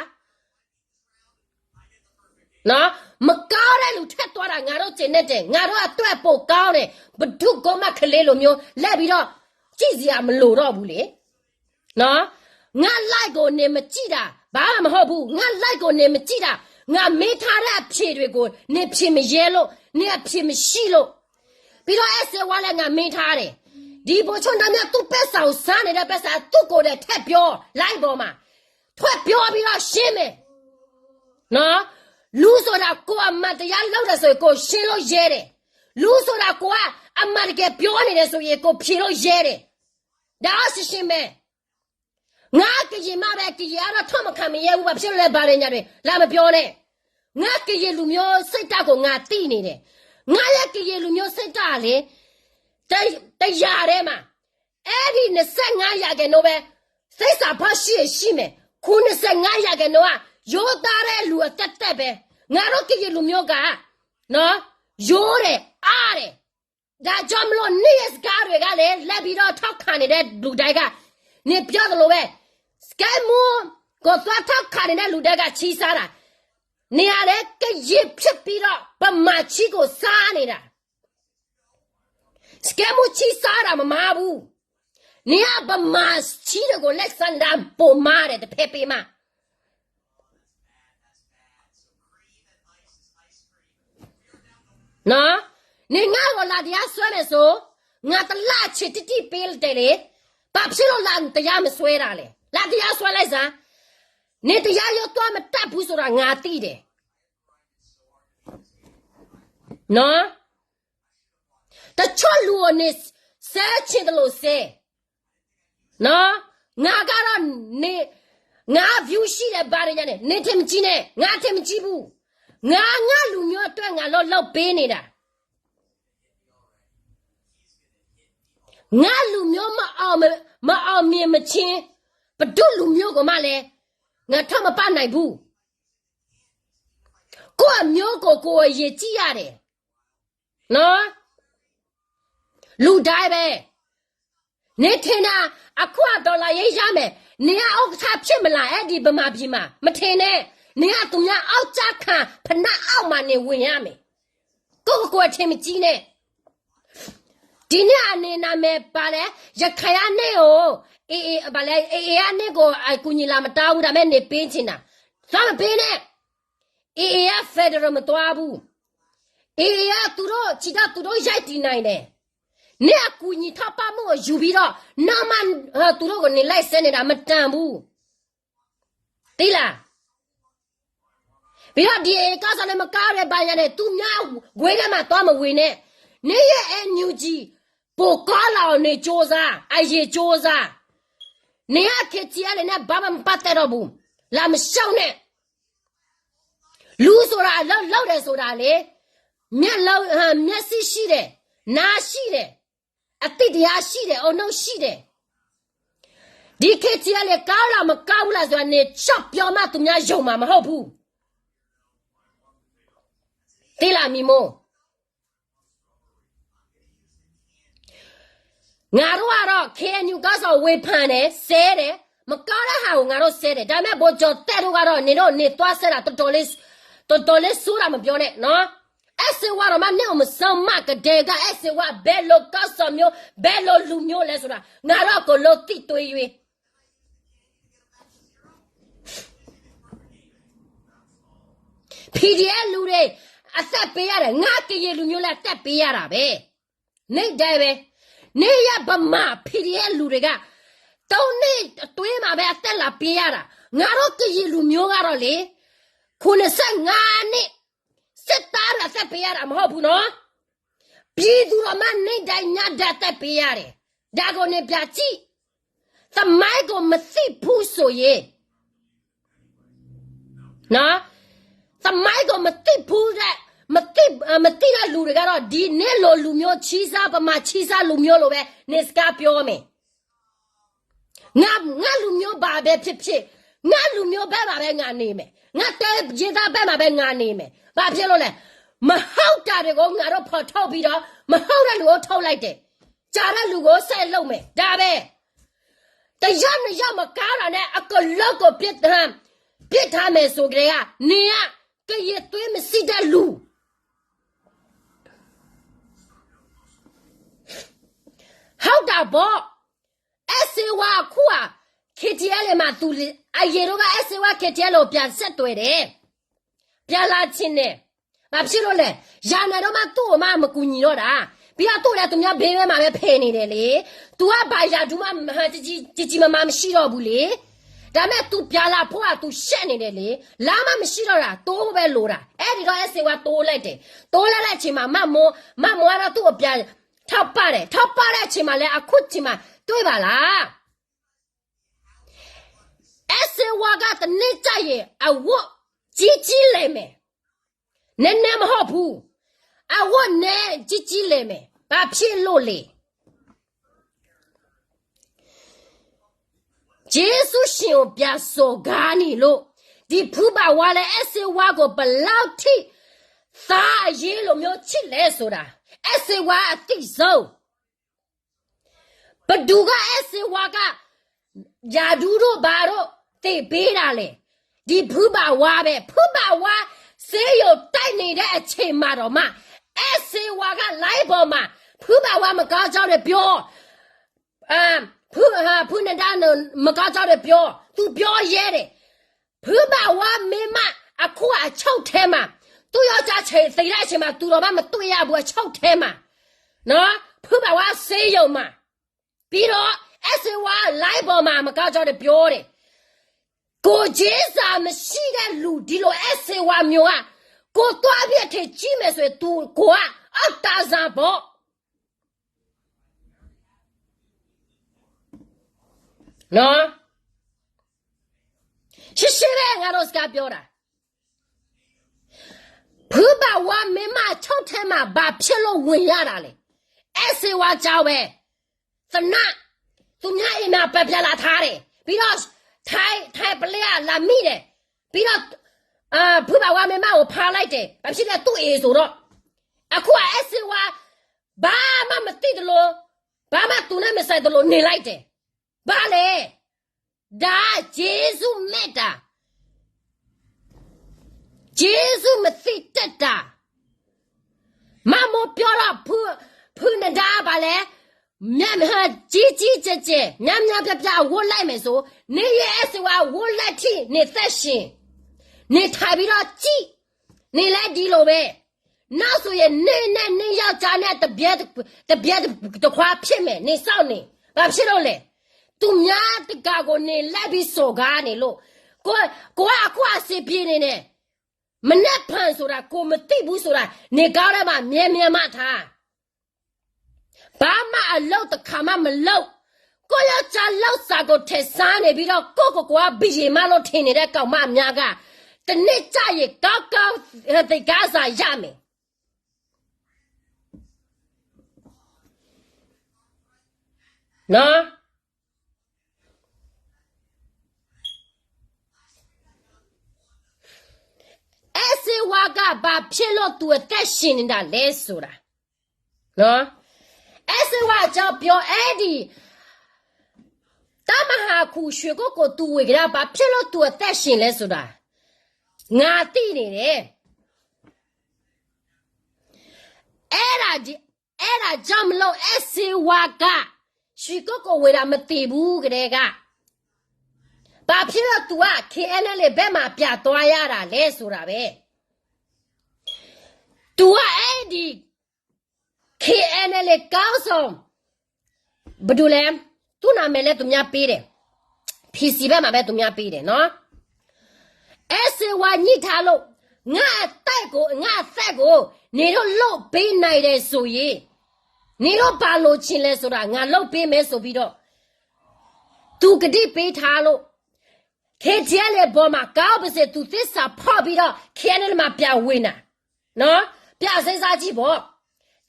နော်, မကောင်းတဲ့လူထွက်သွားတာ ငါတို့ကျေနပ်တယ်, ငါတို့အတွက်ပိုကောင်းတယ်. ဘယ်သူကမှ ကလေးလိုမျိုး လိုက်ပြီးတော့ ကြည့်စရာမလိုတော့ဘူးလေ. နော်, ငါ့ live ကို နင်မကြည့်တာ ဘာမှမဟုတ်ဘူး. ငါ့ live ကို နင်မကြည့်တာ ငါမေးထားတဲ့အဖြေတွေကို နင်ဖြေမရဲလို့, နင်အဖြေမရှိလို့. ပြီးတော့ အဲၣ်စ့ဝါလည်း ငါမေးထားတယ်. ဒီဗိုလ်ချုပ်နဒါမြတ် သူ့ပိုက်ဆံကို စားနေတဲ့ပိုက်ဆံ သူ့ကိုယ်တိုင်ထည့်ပြော, live ပေါ်မှာ ထွက်ပြောပြီးတော့ရှင်းမယ်. နော်, လူဆိုတာ ကိုယ်အမှန်တရားလုပ်တယ်ဆိုရင် ကိုယ်ရှင်းလို့ရဲတယ်. လူဆိုတာ ကိုယ်က အမၤတကဲၤပျီန့ၣ်ဒီး စိၤယံၤကိးဖံးလိာ်ယဲဒၣ်, ဒီးအီၤစံးဆ့မဲာ်, ငါကယံာ်မးဝဲ ကယံာ်အါထီၣ်ထီၣ်မခါမယဲၢ်အူ ဘၣ်ဖဲလဲၣ်ဘၣ်ဒီးညါဒီး လၢမပြောန့ၣ်, ငါကယံာ်လူမျိုးစိတ်ဓာတ်ကို ငါသိနေတယ်, ငါရဲ့ကရင်လူမျိုးစိတ်ဓာတ်ကလေ တရာထဲမှာ အဲဒီနှစ်ဆယ့်ငါးရာခိုင်နှုန်းပဲ သစ္စာဖောက်ရှိရှိမယ်, ခုနှစ်ဆယ့်ငါးရာခိုင်နှုန်းက ရိုးသားတဲ့လူအသက်သက်ပဲ, ငါတို့ကရင်လူမျိုးက နော်, ရိုးတယ်, အားတယ်, ဒါကြောင့်မလို့ နေ့ရက်စကားတွေကလည်း လိုက်ပြီးတော့ ထောက်ခံနေတဲ့လူတိုင်းက နေပြောသလိုပဲ, စကဲမူကို သွားထောက်ခံနေတဲ့လူတိုင်းက ချီးစားတာ, နေရာလည်း ကရင်ဖြစ်ပြီးတော့ ဗမာချီးကို စားနေတာ. စကဲမူချီးစားတာ မမါဘူး. နေက ဗမာချီး တွေကို လက်ဆန္ဒ ပိုမှားတယ်, တဖဲပေးမှာ. နော်, နေငါ့ကို လာတရားစွဲမယ်ဆို, ငါတစ်လ အချိန်တိတိပေးတယ်လေ. ဘာဖြစ်လို့ လာတရားမစွဲတာလဲ? လာတရားစွဲလိုက်စမ်း. နေတရားရုံးသွားမတက်ဘူးဆိုတာ ငါသိတယ်. နော်, တချို့လူကို နေဆဲချင်သလိုဆဲ. နော်, ငါကတော့ နေ, ငါ view ရှိတယ် ဘာတွေညာနဲ့ နေထင်မကြီးနဲ့, ငါထင်မကြီးဘူး. ငါ ငါလူမျိုးအတွက် ငါလုပ် လုပ်ပေးနေတာ. ငါလူမျိုးမအောင်မ, မအောင်မြင်မချင်း ဘယ်သူလူမျိုးကိုမှလည်း ငါထောက်မပံ့နိုင်ဘူး. ကိုယ့်အမျိုးကို ကိုယ်အရင်ကြည့်ရတယ်. နော်, လူတိုင်းပဲ. နေထင်တာ အခုက ဒေါ်လာ ရေးရမယ်, နေက ဥက္ကဋ္ဌ ဖြစ်မလား, အဲ့ဒီဗမာပြည်မှာ, မထင်နဲ့. နေက သူများအောက်ကျခံ ဖိနပ်အောက်မှာ နေဝင်ရမယ်. ကိုယ့်ကိုယ် အထင်မကြီးနဲ့. ဒီနေ့ အနေ နာမည် ဘာလဲ, ရခိုင်ကနေကို AA ဘာလဲ, AA ကနေကို အကူအညီ လာမတောင်းဘူး, ဒါပေမဲ့ နေပေးချင်တာ. သွားမပေးနဲ့. AA က federal မသွားဘူး. AA က သူတို့ခြေထောက် သူတို့ရပ်တည်နိုင်တယ်. နင့်အကူအညီ ထောက်ပံ့မှုကို ယူပြီးတော့ နောက်မှ သူတို့ကို နေလိုက်ဆဲနေတာ မတန်ဘူး. သိလား? ပြီးတော့ ဒီ AA က စ နဲ့ မကောင်းတဲ့ ဘာညာနဲ့ သူများဝေထဲမှာ သွားမဝေနဲ့. နင့်ရဲ့ NUG ပိုကောင်းလာအောင် နေကြိုးစား, အရင်ကြိုးစား. နေက KTLA နဲ့ ဘာမှ မပတ်သက်တော့ဘူး. လာမရှုံးနဲ့. လူဆိုတာ အလုပ်လုပ်တယ်ဆိုတာလေ, မျက်လုံး, မျက်စိရှိတယ်, နားရှိတယ်, အသိတရားရှိတယ်, အုံနောက်ရှိတယ်. ဒီ KTLA ကောင်းလားမကောင်းဘူးလားဆိုတာ နေလျှောက်ပြောမှ သူများယုံမှာမဟုတ်ဘူး. သိလား မီမို? ငါတို့ကတော့ KNU က စ ဝေဖန်တယ်, ဆဲတယ်, မကောင်းတဲ့ဟာကို ငါတို့ဆဲတယ်. ဒါပေမဲ့ ဗိုလ်ချုပ်သက်တို့ကတော့ နင်တို့ နေသွားဆဲတာ တော်တော်လေး, တော်တော်လေး ဆိုးတာ မပြောနဲ့နော်. အဲ ဆေးဝါး တော့မှ နင့်ကို မဆုံးမကတည်းက အဲ ဆေးဝါး ဘယ်လို က စ မျိုး, ဘယ်လို လူမျိုးလဲဆိုတာ ငါတို့ အကုန်လုံး သိသွေးရွေး. PDF လူတွေ အသက်ပေးရတယ်, ငါ ကရင်လူမျိုးလည်း အသက်ပေးရတာပဲ. နေ့တိုင်းပဲ. နေက ဗမာ PDF လူတွေက သုံးနှစ်အတွင်းမှာပဲ အသက်လာပေးရတာ. ငါတို့ ကရင်လူမျိုးကတော့လေ, ခုနှစ်ဆယ့်ငါးနှစ် စစ်သားတွေ အသက်ပေးရတာ မဟုတ်ဘူးနော်. ပြည်သူ တော့မှ နေ့တိုင်းညတိုင်း အသက်ပေးရတယ်. ဒါကို နေပြန်ကြည့်. သမိုင်းကို မသိဘူးဆိုရင်, နော်, သမိုင်းကို မသိဘူးတဲ့, မသိ, မသိတဲ့လူတွေကတော့ ဒီနင့်လိုလူမျိုး ချီးစား, ဗမာချီးစား လူမျိုးလိုပဲ နေ စကားပြောမယ်. ငါ, ငါလူမျိုး ဘာပဲဖြစ်ဖြစ်, ငါလူမျိုးဘက်မှာပဲ ငါနေမယ်. ငါတိုင်းရင်းသားဘက်မှာပဲ ငါနေမယ်. ဘာဖြစ်လို့လဲ? မဟုတ်တာတွေကို ငါတို့ ဖော်ထုတ်ပြီးတော့ မဟုတ်တဲ့လူကို ထုတ်လိုက်တယ်. ကြာတဲ့လူကို ဆက်လုပ်မယ်. ဒါပဲ. တစ်ယောက် နှစ်ယောက် မကောင်းတာနဲ့ အကလုံးကို ပြစ်ထား, ပြစ်ထားမယ်ဆိုကတည်းက နေက ကရင်သွေး မရှိတဲ့လူ. ဟုတ်တာပေါ့. အဲ ဆေးဝါး အခုက KTLA မှာ သူ, အရင်တုန်းက အဲ ဆေးဝါး KTLA ကို ပြန်ဆက်သွယ်တယ်. ပြန်လာချင်တယ်. ဘာဖြစ်လို့လဲ? ရန်နိုင်တော့မှ သူ့ကိုမှ မကူညီတော့တာ. ပြီးတော့ သူ့လည်း သူများ ဘဲ ဘဲ မှာပဲ ဖယ်နေတယ်လေ. သူက ဘာရာထူးမှ ကြီးကြီး, ကြီးကြီးမားမား မရှိတော့ဘူးလေ. ဒါပေမဲ့ သူပြန်လာဖို့က သူရှက်နေတယ်လေ. လမ်းမှ မရှိတော့တာ, တိုးပဲလိုတာ. အဲဒီတော့ အဲ ဆေးဝါး တိုးလိုက်တယ်. တိုးလိုက်တဲ့အချိန်မှာ မမိုး, မမိုးကတော့ သူ့ကို ပြန် ထီၣ်ပၢ်ဒဲး, ထီၣ်ပၢ်ဒဲးဆံးမးလၢ အခိၣ်ဆံးမး တွ့ဘၣ်လၢ အဲၣ်စ့ဝါက တနံၣ်ကၢ်ယံၤ အဝိၣ်ကံကံလဲၤမဲာ်, နဲနဲမဟီၣ်ဖူ, အဝိၣ်နဲကံကံလဲၤမဲာ်, ဘၣ်ဖံးလိၣ်လံ ယေရှုရှင်ကို ပြန်စော်ကားနေလို့ ဒီဖုဘၣ်ဝါလၢအဲၣ်စ့ဝါကို ဘယ်လောက်ထိ သားအရေးလိုမျိုး ချစ်လဲဆိုတာ အဲၣ်စ့ဝါ အသိဆုံး. ဘယ်သူက အဲၣ်စ့ဝါက ရာထူးတို့ဘာတို့ သင်ပေးတာလဲ. ဒီဖုဘၣ်ဝါပဲ, ဖုဘၣ်ဝါ ဆေးရုံတက်နေတဲ့အချိန်မှာတောင်မှ အဲၣ်စ့ဝါက live ပေါ်မှာ ဖုဘၣ်ဝါ မကောင်းကြောင်းတွေပြော, အာ, ဖု, အာ, ဖုနဒါ မကောင်းကြောင်းတွေပြော, သူပြောရဲတယ်. ဖုဘၣ်ဝါ မိန်းမ အခု အချုပ်ထဲမှာ, သူ့ယောက်ျားသေတဲ့အချိန်မှာ သူတောင်မှ မတွေ့ရဘူး, အချုပ်ထဲမှာ. နော်, ဖုဘၣ်ဝါ ဆေးရုံမှာ. ပြီးတော့ အဲၣ်စ့ဝါ live ပေါ်မှာ မကောင်းကြောင်းတွေပြောတယ်. ကိုယ်ချင်းစာမရှိတဲ့လူ ဒီလို အဲၣ်စ့ဝါ မျိုးက ကိုယ်သွားပြီး အထင်ကြီးမယ်ဆိုရင် သူ ကိုယ်က အောက်တန်းစားပေါ့. နော်, ရှင်းရှင်းပဲ ငါတို့စကားပြောတာ. ဖုဘၣ်ဝါ မိန်းမ ချုပ်ထဲမှာ ဘာဖြစ်လို့ဝင်ရတာလဲ. အဲၣ်စ့ဝါကြောင့်ပဲ. သေနတ်, သူများအိမ်မှာ ပါပြလာထားတယ်. ပြီးတော့ ထိုင်း, ထိုင်း police က လာမိတယ်. ပြီးတော့ အာ, ဖုဘၣ်ဝါ မိန်းမကို ဖမ်းလိုက်တယ်. ဘာဖြစ်လဲ, သူ့အိမ်ဆိုတော့. အခု အဲၣ်စ့ဝါ ဘာမှမသိသလို, ဘာမှသူနဲ့မဆိုင်သလို နေလိုက်တယ်. ဘာလဲ. ဒါ ကျေးဇူးမဲ့တာ, ကျေးဇူးမသိတတ်တာ. မမိုးပြောတော့ ဖု, ဖုနဒါ ဘာလဲ, ကြီးကြီးကျယ်ကျယ်, များများပြားပြား အဝတ်လိုက်မယ်ဆို, နေရဲ့ အဲၣ်စ့ဝါ အဝတ်လိုက်ထိ နေသက်ရှင်, နေထိုင်ပြီးတော့ကြည့်, နေလဲဒီလိုပဲ. နောက်ဆိုရင် နေနဲ့ နေယောက်ျားနဲ့ တပြဲ, တပြဲတခွားဖြစ်မယ်, နေစောင့်နေ. ဘာဖြစ်လို့လဲ. သူများတကာကို နေလိုက်ပြီး စော်ကားနေလို့, ကိုယ်, ကိုယ်က အခုအဆင်ပြေနေတယ်. မနက်ဖြန်ဆိုတာ ကိုယ်မသိဘူးဆိုတာ နေကောင်းထဲမှာ မြဲမြဲမှတ်ထား. ဘာမှအလုပ်တစ်ခါမှမလုပ်, ကိုယ့်ယောက်ျားလုပ်စာကို ထည့်စားနေပြီးတော့ ကိုယ့်ကိုယ်ကိုယ်က ဘုရင်မလို့ထင်နေတဲ့ ကောင်မများက တစ်နေ့ကျရင် ကောင်းကောင်း သင်ခန်းစာရမယ်. နော်. အဲၣ်စ့ဝါက ဘာဖြစ်လို့ သူအသက်ရှင်နေတာလဲဆိုတာ. နော်, အဲၣ်စ့ဝါအကြောင်းပြော, အဲဒီ တၢ်မဟာခု ရွှေကုက္ကို သူဝေကဒါ ဘာဖြစ်လို့ သူအသက်ရှင်လဲဆိုတာ ငါသိနေတယ်. အဲ့ဒါဒီ, အဲ့ဒါကြောင့်မလို့ အဲၣ်စ့ဝါက ရွှေကုက္ကိုဝေဒၣ် မသေဘူးကတည်းက ဘာဖြစ်လို့ သူက KNLA ဘက်မှာ ပြန်သွားရတာလဲဆိုတာပဲ. သူက အဲ့ဒီ KNLA ခေါင်းဆောင် ဘယ်သူလဲ, သူ့နာမည်လည်း သူများပေးတယ်, PC ဘက်မှာပဲ သူများပေးတယ်နော်. အဲၣ်စ့ဝါ ညှိထားလို့, ငါ့အသက်ကို, ငါ့အသက်ကို နင်တို့လုပ်ပေးနိုင်တယ်ဆိုရင်, နင်တို့ဘာလိုချင်လဲဆိုတာ ငါလုပ်ပေးမယ်ဆိုပြီးတော့ သူကတိပေးထားလို့, KTLA အပေါ်မှာ ကောင်းပါစေ, သူသစ္စာဖောက်ပြီးတော့ KNLA မှာ ပြန်ဝင်တာနော်. ပြန်စဉ်းစားကြည့်ပေါ့.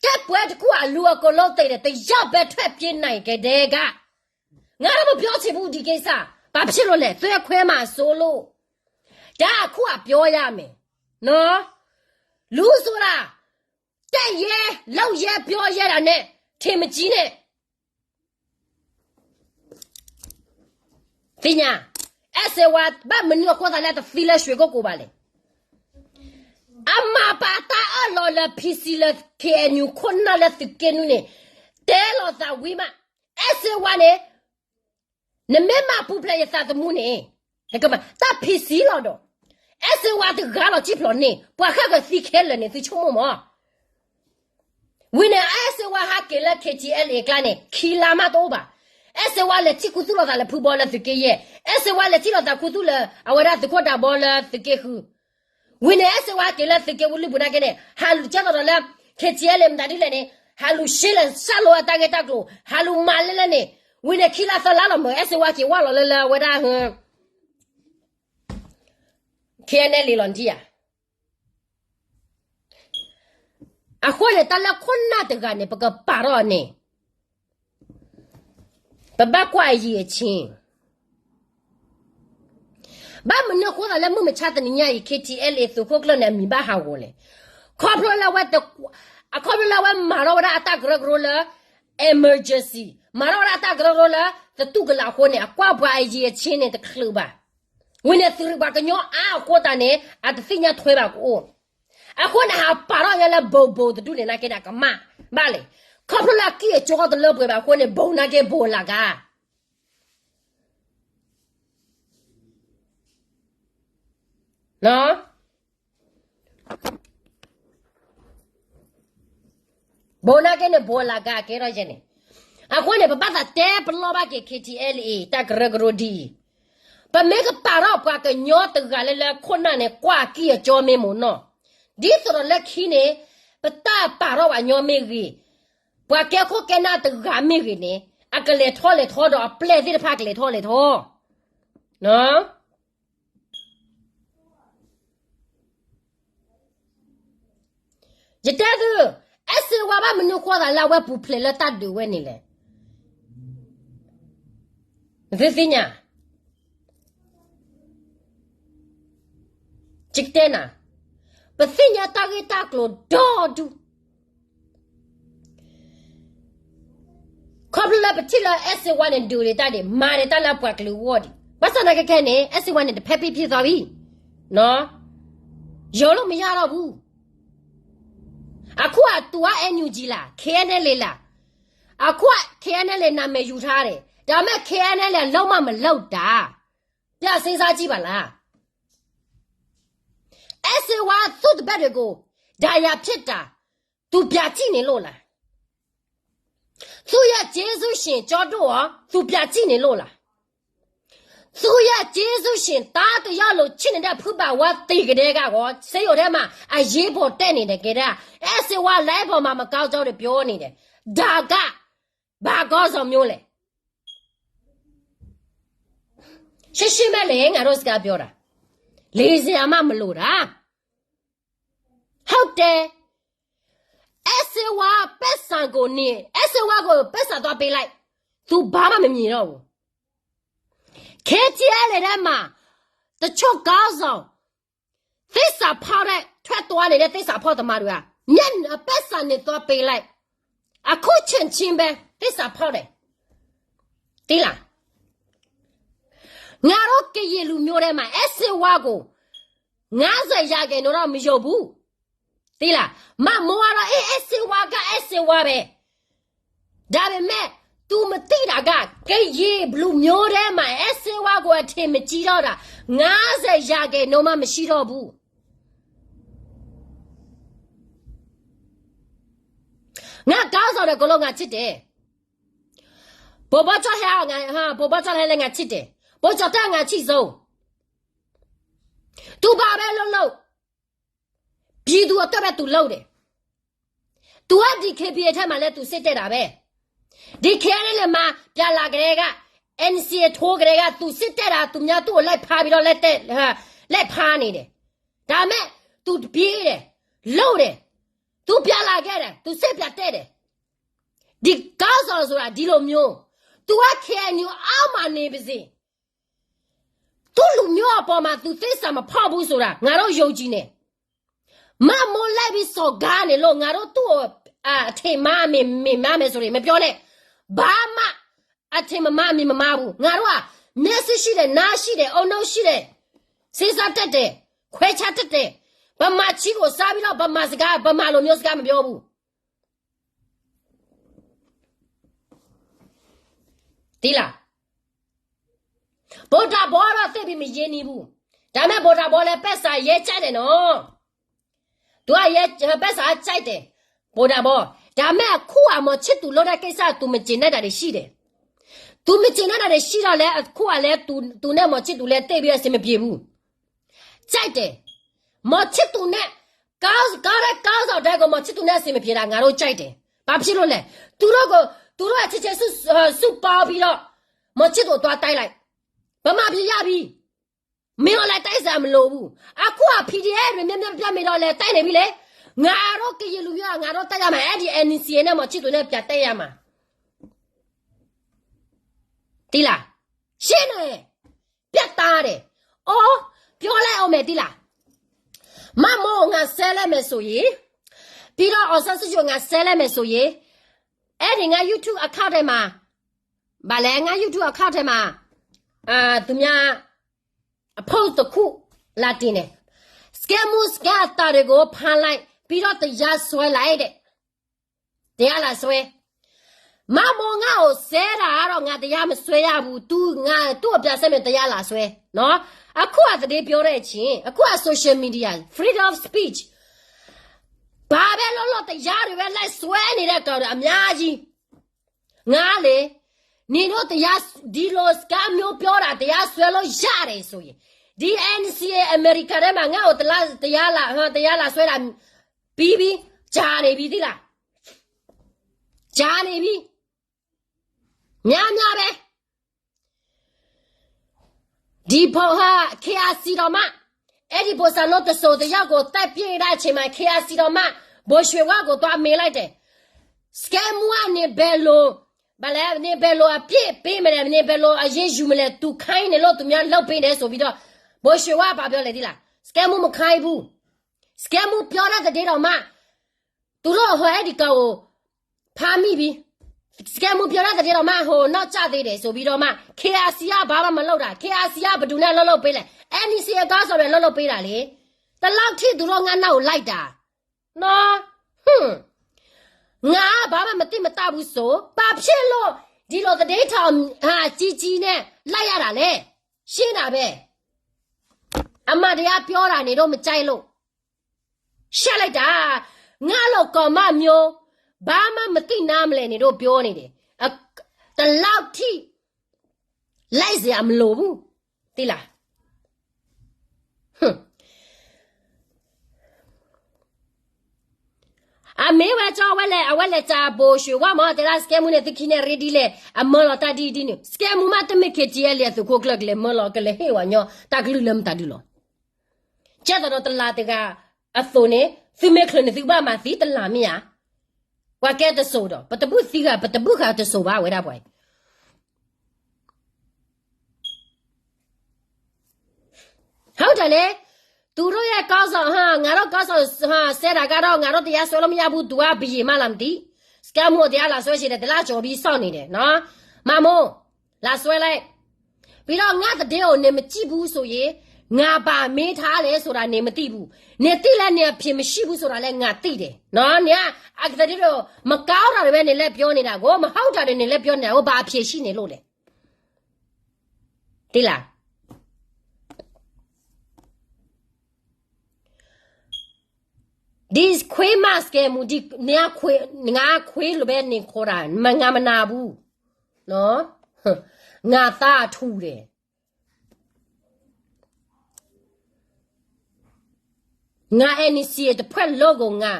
တိုက်ပွဲတစ်ခု အလူအကုန်လုံးသေတယ်, တစ်ယောက်ပဲ ထွက်ပြေးနိုင်ကတည်းက ငါတော့ မပြောချင်ဘူး ဒီကိစ္စ. ဘာဖြစ်လို့လဲ, သွေးခွဲမှာစိုးလို့. ဒါအခု အပြောရမယ်နော်. လူဆိုတာ တက်ရဲ, လုပ်ရဲ, ပြောရဲတာနဲ့ ထင်မကြီးနဲ့. သ့ၣ်ညါ, အဲၣ်စ့ဝါ ဘၣ်မနုၤအဃိသတးလၢ တသံလၢ ရွှေကုက္ကို ဘၣ်လဲၣ်. အမၤပာ်တၢ်အၢၣ်လီၤလၢ PC လၢ KNU ခိၣ်နၢ်လၢသုးက့နွံန့ၣ် တဲလီၤသးဝံၤမး, အဲၣ်စ့ဝါန့ၣ် နမ့ၢ်မၤပူၤဖျဲးယသးသမူန့ၣ်, တၢ် PC လီၤဒီး, အဲၣ်စ့ဝါတဂၤလီၤစံၣ်ဖျိးန့ၣ် ပှၤဃၣ်ဃၢၤသံခဲလၢာ်န့ၣ် သုဆိကမိၣ်မး. ဝံၤန့ၣ် အဲၣ်စ့ဝါဟးက့ၤလၢ KTLA အကျါန့ၣ် ခံလါမးတအိၣ်ဘၣ်. အဲၣ်စ့ဝါလဲၤထံၣ်ခူသူၣ်လိာ်သးလၢ ဖုဘီလၢသုးက့ယဲၢ်, အဲၣ်စ့ဝါလဲၤထံၣ်လိာ်သးခူသူၣ်လၢ အဝဲဒၣ်သုးခိၣ်ဒးဘီလၢသုးက့ဃု. ဝံၤန့ၣ် အဲၣ်စ့ဝါက့ၤလၢသုးက့ဝံၤ လုၢ်ပူၤနာ်က့န့ၣ် ဟးကၢသိးဒီးလၢ KTLA မတၤဒ်လဲၣ်န့ၣ်, ဟးလူၤရှဲလဲၣ်စၢ်လိာ်အတၢ်ဂ့ၢ်တၢ်ကျိၤ ဟးလူၤမၤလဲၣ်လဲၣ်န့ၣ်, ဝံၤန့ၣ်ခံလါသၢလါလီၤ မ့ၢ်အဲၣ်စ့ဝါက့ၤဝါလီၤလၢလၢအဝဲဒၣ် ခဲအံၤန့ၣ်လီၤနထံၣ်ဧါ. အဃိန့ၣ် တၢ်လၢခိၣ်နၢ်တဂၤန့ၣ် ပကပာ်ထီၣ်န့ၣ် ပဘၣ်ကွၢ်အယံၤအဆံ ဘၣ်မနုၤအဃိသးလၢမုၢ်မဆါတနံၤညါအံၤ KTLA သုးခိၣ်ကျၢၢ်န့ၣ် အမံၤဘၣ်ဟးဂီၤလဲၣ်. ခီဖျိလၢဝဲ, အခီဖျိလၢအဝဲမၤထီၣ်ဝဲဒၣ်အတၢ်ကရၢကရိလၢ emergency, မၤထီၣ်ဝဲဒၣ်အတၢ်ကရၢကရိလၢ သတူၢ်ကလာ်အဃိန့ၣ် အကွၢ်ပှၤအယံၤအဆံန့ၣ်တချုးဘၣ်. ဝံၤန့ၣ်သုးပှၤကညီအါအဃိသတးန့ၣ် အတသ့ၣ်ညါထွဲဘၣ်ကအိၣ်. အဃိန့ၣ် ဟးပာ်ထီၣ်ညါလၢ ဘိဘိတဒူၣ်န့ၣ် နာ်က့န့ၣ် ကမၣ်ဘၣ်လဲၣ်. ခီဖျိလၢအကံၢ်အကၠီတလၢပှဲၤဘၣ်အဃိန့ၣ် ဘိနာ်က့ဘိလၢ်ကါ ဘိနာ်က့န့ၣ် ဘိလၢ်ကါကဲထီၣ်ယဲန့ၣ်. အဃိန့ၣ် ပဘၣ်သးတဲပလီၢ်ဘၣ်က့ၤ KTLA တၢ်ကရၢကရိဒ်အံၤ, ပမ့ၢ်ကပာ်ထီၣ်ပှၤကညီတဂၤလၢလၢခိၣ်နၢ်န့ၣ် ကွၢ်အကံၢ်အကၠီမ့ၢ်မ့ၢ်နီၢ်, ဒ်သိးဒီးလၢခံန့ၣ် ပတၢ်ပာ်ထီၣ်ပှၤကညီမ့ၢ်ဂ့ၤ, ပှၤကဲခိၣ်ကဲနၢ်တဂၤမ့ၢ်ဂ့ၤန့ၣ် အကလဲၤထီၣ်လဲၤထီဒီးအပျဲၢ်သ့ၣ်တဖၣ်ကလဲၤထီၣ်လဲၤထီ ယတဲသု, အဲၣ်စ့ဝါဘၣ်မနုၤဃိသးလၢအဝဲပူၤဖျဲးလၢတၢ်ဒုးဝဲန့ၣ်လဲၣ်. နသုသ့ၣ်ညါ, ယကတဲနၤ, ပသ့ၣ်ညါတၢ်ဂ့ၢ်တၢ်ကျိၤဒီဒူၣ် ခီဖျိလၢပထံၣ်လၢအဲၣ်စ့ဝါန့ၣ် ဒုးဒံးတၢ်ဒံး မၤဒံးတၢ်လၢပှၤကလုာ်အဂီၢ်ဒံး, ဘၣ်ဆၣ်သနာ်က့ခဲန့ၣ် အဲၣ်စ့ဝါန့ၣ် တဖဲပံဖံးသီဘံ, ယိၤလိၣ်မယါထီၣ်ဘူး. အခိၣ်အတူာ်အ NUG လၢ KNLA လၢ, အခိၣ် KNLA နာမည်ယူထားတယ်, ဒါပေမဲ့ KNLA အလုပ်မှမလုပ်တာ, ပြန်စဉ်းစားကြည့်ပါလား. အဲၣ်စ့ဝါသူ့တပည့်တွေကို ဒဏ်ရာဖြစ်တာ သူပြန်ကြည့်နေလို့လား. သူ့ရဲ့ကျေးဇူးရှင် ကျော်တို့ရော သူပြန်ကြည့်နေလို့လား. သူ့ရဲ့ကျေးဇူးရှင် သားတစ်ယောက်လိုချစ်နေတဲ့ ဖုဘၣ်ဝါသေကတည်းကရော ဆေးရုံထဲမှာ အရေးပေါ်တက်နေတယ် ကဲဒၣ်, အဲၣ်စ့ဝါ live ပေါ်မှာမကောင်းကြောင်းတွေပြောနေတယ်, ဒါက ဘာခေါင်းဆောင်မျိုးလဲ. ရှင်းရှင်းပဲလေ ငါတို့စကားပြောတာ, လိမ်စရာမှမလိုတာ. ဟုတ်တယ်, အဲၣ်စ့ဝါ ပိုက်ဆံကိုနေ, အဲၣ်စ့ဝါကို ပိုက်ဆံသွားပေးလိုက်, သူဘာမှမမြင်တော့ဘူး. KTLA ထဲမှာ တချို့ခေါင်းဆောင် သစ္စာဖောက်တဲ့ ထွက်သွားနေတဲ့ သစ္စာဖောက်သမားတွေက မျက်နှာ ပိုက်ဆံနေသွားပေးလိုက်, အခုချက်ချင်းပဲ သစ္စာဖောက်တယ်. သိလား. ငါတို့ကရင်လူမျိုးထဲမှာ အဲၣ်စ့ဝါကို ငါးဆယ်ရာခိုင်နှုန်းတော့ မယုံဘူး. သိလား. မမိုးကတော့ အေး အဲၣ်စ့ဝါက အဲၣ်စ့ဝါပဲ. ဒါပေမဲ့ သူမသိတာက ကရင်လူမျိုးထဲမှာ အဲၣ်စ့ဝါကို အထင်မကြီးတော့တာ ငါးဆယ်ရာခိုင်နှုန်းမှ မရှိတော့ဘူး. ငါ့ခေါင်းဆောင်တွေအကုန်လုံး ငါချစ်တယ်. ဗိုလ်ဘီကၠီဟဲအောင် ငါ, ဟါ, ဗိုလ်ဘီကၠီဟဲလည်း ငါချစ်တယ်. ဗိုလ်ကျော်တင့် ငါချစ်ဆုံး. သူဘာပဲလုပ်လုပ် ပြည်သူအတွက်ပဲ သူလုပ်တယ်. သူက ဒီ DKBA ထဲမှာလည်း သူစစ်တက်တာပဲ. ဒီ KNLA မှာ ပြန်လာကတည်းက NCA ထိုးကတည်းက သူစစ်တက်တာ သူများသူ့ကိုလိုက်ဖမ်းပြီးတော့ လိုက်တက်, ဟါ, လိုက်ဖမ်းနေတယ်. ဒါပေမဲ့ သူတပြေးတယ်, လုပ်တယ်. သူပြန်လာခဲ့တယ်, သူစစ်ပြန်တက်တယ်. ဒီခေါင်းဆောင်ဆိုတာ ဒီလိုမျိုး, သူက KNU အောက်မှာနေပါစေ, သူ့လူမျိုးအပေါ်မှာ သူသစ္စာမဖောက်ဘူးဆိုတာ ငါတို့ယုံကြည်တယ်. မမိုးလိုက်ပြီး စော်ကားနေလို့ ငါတို့သူ့ကို အထင်မှား အမြင်မှားမယ်ဆိုရင် မပြောနဲ့. ဘာမှ အထင်မမှား အမြင်မမှားဘူး. ငါတို့က မျက်စိရှိတယ်, နားရှိတယ်, ဦးနှောက်ရှိတယ်, စဉ်းစားတတ်တယ်, ခွဲခြားတတ်တယ်. ဗမာချံကိုစားပြီးတော့ ဗမာစကား, ဗမာလိုမျိုးစကားမပြောဘူး. သိလား. ဗိုလ်တာဘိုးတော့ သိပ်ပြီးမရင်းနှီးဘူး. ဒါပေမဲ့ ဗိုလ်တာဘိုးလည်း ပိုက်ဆံအရမ်းကြိုက်တယ်နော်. သူက ပိုက်ဆံအရမ်းကြိုက်တယ်, ဗိုလ်တာဘိုး. ဒါပေမဲ့ အခုက မောင်ချစ်သူလုပ်တဲ့ကိစ္စ သူမကျေနပ်တာတွေရှိတယ်. သူမကျေနပ်တာတွေရှိတော့လည်း အခုကလည်း သူ, သူနဲ့ မောင်ချစ်သူလည်း သိပ်ပြီးအဆင်မပြေဘူး. ကြိုက်တယ်. မောင်ချစ်သူနဲ့ ကောင်း, ကောင်းတဲ့ခေါင်းဆောင်တိုင်းကို မောင်ချစ်သူနဲ့ အဆင်မပြေတာ ငါတို့ကြိုက်တယ်. ဘာဖြစ်လို့လဲ? သူတို့ကို, သူတို့အချင်းချင်းစု, စုပေါင်းပြီးတော့, မောင်ချစ်သူသွားတိုက်လိုက်. ဗမာပြည်ရပြီ. မင်းအောင်လှိုင်တိုက်စရာမလိုဘူး. အခုက P D F တွေ များများပြားများတော့လဲ တိုက်နေပြီလေ. ငါတို့ကရင်လူမျိုးက ငါတို့တိုက်ရမှာ. အဲ့ဒီ N C A နဲ့ မောင်ချစ်သူနဲ့ ပြန်တိုက်ရမှာ. သိလား? ရှင်းတယ်. ပြတ်သားတယ်. အော်, ပြောလိုက်အောင်မယ် သိလား? မမိုး ငါဆဲလိုက်မယ်ဆိုရင်, ပြီးတော့ အောင်ဆန်းစုကြည် ငါဆဲလိုက်မယ်ဆိုရင်, အဲ့ဒီ ငါ YouTube account ထဲမှာ, ဘာလဲ, ငါ YouTube account ထဲမှာ, အာ, သူများ အ post တစ်ခု လာတင်တယ်. စကဲမူစကဲအသံတွေကို ဖမ်းလိုက်, ပြီးတော့ တရားစွဲလိုက်တဲ့. တရားလာစွဲ. မမိုး ငါ့ကိုဆဲတာကတော့ ငါတရားမစွဲရဘူး. သူ, ငါ, သူ့ကိုပြန်ဆဲမယ် တရားလာစွဲ. နော်? အခုက သတင်းပြောတဲ့အချိန်, အခုက social media, freedom of speech. ဘာပဲလုပ်လုပ် တရားတွေပဲ လိုက်စွဲနေတဲ့ကောင်တွေ အများကြီး. ငါလေ, နင်တို့တရား, ဒီလိုစကားမျိုးပြောတာ တရားစွဲလို့ရတယ်ဆိုရင်, ဒီ N C A အမေရိကန်ထဲမှာ ငါ့ကို တရားလာ, တရားလာစွဲတာ ပြီးပြီ. ကြာနေပြီ သိလား? ကြာနေပြီ. များများပဲ. ဒီဖိဟ K R C တော်မ, အဲ့ဒီ ဗိုလ်စံလွန်း တစိၤတယောက်ကို သတ်ပစ်တဲ့အချိန်မှာ K R C တော်မ ဗိုလ်ရွှေဝါကို သွားမေးလိုက်တယ်. စကဲမူက နင်ဘယ်လို, ဘာလဲ, နင်ဘယ်လိုအပြစ်ပေးမလဲ, နင်ဘယ်လိုအရေးယူမလဲ, သူခိုင်းနေလို့ သူများလုပ်ပေးတယ်ဆိုပြီးတော့, ဗိုလ်ရွှေဝါ ဘာပြောလဲ သိလား? စကဲမူ မခိုင်းဘူး. စကဲမူ ပြောတဲ့သတင်းတော်မ, သူတို့ဟို အဲ့ဒီကောင်ကို ဖမ်းမိပြီ. စကဲမူ ပြောတဲ့သတင်းတော်မ ဟို နောက်ကျသေးတယ်ဆိုပြီးတော့မှ K R C က ဘာမှမလုပ်တာ. K R C က ဘယ်သူနဲ့ လုပ်လုပ်ပေးလဲ? N C A အကောင်းဆုံးပဲ လုပ်လုပ်ပေးတာလေ. ဒီလောက်ထိ သူတို့ ငါ့နောက်ကို လိုက်တာ. နော်. ဟွန်း. ငါ ဘာမှ မသိမတတ်ဘူးဆို, ဘာဖြစ်လို့ ဒီလိုသတင်းထောက် ဟာ ကြီးကြီးနဲ့ လိုက်ရတာလဲ? ရှင်းတာပဲ. အမှန်တရားပြောတာနေတော့ မကြိုက်လို့ ရှက်လိုက်တာ. ငါလိုကောင်မမျိုး, ဘာမှ မသိနားမလည်နေတော့ ပြောနေတယ်. အ, ဒီလောက်ထိ လိုက်စရာမလိုဘူး. သိလား? ဟွန်း. အမ့ၢ်ဝဲကၠီ အဝဲလဲၤ, အဝဲလဲၤစး ဗိုလ်ရွှေဝါ မ့ၢ်တဲဒၣ် စကဲမူန့ၣ် သုခံန့ၣ် ရ့ဒ်လဲၣ်, အမၢလီၤတၢ်ဒ်အံၤဒ်န့ၣ်. စကဲမူမ့ၢ်တမ့ၢ် K T L အသုးခိၣ်ကျၢၢ် ကလဲၤမၢလီၤ ကလဲၤဟ့ၣ်ဝဲညီ တၢ်ကလုၢ်လၢမတၤဒုလီၤ. ကဲသိးဒီးတလးတဂၤအသိးန့ၣ် သုမ့ၢ်ချုးန့ၣ် သုကဘၣ်မၤသံတလးမ့ၢ်ဧါ. ပှၤကဲတစိၤဒီး ပတဘုၣ်သံဃာ် ပတဘုၣ်ဃာ်တစိၤဘၣ် ဝဲဒၣ်ပှၤအံၤ. ဟုတ်တယ်လေ. သူတို့ရဲ့ခေါင်းဆောင်ဟာ, ငါတို့ခေါင်းဆောင်ဟာ ဆဲတာကတော့ ငါတို့တရားစွဲလို့မရဘူး, သူကဘုရင်မလားမသိ, စကဲမူကို တရားလာစွဲချင်တယ်, တစ်လကျော်ပြီးစောင့်နေတယ်နော်. မမိုး, လာစွဲလိုက်. ပြီးတော့ ငါ့သတင်းကို နင်မကြည့်ဘူးဆိုရင် ငါဘာမေးထားလဲဆိုတာ နင်မသိဘူး. နင်သိလဲ နင်အဖြေမရှိဘူးဆိုတာလဲ ငါသိတယ်နော်. နင်က အသတင်းတွေ မကောင်းတာတွေပဲ နင်လည်းပြောနေတာကို, မဟုတ်တာတွေ နင်လည်းပြောနေတာကို ဘာအဖြေရှိနေလို့လဲ. သိလား. ဒီခွေးမစကဲမူ, ဒီ, နင်ကခွေး, ငါခွေးလို့ပဲ နင်ခေါ်တာ, မ, ငါမနာဘူးနော်. ငါသားအထူတယ်. ငါ N C A တစ်ဖွဲ့လုံးကို ငါ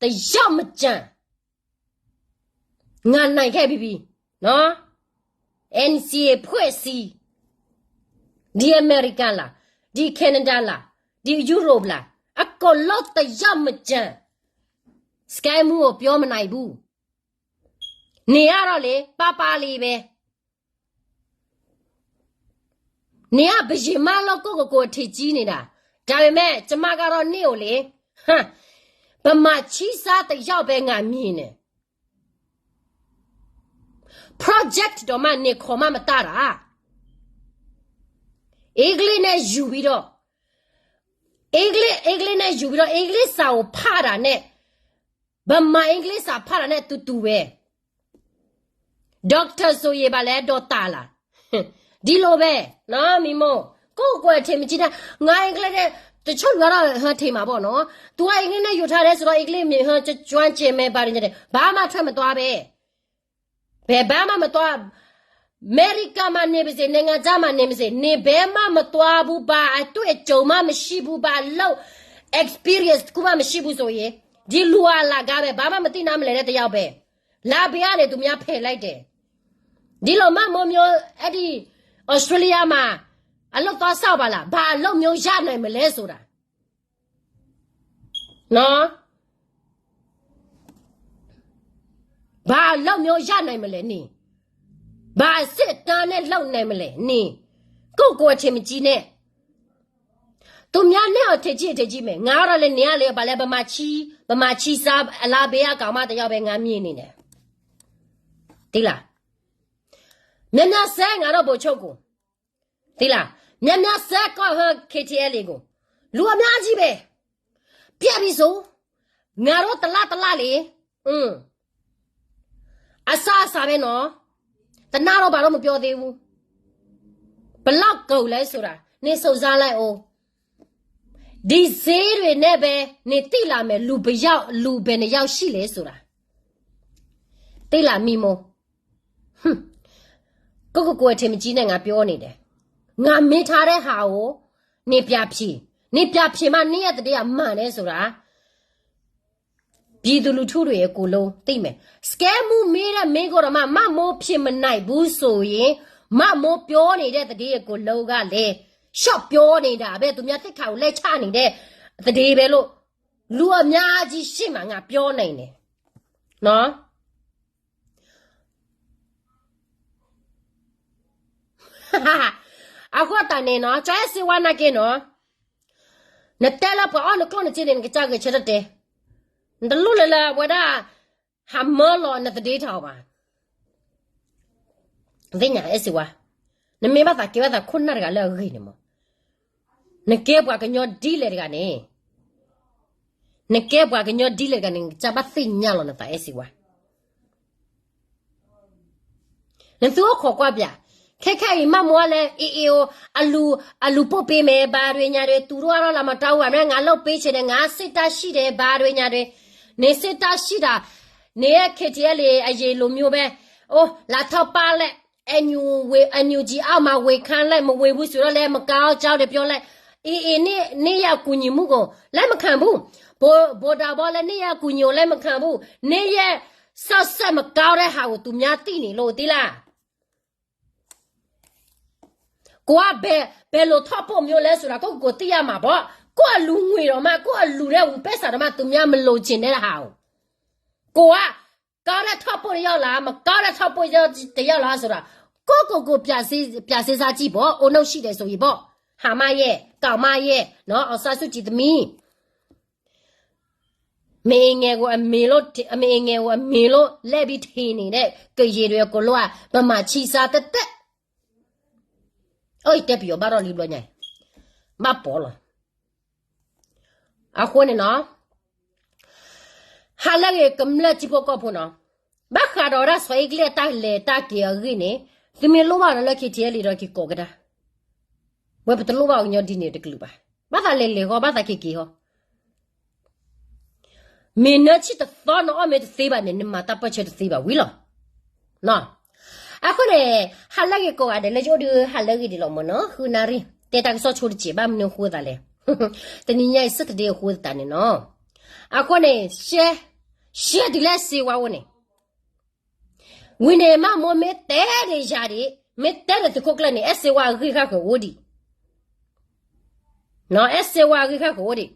တစ်ယောက်မကျန် ငါနိုင်ခဲ့ပြီးပြီနော်. N C A ဖွဲ့စည်း, ဒီအမေရိကန်လား, ဒီ Canada လား, ဒီ Europe လား, အကုန်လုံး တစ်ယောက်မကျန် စကဲမူကို ပြောမနိုင်ဘူး. နင်ကတော့လေ ပါးပါးလေးပဲ. နင်က ဘုရင်မလို့ ကိုယ့်ကိုယ်ကိုယ် အထင်ကြီးနေတာ. ဒါပေမဲ့ ကျမကတော့ နင့်ကိုလေ, ဟမ်, ဗမာချီးစားတစ်ယောက်ပဲ ငါမြင်တယ်. Project တောင်မှ နင်ခေါ်မှ မတတ်တာ. အင်္ဂလိပ်နဲ့ယူပြီးတော့, အင်္ဂလိပ်, အင်္ဂလိပ်နဲ့ယူပြီးတော့, အင်္ဂလိပ်စာကိုဖတ်တာနဲ့ ဗမာအင်္ဂလိပ်စာဖတ်တာနဲ့ တူတူပဲ. Doctor ဆိုရင် ဘာလဲ, ဒေါက်တာလား. ဒီလိုပဲနော် မိမို့. ကိုယ့်ကိုယ်အထင်မကြီးနဲ့, ငါအင်္ဂလိပ်နဲ့, တချို့လူကတော့ ဟို ထင်မှာပေါ့နော်. သူက အင်္ဂလိပ်နဲ့ ယူထားတယ်ဆိုတော့ အင်္ဂလိပ်မြေ, ဟို ကျွမ်းကျင်မယ် ဘာတွေညာတယ်, ဘာမှထွက်မသွားပဲ. ဘယ်, ဘာမှမသွား. အမေရိကမှာနေပါစေ, နိုင်ငံခြားမှာနေပါစေ, နင်ဘယ်မှမသွားဘူး, ဘာအတွေ့အကြုံမှမရှိဘူး, ဘာအလုပ် experience တစ်ခုမှမရှိဘူးဆိုရင်, ဒီလူဟာအလကားပဲ, ဘာမှမသိနားမလည်တဲ့တစ်ယောက်ပဲ. လါဘ့အါန့ၣ် သူများဖယ်လိုက်တယ်. ဒီလိုမှတ်မိုးမျိုး အဲ့ဒီ Australia မှာ အလုပ်သွားလျှောက်ပါလား. ဘာအလုပ်မျိုးရနိုင်မလဲဆိုတာ နော်. ဘာအလုပ်မျိုးရနိုင်မလဲနင်. ဘာအဆင့်အတန်းနဲ့လုပ်နိုင်မလဲနင်. ကိုယ့်ကိုယ်အထင်မကြီးနဲ့. သူများနဲ့အထင်ကြီးအထင်ကြီးမယ်. ငါကတော့လည်းနင်ကလည်း ဘာလဲ ဗမာချီ, ဗမာချီစား အလားဘဲအကောင်မတစ်ယောက်ပဲ ငါမြင်နေတယ်. သိလား. များများဆဲ ငါတို့ဗိုလ်ချုပ်ကို. သိလား. များများဆဲ ကော့ဟိုး KTLA ကို. လူအများကြီးပဲ. ပြတ်ပြီဆို. ငါတို့တစ်လတစ်လလေ. อืม အစအစပဲနော်. တနာတော့ဘာလို့မပြောသေးဘူး. ဘယ်လောက်ကုန်လဲဆိုတာ နင်စုံစမ်းလိုက်အောင်. ဒီဈေးတွေနဲ့ပဲ နင်သိလာမယ် လူဘယ်ယောက် လူဘယ်နှစ်ယောက်ရှိလဲဆိုတာ. သိလား မိမို. ဟွန်း. ကိုယ့်ကိုယ်ကိုယ်အထင်မကြီးနဲ့ ငါပြောနေတယ်. ငါမေးထားတဲ့ဟာကို နင်ပြန်ဖြေ. နင်ပြန်ဖြေမှ နင့်ရဲ့သတင်းကမှန်တယ်ဆိုတာ ပြည်သူလူထုတွေအကုန်လုံးသိမယ်. စကဲမူမေးတဲ့မေးခွန်းတောင်မှ မမိုးဖြေမနိုင်ဘူးဆိုရင် မမိုးပြောနေတဲ့သတင်းအကုန်လုံးကလည်း ရှော့ပြောနေတာပဲ, သူများသိက္ခာကိုလှည့်ချနေတဲ့သတင်းပဲလို့ လူအများကြီးရှေ့မှာ ငါပြောနိုင်တယ်နော်. အဃိသတးန့ၣ်နော် ကၠီအဲၣ်စ့ဝါနာ်က့နော်, နတဲလၢပှၤအီၣ်နကျိၣ်နစ့န့ၣ် နကစၢ်ဂဲၤဆၢထၢၣ်တဲ, နတလိၣ်လၢလၢအဝဲဒၣ် ဟးမၢလီၤနသဒ့ထီၣ်ဘၣ်. သ့ၣ်ညါအဲၣ်စ့ဝါ, နမ့ၢ်ဘၣ်သးကဲဘၣ်သးခိၣ်နၢ်တဂၤလၢအဂ့ၤန့ၣ်မး, နကဲပှၤကညီဒ်လဲၣ်တဂၤန့ၣ်, နကဲပှၤကညီဒ်လဲၣ်တဂၤန့ၣ် နကစၢ်ဘၣ်သ့ၣ်ညါလီၤနသးအဲၣ်စ့ဝါ. နသုအိၣ်ခိးကွၢ်ပၠး, ခဲခဲအံၤမ့ၢ်မိၢ်လဲၣ် အ့ၣ်အ့ၣ်အိၣ်, အလူၤ, အလူၤပိာ်ပ့ၤမဲာ်ဘါတွ့ညါတွ့, သူတို့ကတော့လာမတောင်းဘူး, ငါလုပ်ပေးချင်တယ်, ငါစစ်တပ်ရှိတယ် ဘါတွ့ညါတွ့, နစစ်တပ်ရှိတာ, န KTLA အရင်လိုမျိုးပဲ, အိုး လာထောက်ပံ့လက်, NUG အောက်မှာဝေခံလိုက်, မဝေဘူးဆိုတော့လည်း မကောင်းကြောင်းတွေပြောလိုက်, အ့ၣ်အ့ၣ် နေရပ်ကူညီမှုကို လက်မခံဘူး, ဗိုလ်, ဗိုလ်ဒါဘီလဲၣ် နေရပ်ကူညီကို လက်မခံဘူး, နေရပ်ဆက်ဆက်မကောင်းတဲ့ဟာကို သူများသိနေလို့ သိလား. ကိုယ်ကဘယ်, ဘယ်လိုထောက်ပို့မျိုးလဲဆိုတာ ကိုယ့်ကိုယ်သိရမှာပေါ့. ကိုယ့်အလူငွေတောင်မှ, ကိုယ့်အလူတဲ့ ဝူပက်စာတောင်မှ သူများမလိုချင်တဲ့ဟာကို, ကိုယ်ကကောင်းတဲ့ထောက်ပို့တစ်ယောက်လား, မကောင်းတဲ့ထောက်ပို့တစ်ယောက်လားဆိုတာ, ကိုယ့်ကိုယ်ကိုယ်ပြန်စဉ်း, ပြန်စဉ်းစားကြည့်ပေါ့, အိုးနုတ်ရှိတယ်ဆိုရင်ပေါ့, ဟာမရဲ့, ကောင်မရဲ့, နော်, အောင်ဆန်းစုကြည်သမီး. မအင်ငယ်ကိုအမေလို့, အမအင်ငယ်ကိုအမေလို့လှည့်ပြီးထင်နေတဲ့ ကရင်တွေအကုန်လုံးက ဗမာချီစားသက်သက်. အိၣ် ယတဲပယီၤဘၣ်ထီၣ်လံဘျီညါ, ဘၣ်ပိာ်လီၤ. အဃိန့ၣ်နီၤ, ဟါလၢအဂ့ၤ ကမျၢၢ်ထံဖိကီၢ်ဖိနီၤ, ဘၣ်ဃးဒီးဝဲဒၣ်စီၤအ့ကျ့ၣ်အတၢ်လဲၤတၢ်က့ၤအဂ့ၢ်န့ၣ်, သုမ့ၢ်လိၣ်ဘၣ်ဒီးလၢ KTLA ဒီးက့ၤကိးကဒါ, ဝဲပတလိၣ်ဘၣ်ပှၤကညီဒ်န့ၣ်တကလုာ်ဘၣ်. ဘၣ်သးလဲၤလဲၤဃီ, ဘၣ်သးက့ၤက့ၤဃီ. မ့ၢ်နၢဆံၣ်တသီ နအီၣ်မ့ၢ်တသ့ဘၣ်န့ၣ် နမၤတၢ်ပၢၢ်ဆၢတသ့ဘၣ်ဝံၤလီၤ. အဃိန့ၣ်, ဟါလၢအဂ့ၤကိးဂၤဒဲး လၢယအိၣ်ဒီးဟါလၢအဂ့ၤဒံးလီၤမ့ၢ်နီၤ, ဃုနၣ်ရံၣ်, တဲတၢ်ကစီၣ်ဆိတစဲးဘၣ် မနုၤအဃိသးလဲၣ်. တနံၤညါအံၤ ဆၢတဒ့အဃိသတးန့ၣ်နီၤ. အဃိန့ၣ်, ရှဲ, ရှဲတုၤလၢအဲၣ်စ့ဝါအိၣ်န့ၣ် ဝံၤန့ၣ် မမိၢ်မ့ၢ်တဲဒံးယၤဒံး, မ့ၢ်တဲဒီးသုးခိၣ်ကျၢၢ်န့ၣ် အဲၣ်စ့ဝါအဂံၢ်ဃၣ်ဃုာ်အိၣ်ဒံး, အဲၣ်စ့ဝါအဂံၢ်ဃၣ်ဃုာ်အိၣ်ဒံး.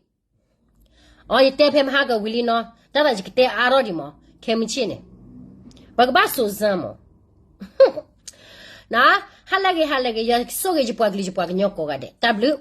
အိ ယတဲဖဲမဟါကဝံၤလံနီၤ, တၢ်သးယကတဲအါထီၣ်ဒံးမး, ခဲမုၢ်ဆ့ၣ်န့ၣ်, ပကဘၣ်စိၤစၢ်မး. ဟါလၢအဂ့ၤ ဟါလၢအဂ့ၤ, ယဆိၣ်ဂ့ၤယပှၤကလုာ်ယပှၤကညီကိးဂၤဒဲး, တၢ်ဘျုး.